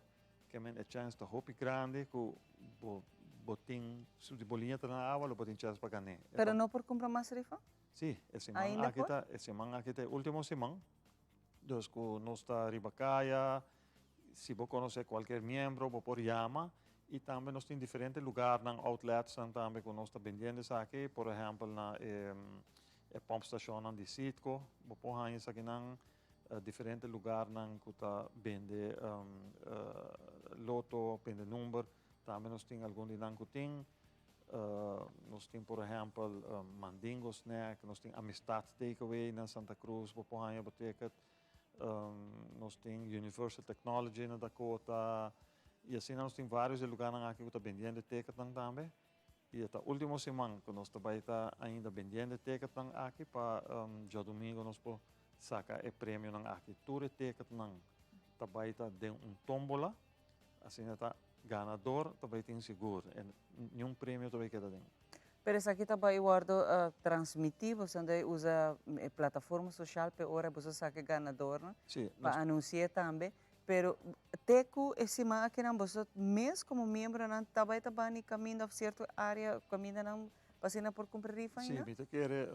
ke men e chance ta hopi grandi cu bo bo tin, si bo liña ta na awa lo bo tin chance pa gané. Pero no por cumpra mas rifa? Si, e siman aki ta, e siman aki ta e ultimo siman. Dus ku nos ta riba kaya, si bo konosé kualker miembro bo por yama i tambe nos tin diferente lugarnan, outletsnan tambe ku nos ta bendiendo esaki, por ehèmpel na e e pòmpstashonnan di Citgo bo por haña esakinan, diferente lugarnan ku ta bende loto, bende number, tambe nos tin algun di nan ku tin. Nos tin por ehempel Mandingo Snack, nos tin Amistad Takeaway na Santa Cruz, bo por haña bo ticket. Nos tin Universal Technology na Dakota. Y asina nos tin varios di lugarnan aki cu ta bendiendo e ticketnan tambe. Y e ta ultimo siman cu nos ta bay ta ainda bendiendo e ticketnan aki pa djadomingo nos por saca e premionan aki. Tur e ticketnan ta bay ta den un tombola. Asina ta ganador ta bay tin sigur en niun premio ta bay keda den. Pero esaki ta bay wordo transmiti, boso ta usa e plataforma social p'e ora boso sa ke ganadornan pa anuncia tambe, pero te cu e siman akinan boso mes como miembronan ta bay ta bani caminda of cierto area camindanan. Pa asina por kumpra rifa Sí, ainda? mi ta kere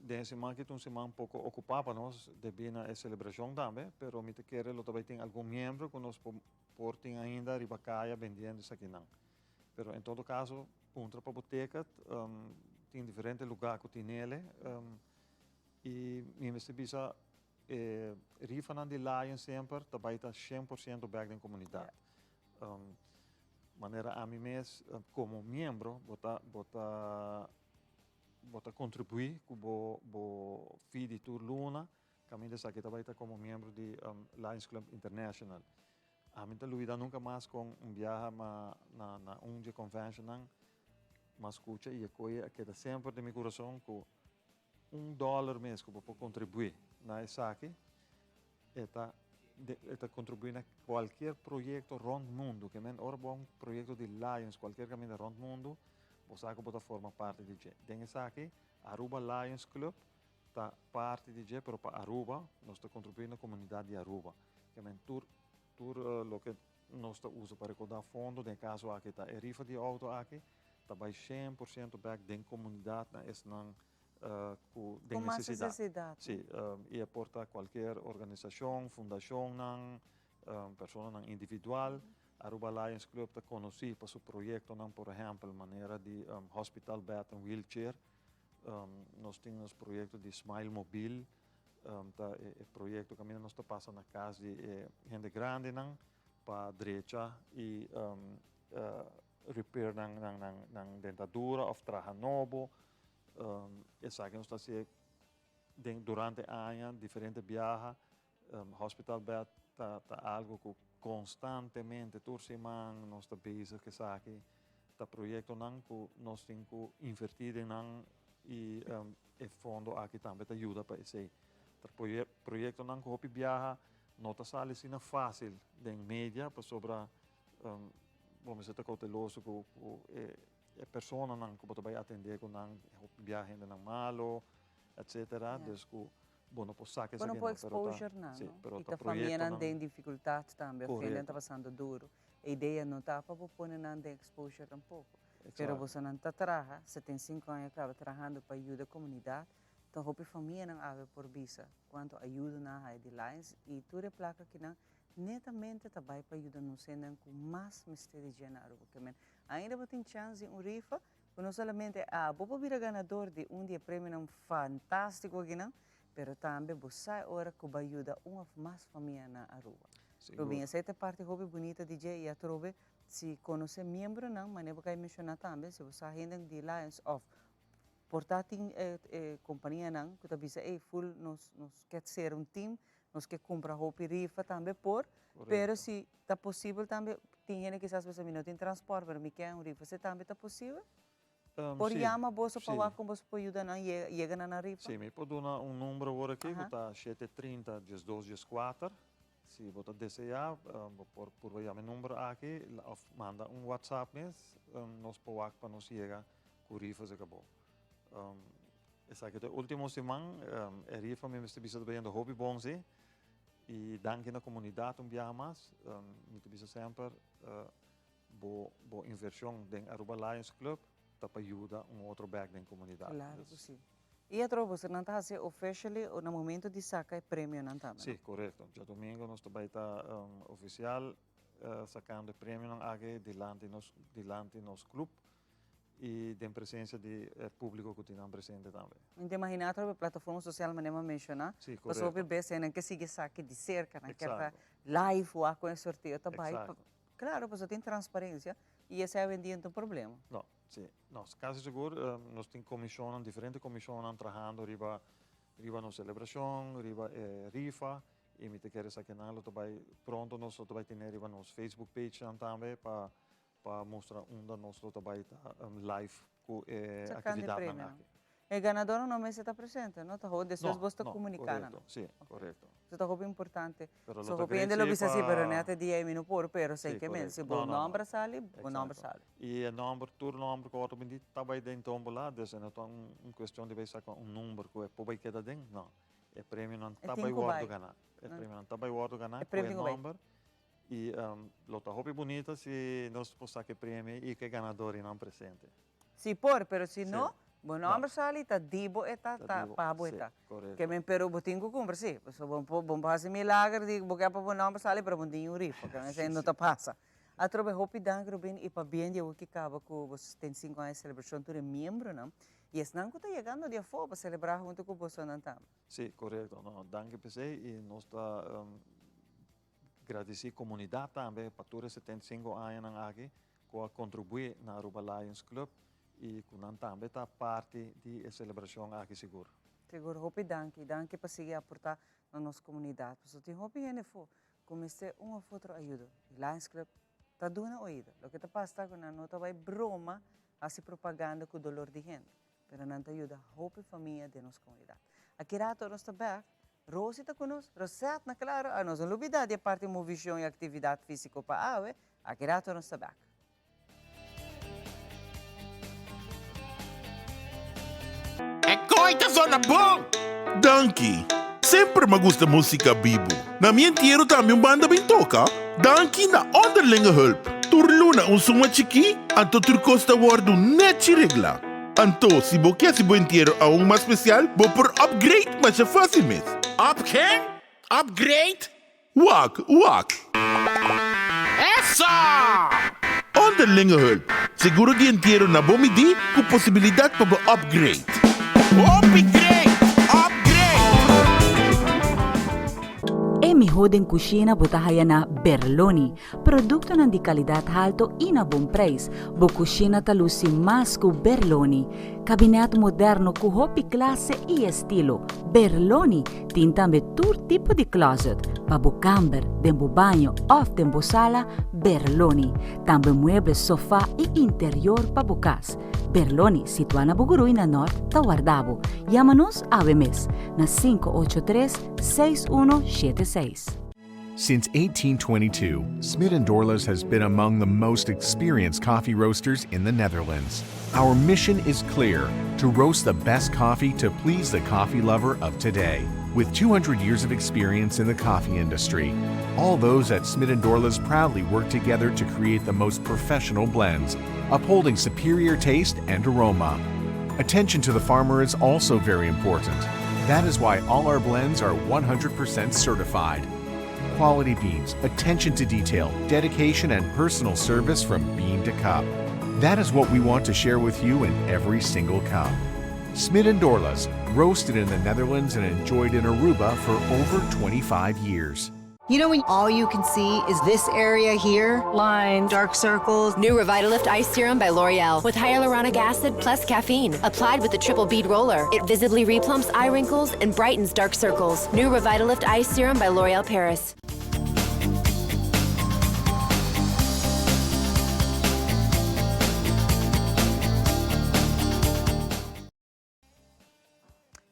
den e siman aki ta un siman poko okupá pa nos debí na e selebrashon tambe, pero mi ta kere lo ta bai tin algun miembro ku nos por por tin ainda riba kaya bendiendo esakinan. Pero en todo kaso puntra pa bo ticket, tin diferente lugá ku tinele i mi mester bisa e rifanan di Lion semper ta bai ta 100% bèk den komunidat. Manera ami mes komo miembro bo ta bo ta bo ta kontribuí ku bo bo fee di tur luna kaminda esaki ta bai ta komo miembro di Lions Club International. Ami ta lubida nunka mas kon un biaha ma na na un dje conventionnan m'a skucha i e koe a keda semper den mi kurason ku un dòler mes ku bo por kontribuí na esaki E ta e ta contribui na cualkier proyecto rond mundo. Ke men ora bo a un proyecto di Lions cualkier caminda rond mundo, bo sa cu bo ta forma parti di dje. Den esaki Aruba Lions Club ta parti di dje, pero pa Aruba nos ta contribui na comunidad di Aruba. Ke men tur tur loke nos ta usa pa recorda fondo, den e caso aki ta e rifa di auto aki, ta bay 100% bek den comunidad na esnan ku den Ku mas nesesidat. nesesidat. Sí, i e por ta kualkier organisashon, fundashonnan, personanan individual. Aruba Lions Club ta konosí pa su proyektonan, por ehèmpel manera di Hospital Bed and Wheelchair. Nos tin nos proyekto di Smile Mobil, ta e proyekto kaminda nos ta pasa na kas di e hende grandinan pa drecha i repair nan dentadura òf traha nobo. Esaki nos ta hacié den durante aña, diferente biaha. Hospital bed ta ta algo cu constantemente tur siman nos ta bezig cu esaki. Ta proyectonan cu nos tin cu inverti den nan y e fondo aki tambe ta yuda pa esey. Ta proyectonan cu hopi biaha no ta sali asina facil den media pasobra bo mester ta cauteloso cu e E personanan ku bo ta bai atendé ku nan hopi bia hendenan malo, etcetera, dus ku bo no por saka Bo no esaki por nan, pero ta, exposure nan, sí, no? pero I ta ta famianan proyektonan. den difikultat tambe, of hendenan ta Korekto. pasando duru. E idea no ta pa bo pone nan den exposure tampoko. Pero Exacto. bosonan ta traha, 75 aña kaba trahando pa yuda komunidat, ta hopi famianan awe por bisa kuantu ayudo nan a haya di Lions i tur e plaka kinan Netamente ta bai pa yuda nos hendenan ku mas mester di dje na Aruba. Ke men, ainda bo tin chans di un rifa ku no solamente abo por bira ganador di un di e premionan fantástiko akinan, pero tambe bo sa e ora ku bai yuda un òf mas famia na Aruba. Sigur. Rubin, esei ta e parti hopi bunita di dje i atrobe si konosé miembronan, manera bo kai menshoná tambe, si bo sa hende di Lions òf por ta tin e kompanianan ku ta bisa, ey, ful nos nos ke ser un team, Nos ke kumpra hopi rifa tambe por, pero si ta posibel tambe, tin hende kisas bisa mi no tin transport pero mi ke un rifa, esei tambe ta posibel? Por yama boso pa wak kon boso por yuda nan yega na nan rifa? Sí, mi por duna un number awor aki ku ta shete trinta diesdos dieskuater. Si bo ta deseá bo por purba yama e number aki òf manda un whatsapp mes, nos por wak pa nos yega ku rifa si akabou. Esaki ta e ultimo siman. E rifa mi mester bisa ta bayendo hopi bon si. I danki na komunidat un biaha mas. Mi ta bisa semper bo bo invershon den Aruba Lions Club ta pa yuda un otro bek den komunidat. Claro ku si. I atrobe bosonan ta hasi officially na momento di saka e premionan tambe, no? Si, korekto. Djadomingo nos ta bai ta ofisial sakando e premionan aki dilanti nos dilanti nos club. i den presencia di e publico cu tin nan presente tambe. Mi ta imagina atrobe plataforma social manera mi a menciona, Sí, pasobra hopi correcto. bes nan ke sigui esaki di cerca, nan kier ta Exacto. live wak con e sorteo ta bay. Exacto. Claro, pasobra tin transparencia y esey awendia no ta un problema. No, sí. No, casi sigur nos tin comisionnan, diferente comisionnan trahando riba riba nos celebracion, riba e rifa y mi ta kere sa ke nan lo ta bay pronto nos lo ta bay tene riba nos Facebook pagenan tambe pa Pa mustra unda nos lo ta bai ta live ku e aktividatnan aki. E ganadornan no mester ta presente, no? Ta hopi despues bos ta komuniká nan. No, no, korekto, si, korekto. Eso ta hopi importante. Pero lo So ta hopi great hende lo si bisa si, pero pa nèt e dia ei mi no por, pero Si, sei ke men, korekto. si bo No, no, no. nòmber a sali, bo nòmber Eksakto. sali. I e nòmber, tur nòmber ku ora bini ta bai den tómbola, dus e no ta un kuestion di bai saka un number ku e por bai keda den, no. E premionan E ta tin bai ku wòrdu bai. ganá. E premionan ta bai wòrdu ganá E ku premio e tin ku bai. nòmber. I lo ta hopi bunita si nos por saka e premio i ku e ganadorinan presente. Si por, pero si no, bo nomber sali ta di bo e ta, ta pa bo e ta. Ke men pero bo tin ku kumpra si, pasobra bo bo por hasi milager di bo ke pa bo nomber sali pero bo no tin un rifa, ke men esei no ta pasa. Atrobe hopi danki Rubin i pabien di awor ki kaba ku bo 75 aña selebrashon tur e miembronan i esnan ku ta yegando di afó pa selebrá huntu ku bosonan tambe. Si, korekto. No, danki p'esei i nos ta gradisí komunidat tambe pa tur e 75 añanan aki ku a kontribuí na Aruba Lions Club i ku nan tambe ta parti di e selebrashon aki sigur. Sigur, hopi danki. Danki pa sigui aportá na nos komunidat. Pasobra tin hopi hende afó ku mester un òf otro ayudo i Lions Club ta duna oido. Loke ta pasa ta ku nan no ta bai broma hasi propaganda ku dolor di hende, pero nan ta yuda hopi famia den nos komunidat. Aki rato nos ta bèk, Rosie ta ku nos, Rosette na klaro, a nos no lubida di e parti movishon i aktividat físiko pa awe, aki rato nos ta bèk. E koi ta sona bon! Danki! Semper m'a gusta musica bibu. Na mi entiero tambe un banda bin toca. Danki na Onderlinge Hulp. Tur luna un suma chikí, anto tur cos ta wordu nechi regla. Anto, si bo ke hasi bo entiero aun mas special, bo por upgrade masha facil mes. Up ken? Upgrade? Wak, wak. Esa! Onderlinge hulp, seguro di entiero na bo midí ku posibilidat pa bo upgrade. Hopi great! Upgrade! E mihó den kushina bo ta haya na Berloni. Produktonan di kalidat halto i na bon preis. Bo kushina ta lusi mas ku Berloni. Kabinèt moderno ku hopi klase i estilo. Berloni tin tambe tur tipo di closet, pa bo kamber, den bo baño òf den bo sala, Berloni. Tambe mueble, sofá i interior pa bo kas. Berloni, situá na Bugurui na Nort, ta warda bo. Yama nos awe mes na 583 6176. Since 1822, Smit & Dorlas has been among the most experienced coffee roasters in the Netherlands. Our mission is clear, to roast the best coffee to please the coffee lover of today. With 200 years of experience in the coffee industry, all those at Smit & Dorlas proudly work together to create the most professional blends, upholding superior taste and aroma. Attention to the farmer is also very important. That is why all our blends are 100% certified. Quality beans, attention to detail, dedication, and personal service from bean to cup. That is what we want to share with you in every single cup. Smit and Dorlas, roasted in the Netherlands and enjoyed in Aruba for over 25 years. You know when all you can see is this area here? Lines, dark circles. New Revitalift Ice Serum by L'Oreal with hyaluronic acid plus caffeine. Applied with the triple bead roller, it visibly replumps eye wrinkles and brightens dark circles. New Revitalift Ice Serum by L'Oreal Paris.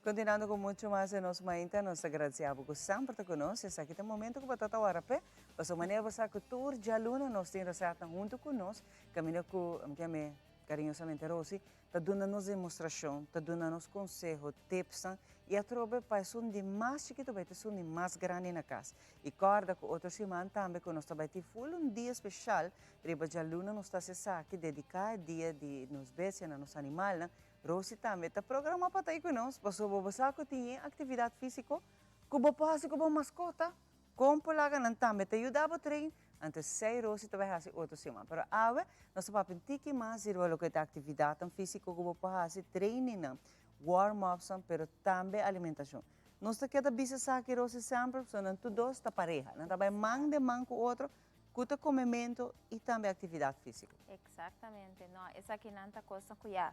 Continuando cu mucho mas de nos mainta, nos ta gracia bo cu semper ta cu nos. Esaki ta momento cu bo ta ta wara p'e. Pasobra manera bo sa cu tur djaluna nos tin Rosetta hunto cu nos, caminda cu, mi ta yam'e cariñosamente Rosi, ta duna nos demostracion, ta duna nos conseho, tipsnan y atrobe pa esun di mas chikito bai ta esun di mas grandi na cas. Y corda cu otro siman tambe cu nos ta bai tin full un dia special riba djaluna nos ta haci esaki dedica e dia di nos bestianan, nos animalnan. Rosie tambe ta programa pa ta ei ku nos, pasobra bo sa ku tin e aktividat físiko ku bo por hasi ku bo maskota. Kon por laga nan tambe ta yuda bo train, anto esei Rosie ta bai hasi otro siman. Pero awe nos ta papia un tiki mas riba loke ta aktividatnan físiko ku bo por hasi, trainingnan, warm-upsnan, pero tambe alimentashon. Nos ta keda bisa esaki Rosie semper, pasobra nan tur dos ta pareha, nan ta bai man den man ku otro, Ku ta komementu i tambe aktividat físiko. Eksaktamente. No, esakinan ta kosnan ku ya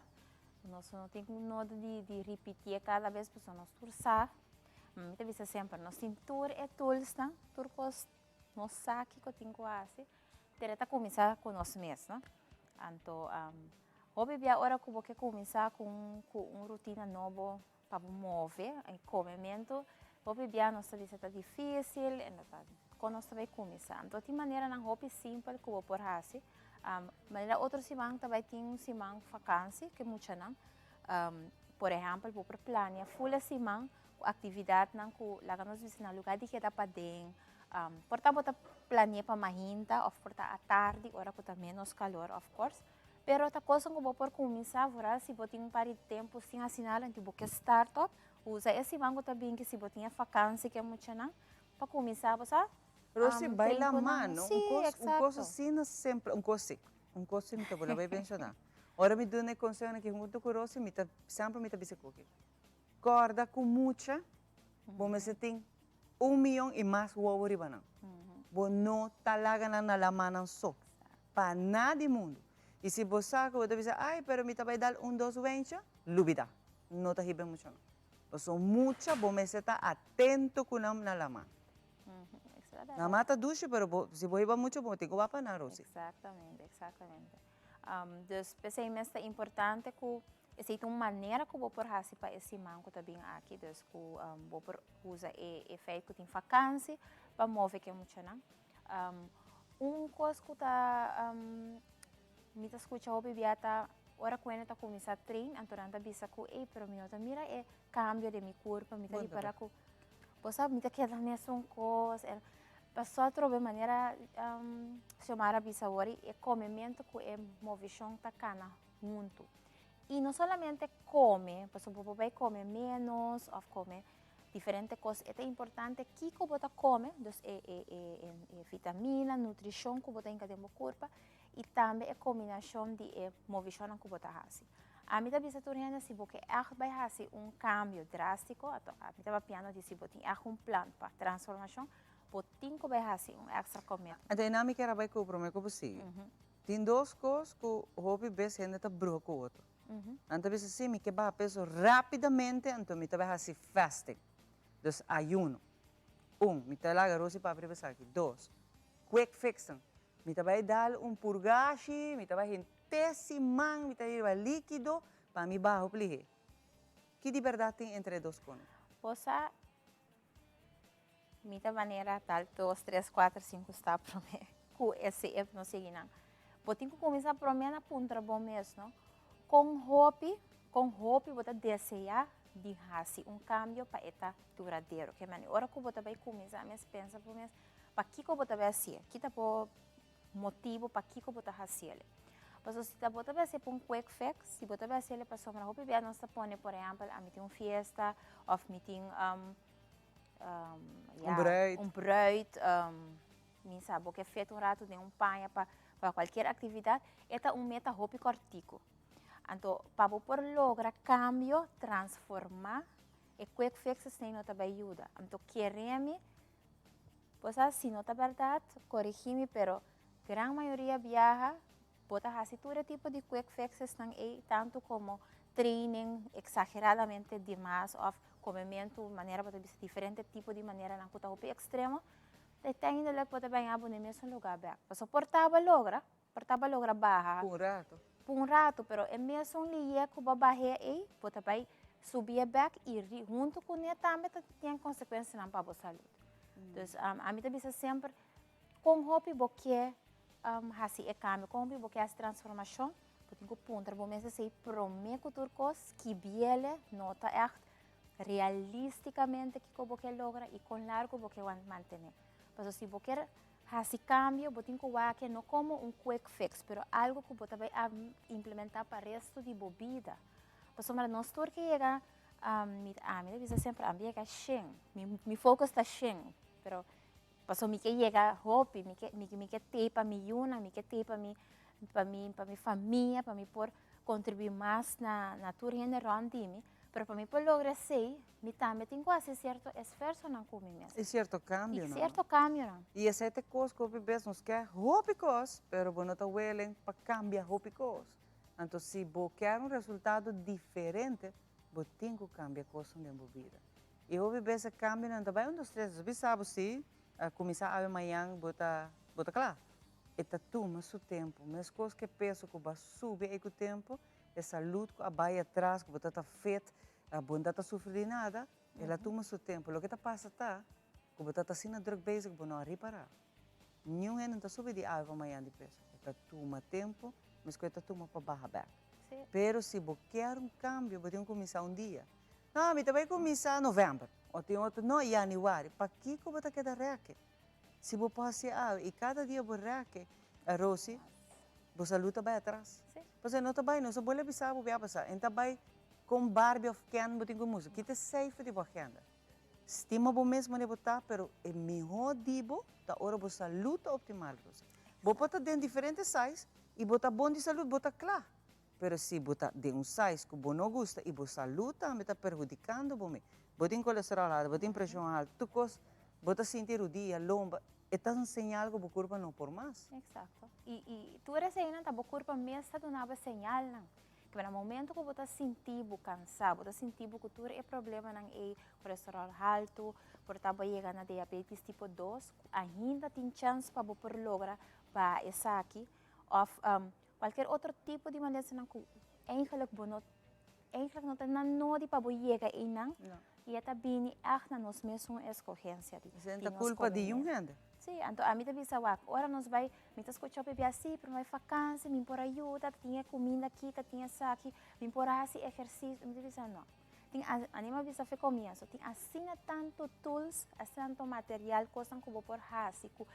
nos no tin nodo di di ripitié kada bes pasobra nos tur sa. Mi ta bisa semper, nos tin tur e toolsnan, tur kos nos sa kiko tin ku hasi, pero e ta kuminsá ku nos mes, no? Anto hopi bia ora ku bo ke kuminsá ku un ku un rutina nobo pa bo move e komementu hopi bia nos ta bisa ta dificil en ta kon nos ta bai kuminsa anto tin maneranan hopi simpel ku bo por hasi manera otro siman ta bai tin un siman fakansi ku e muchanan por ehempel bo por plania ful e siman ku aktividatnan ku laga nos bisa na luga di keda paden por ta bo ta plania pa mainta òf por ta atardi ora ku ta menos kalor òf kors. Pero ta kosnan ku bo por kuminsá vooral si bo tin un par di tempu sin hasi nada anto bo ke start up, usa e siman ku ta bin ki si bo tin e fakansi ku e muchanan pa kuminsá bo sa Rosy, bai train ku nan. laman, no? Sí, Un kos, un kos eksakto. asina simpel, un kos sí, un kos sí mi ta bolbe menshoná. Ora mi duna e konsehonan aki huntu ku Rosy, mi ta semper mi ta bisa ku kòrda ku mucha bo mester tin un miyon i mas wowo riba nan. Bo no ta laga nan na lamannan so. Pa nada di mundu. I si bo sa ku bo ta bisa, ai, pero mi ta bai dal un dos wencha, lubidá. No ta hiba e muchanan. Pasobra mucha bo mester ta atento ku nan na laman. Laman ta dushi, pero bo, si bo hiba mucha bo tin ku wak pa nan, Rosie. Exactamente, exactamente. Dus p'esei mes ta importante ku esei ta un manera ku bo por hasi pa e siman ku ta bin aki, dus ku bo por usa e e feit ku tin fakansi pa move ku e muchanan. Un kos ku ta mi ta skucha hopi bia ta ora ku hende ta kuminsá train anto nan ta bisa ku ey pero mi no ta mira e kambio den mi kurpa, mi ta ripara ku bo sa mi ta keda mesun kos. Paso atrobe manera Xiomara a bisa awor e komementu ku e movishon ta kana huntu. I no solamente kome, pasobra bo por bai kome ménos òf kome diferente kos. E ta importante kiko bo ta kome, dus e e e vitamina, nutrishon ku bo ta hinka den bo kurpa i tambe e kombinashon di e movishonnan ku bo ta hasi. Ami ta bisa tur hende si bo ke ègt bai hasi un kambio drástiko, ato ami ta papiando di si bo tin ègt un plan pa transformashon, bo tin ku bai hasi un èkstra commitment. Anto einan mi kier a bai ku promé ku bo sigui. Tin dos kos ku hopi bes hende ta bruha ku otro. Nan ta bisa si mi ke baha peso rápidamente anto mi ta bai hasi fasting, dus ayuno. Un, mi ta laga Rosie papia riba esaki. Dos, quick fixen. Mi ta bai dal un purgashi, mi ta bai henter siman mi ta riba likido pa mi baha op lihé. Ki di bèrdat tin entre e dos kono? Bo sa mi ta manera tal dos, tres, kuater, sinku stap promé ku e CF no sigui nan. Bo tin ku kuminsá promé na puntra bo mes no, kon hopi, kon hopi bo ta deseá di hasi un kambio pa e ta duradero. Ke manera ora ku bo ta bai kuminsá mes pensa bo mes Pakiko bo ta bai hasié? Ki ta bo motibu pakiko bo ta hasiel? Pasobra si ta bo ta bai hasié pa un quick fix, si bo ta bai hasiel pasobra hopi bia nos ta pone por ehèmpel ami tin un fiesta òf mi tin Un bruid. un bruid, mi sa bo ke fet un ratu den un paña pa pa kualkier aktividat, e ta un meta hopi kòrtiku. Anto pa bo por logra kambio, transformá, e quick fixes ei no ta bai yuda. Anto kere mi Bo sa si no ta berdad, corigi mi, pero gran mayoria biaha bo ta haci tur e tipo di quick fixes nan ey, tanto como training exageradamente dimas of comemento manera bo ta bisa diferente tipo di maneranan cu ta hopi extremo, uiteindelijk bo ta baña bo na e mesun lugar bek. Pasobra por ta bo a logra, por ta bo a logra baha. Por un rato. Por un rato, pero e mesun liye cu bo a bah'é ey, bo ta bay subié bek y hunto cune tambe ta tin consecuencianan pa bo salud. Dus ami ta bisa semper, con hopi bo ke haci e cambio, con hopi bo ke haci transformacion, bo tin cu puntra bo mes esey prome cu tur cos, skibiele, no ta echt realisticamente kico bo ke logra y con largo bo ke mantene. Pasobra si bo kier Hasi kambio, bo tin ku wak no komo un quick fix, pero algu ku bo ta bai a implementá pa restu di bo bida. Pasobra nos tur ke yega, mi ami ta bisa semper, ami yega shen, mi mi focus ta shen, pero pasobra mi ke yega hopi, mi ke mi ke tei pa mi yunan, mi ke tei pa mi pa mi pa mi famia, pa mi por kontribuí mas na na tur hende rònt di mi. Pero pa mi por logra esei, mi tambe tin ku hasi sierto esfuersonan ku mi mes. I sierto kambionan. I sierto kambionan. I esei ta e kos ku hopi bes nos ke hopi kos, pero bo no ta willing pa kambia hopi kos. Anto si bo kier un resultado diferente, bo tin ku kambia kosnan den bo bida. I hopi bes e kambionan ta bai un dos tres, nos bisa bo si, kuminsá awe mañan bo ta bo ta kla. E ta tuma su tempu. Meskos ku e peso ku bo a subi ei ku tempu, E salud cu a bay atras, cu bo ta ta fit, bo no ta ta sufri di nada, el a tuma su tempo. Loke ta pasa ta cu bo ta ta asina druk bezig cu bo no a ripara. Niun hende no ta subi di awe pa mañan di peso. E ta tuma tempo, mes cu e ta tuma pa baha bek. Pero si bo kier un cambio, bo tin cu cuminsa un dia. No, mi ta bay cuminsa november, o tin otro, no, januari. Pakico bo ta keda reke? Si bo por haci awe y cada dia bo reke, Rosie, bo salud ta bay atras. Pasobra no ta bai, nos a bolbe bisa bo bia pasa, e ta bai kon Barbie of Ken bo tin ku mustra, kita esei for di bo agenda. Stima bo mes manera bo ta, pero e mihó di bo ta ora bo salud ta optimal, Rosa. Bo por ta den diferente size y bo ta bon di salud, bo ta kla. Pero si bo ta den un size ku bo no gusta y bo salud tambe ta perhudikando bo mes, bo tin kolesterol alto, bo tin preshon alto, tur kos, bo ta sinti rudia, lomba, e ta un señal ku bo kurpa no por mas. Exacto. Y y tur eseinan ta bo kurpa mes ta duna bo señalnan. Kibera na momento ku bo ta sinti bo kansá, bo ta sinti bo ku tur e problemanan ei, kolesterol haltu, por ta bo a yega na diabetes tipo dos, ku ainda tin chèns pa bo por logra baha esaki, òf kualker otro tipo di malesanan ku eigenlik bo no, eigenlik no ta na nodi pa bo yega einan, i e ta bini ègt na nos mesun eskohensia di nos komunidat. Kulpa di un hende. Sí, anto ami ta bisa wak, ora nos bai, mi ta skucha hopi bia, sí, pero mi bai fakansi, mi por a yuda, ta tin e kuminda aki, ta tin esaki, mi por a hasi ehersisio, mi ta bisa no. Tin, anima bisa fe komienso, tin asina tantu tools, asina tantu material, kosnan ku bo por hasi, ku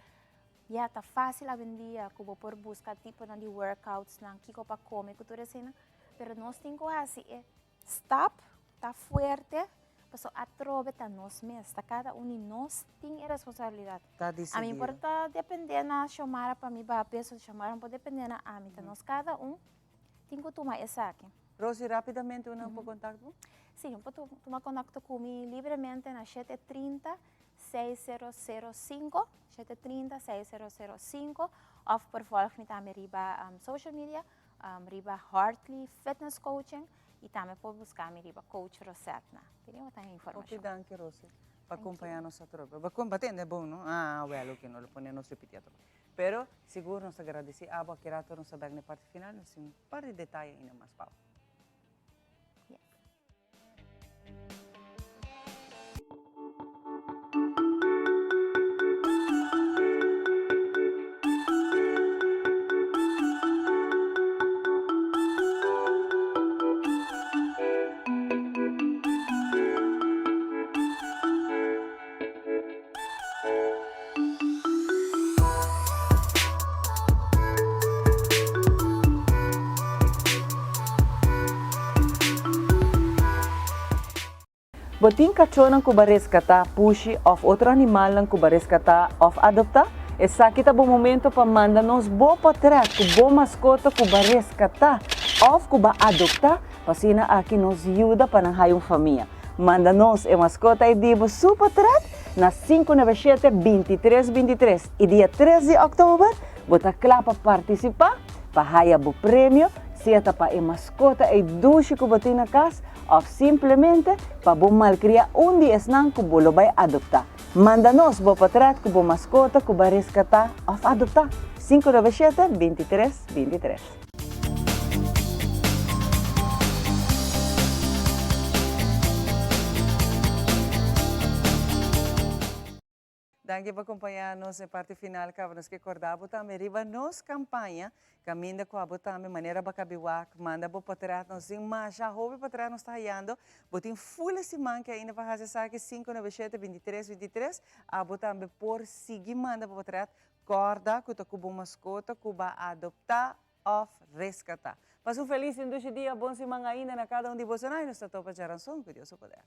ya ta fásil awendia, ku bo por buska tiponan di workoutsnan, kiko pa kome, ku tur eseinan, pero nos tin ku hasi e Stap ta fuerte, paso atrobe ta nos mes, ta cada un di nos tin e responsabilidad. Ta decidido. Ami por ta depende na Xiomara pa mi baha peso, Xiomara no por depende na ami, ta nos cada un tin cu tuma esaki. Rosy, rapidamente unda nan por contacto bo? Si, nan por tuma contacto cu mi libremente na 730 6005, 730 6005, of por volg mi tambe riba social media. Riba Hartley Fitness Coaching y tambe por busca mi riba Coach Rosetna. Tin bo ta informacion. Hopi danki Rosy pa acompaña nos atrobe. Bo con batende bon no? Ah wel oke no lo pone nos repiti atrobe. Pero sigur nos ta gradeci abo aki rato nos ta bek na e parti final nos tin un par di detaye ainda mas pa bo. Bo tin kachónan ku bo a reskatá, pushi òf otro animalnan ku bo a reskatá òf adoptá? Esaki ta bo momento pa manda nos bo pòtrèt ku bo maskota ku bo a reskatá òf ku bo a adoptá pa asina aki nos yuda pa nan haya un famia. Manda nos e maskota ei di bo su pòtrèt na 597 23 23 i dia 3 di òktober bo ta kla pa partisipá pa haya bo premio sea ta pa e maskota ei dushi ku bo tin na kas Òf simplemente pa bo malkriá un di esnan ku bo lo bai adoptá. Manda nos bo potret ku bo maskota ku bo a reskatá òf adoptá. 597 23 23. Danki pa kompañá nos e parti final kaba. Nos ke kòrda bo tambe riba nos kampaña kaminda ku abo tambe manera bo a kabi wak manda bo potret. Nos tin masha hopi potret nos ta hayando. Bo tin ful e siman ke ainda pa hasi esaki 597 23 23. Abo tambe por sigui manda bo potret. Kòrda ku ta ku bo maskota ku bo a adoptá òf reskatá. Pasa un felis i un dushi dia. Bon siman ainda na kada un di boso. Nos ta topa djaranson ku Dios su poder.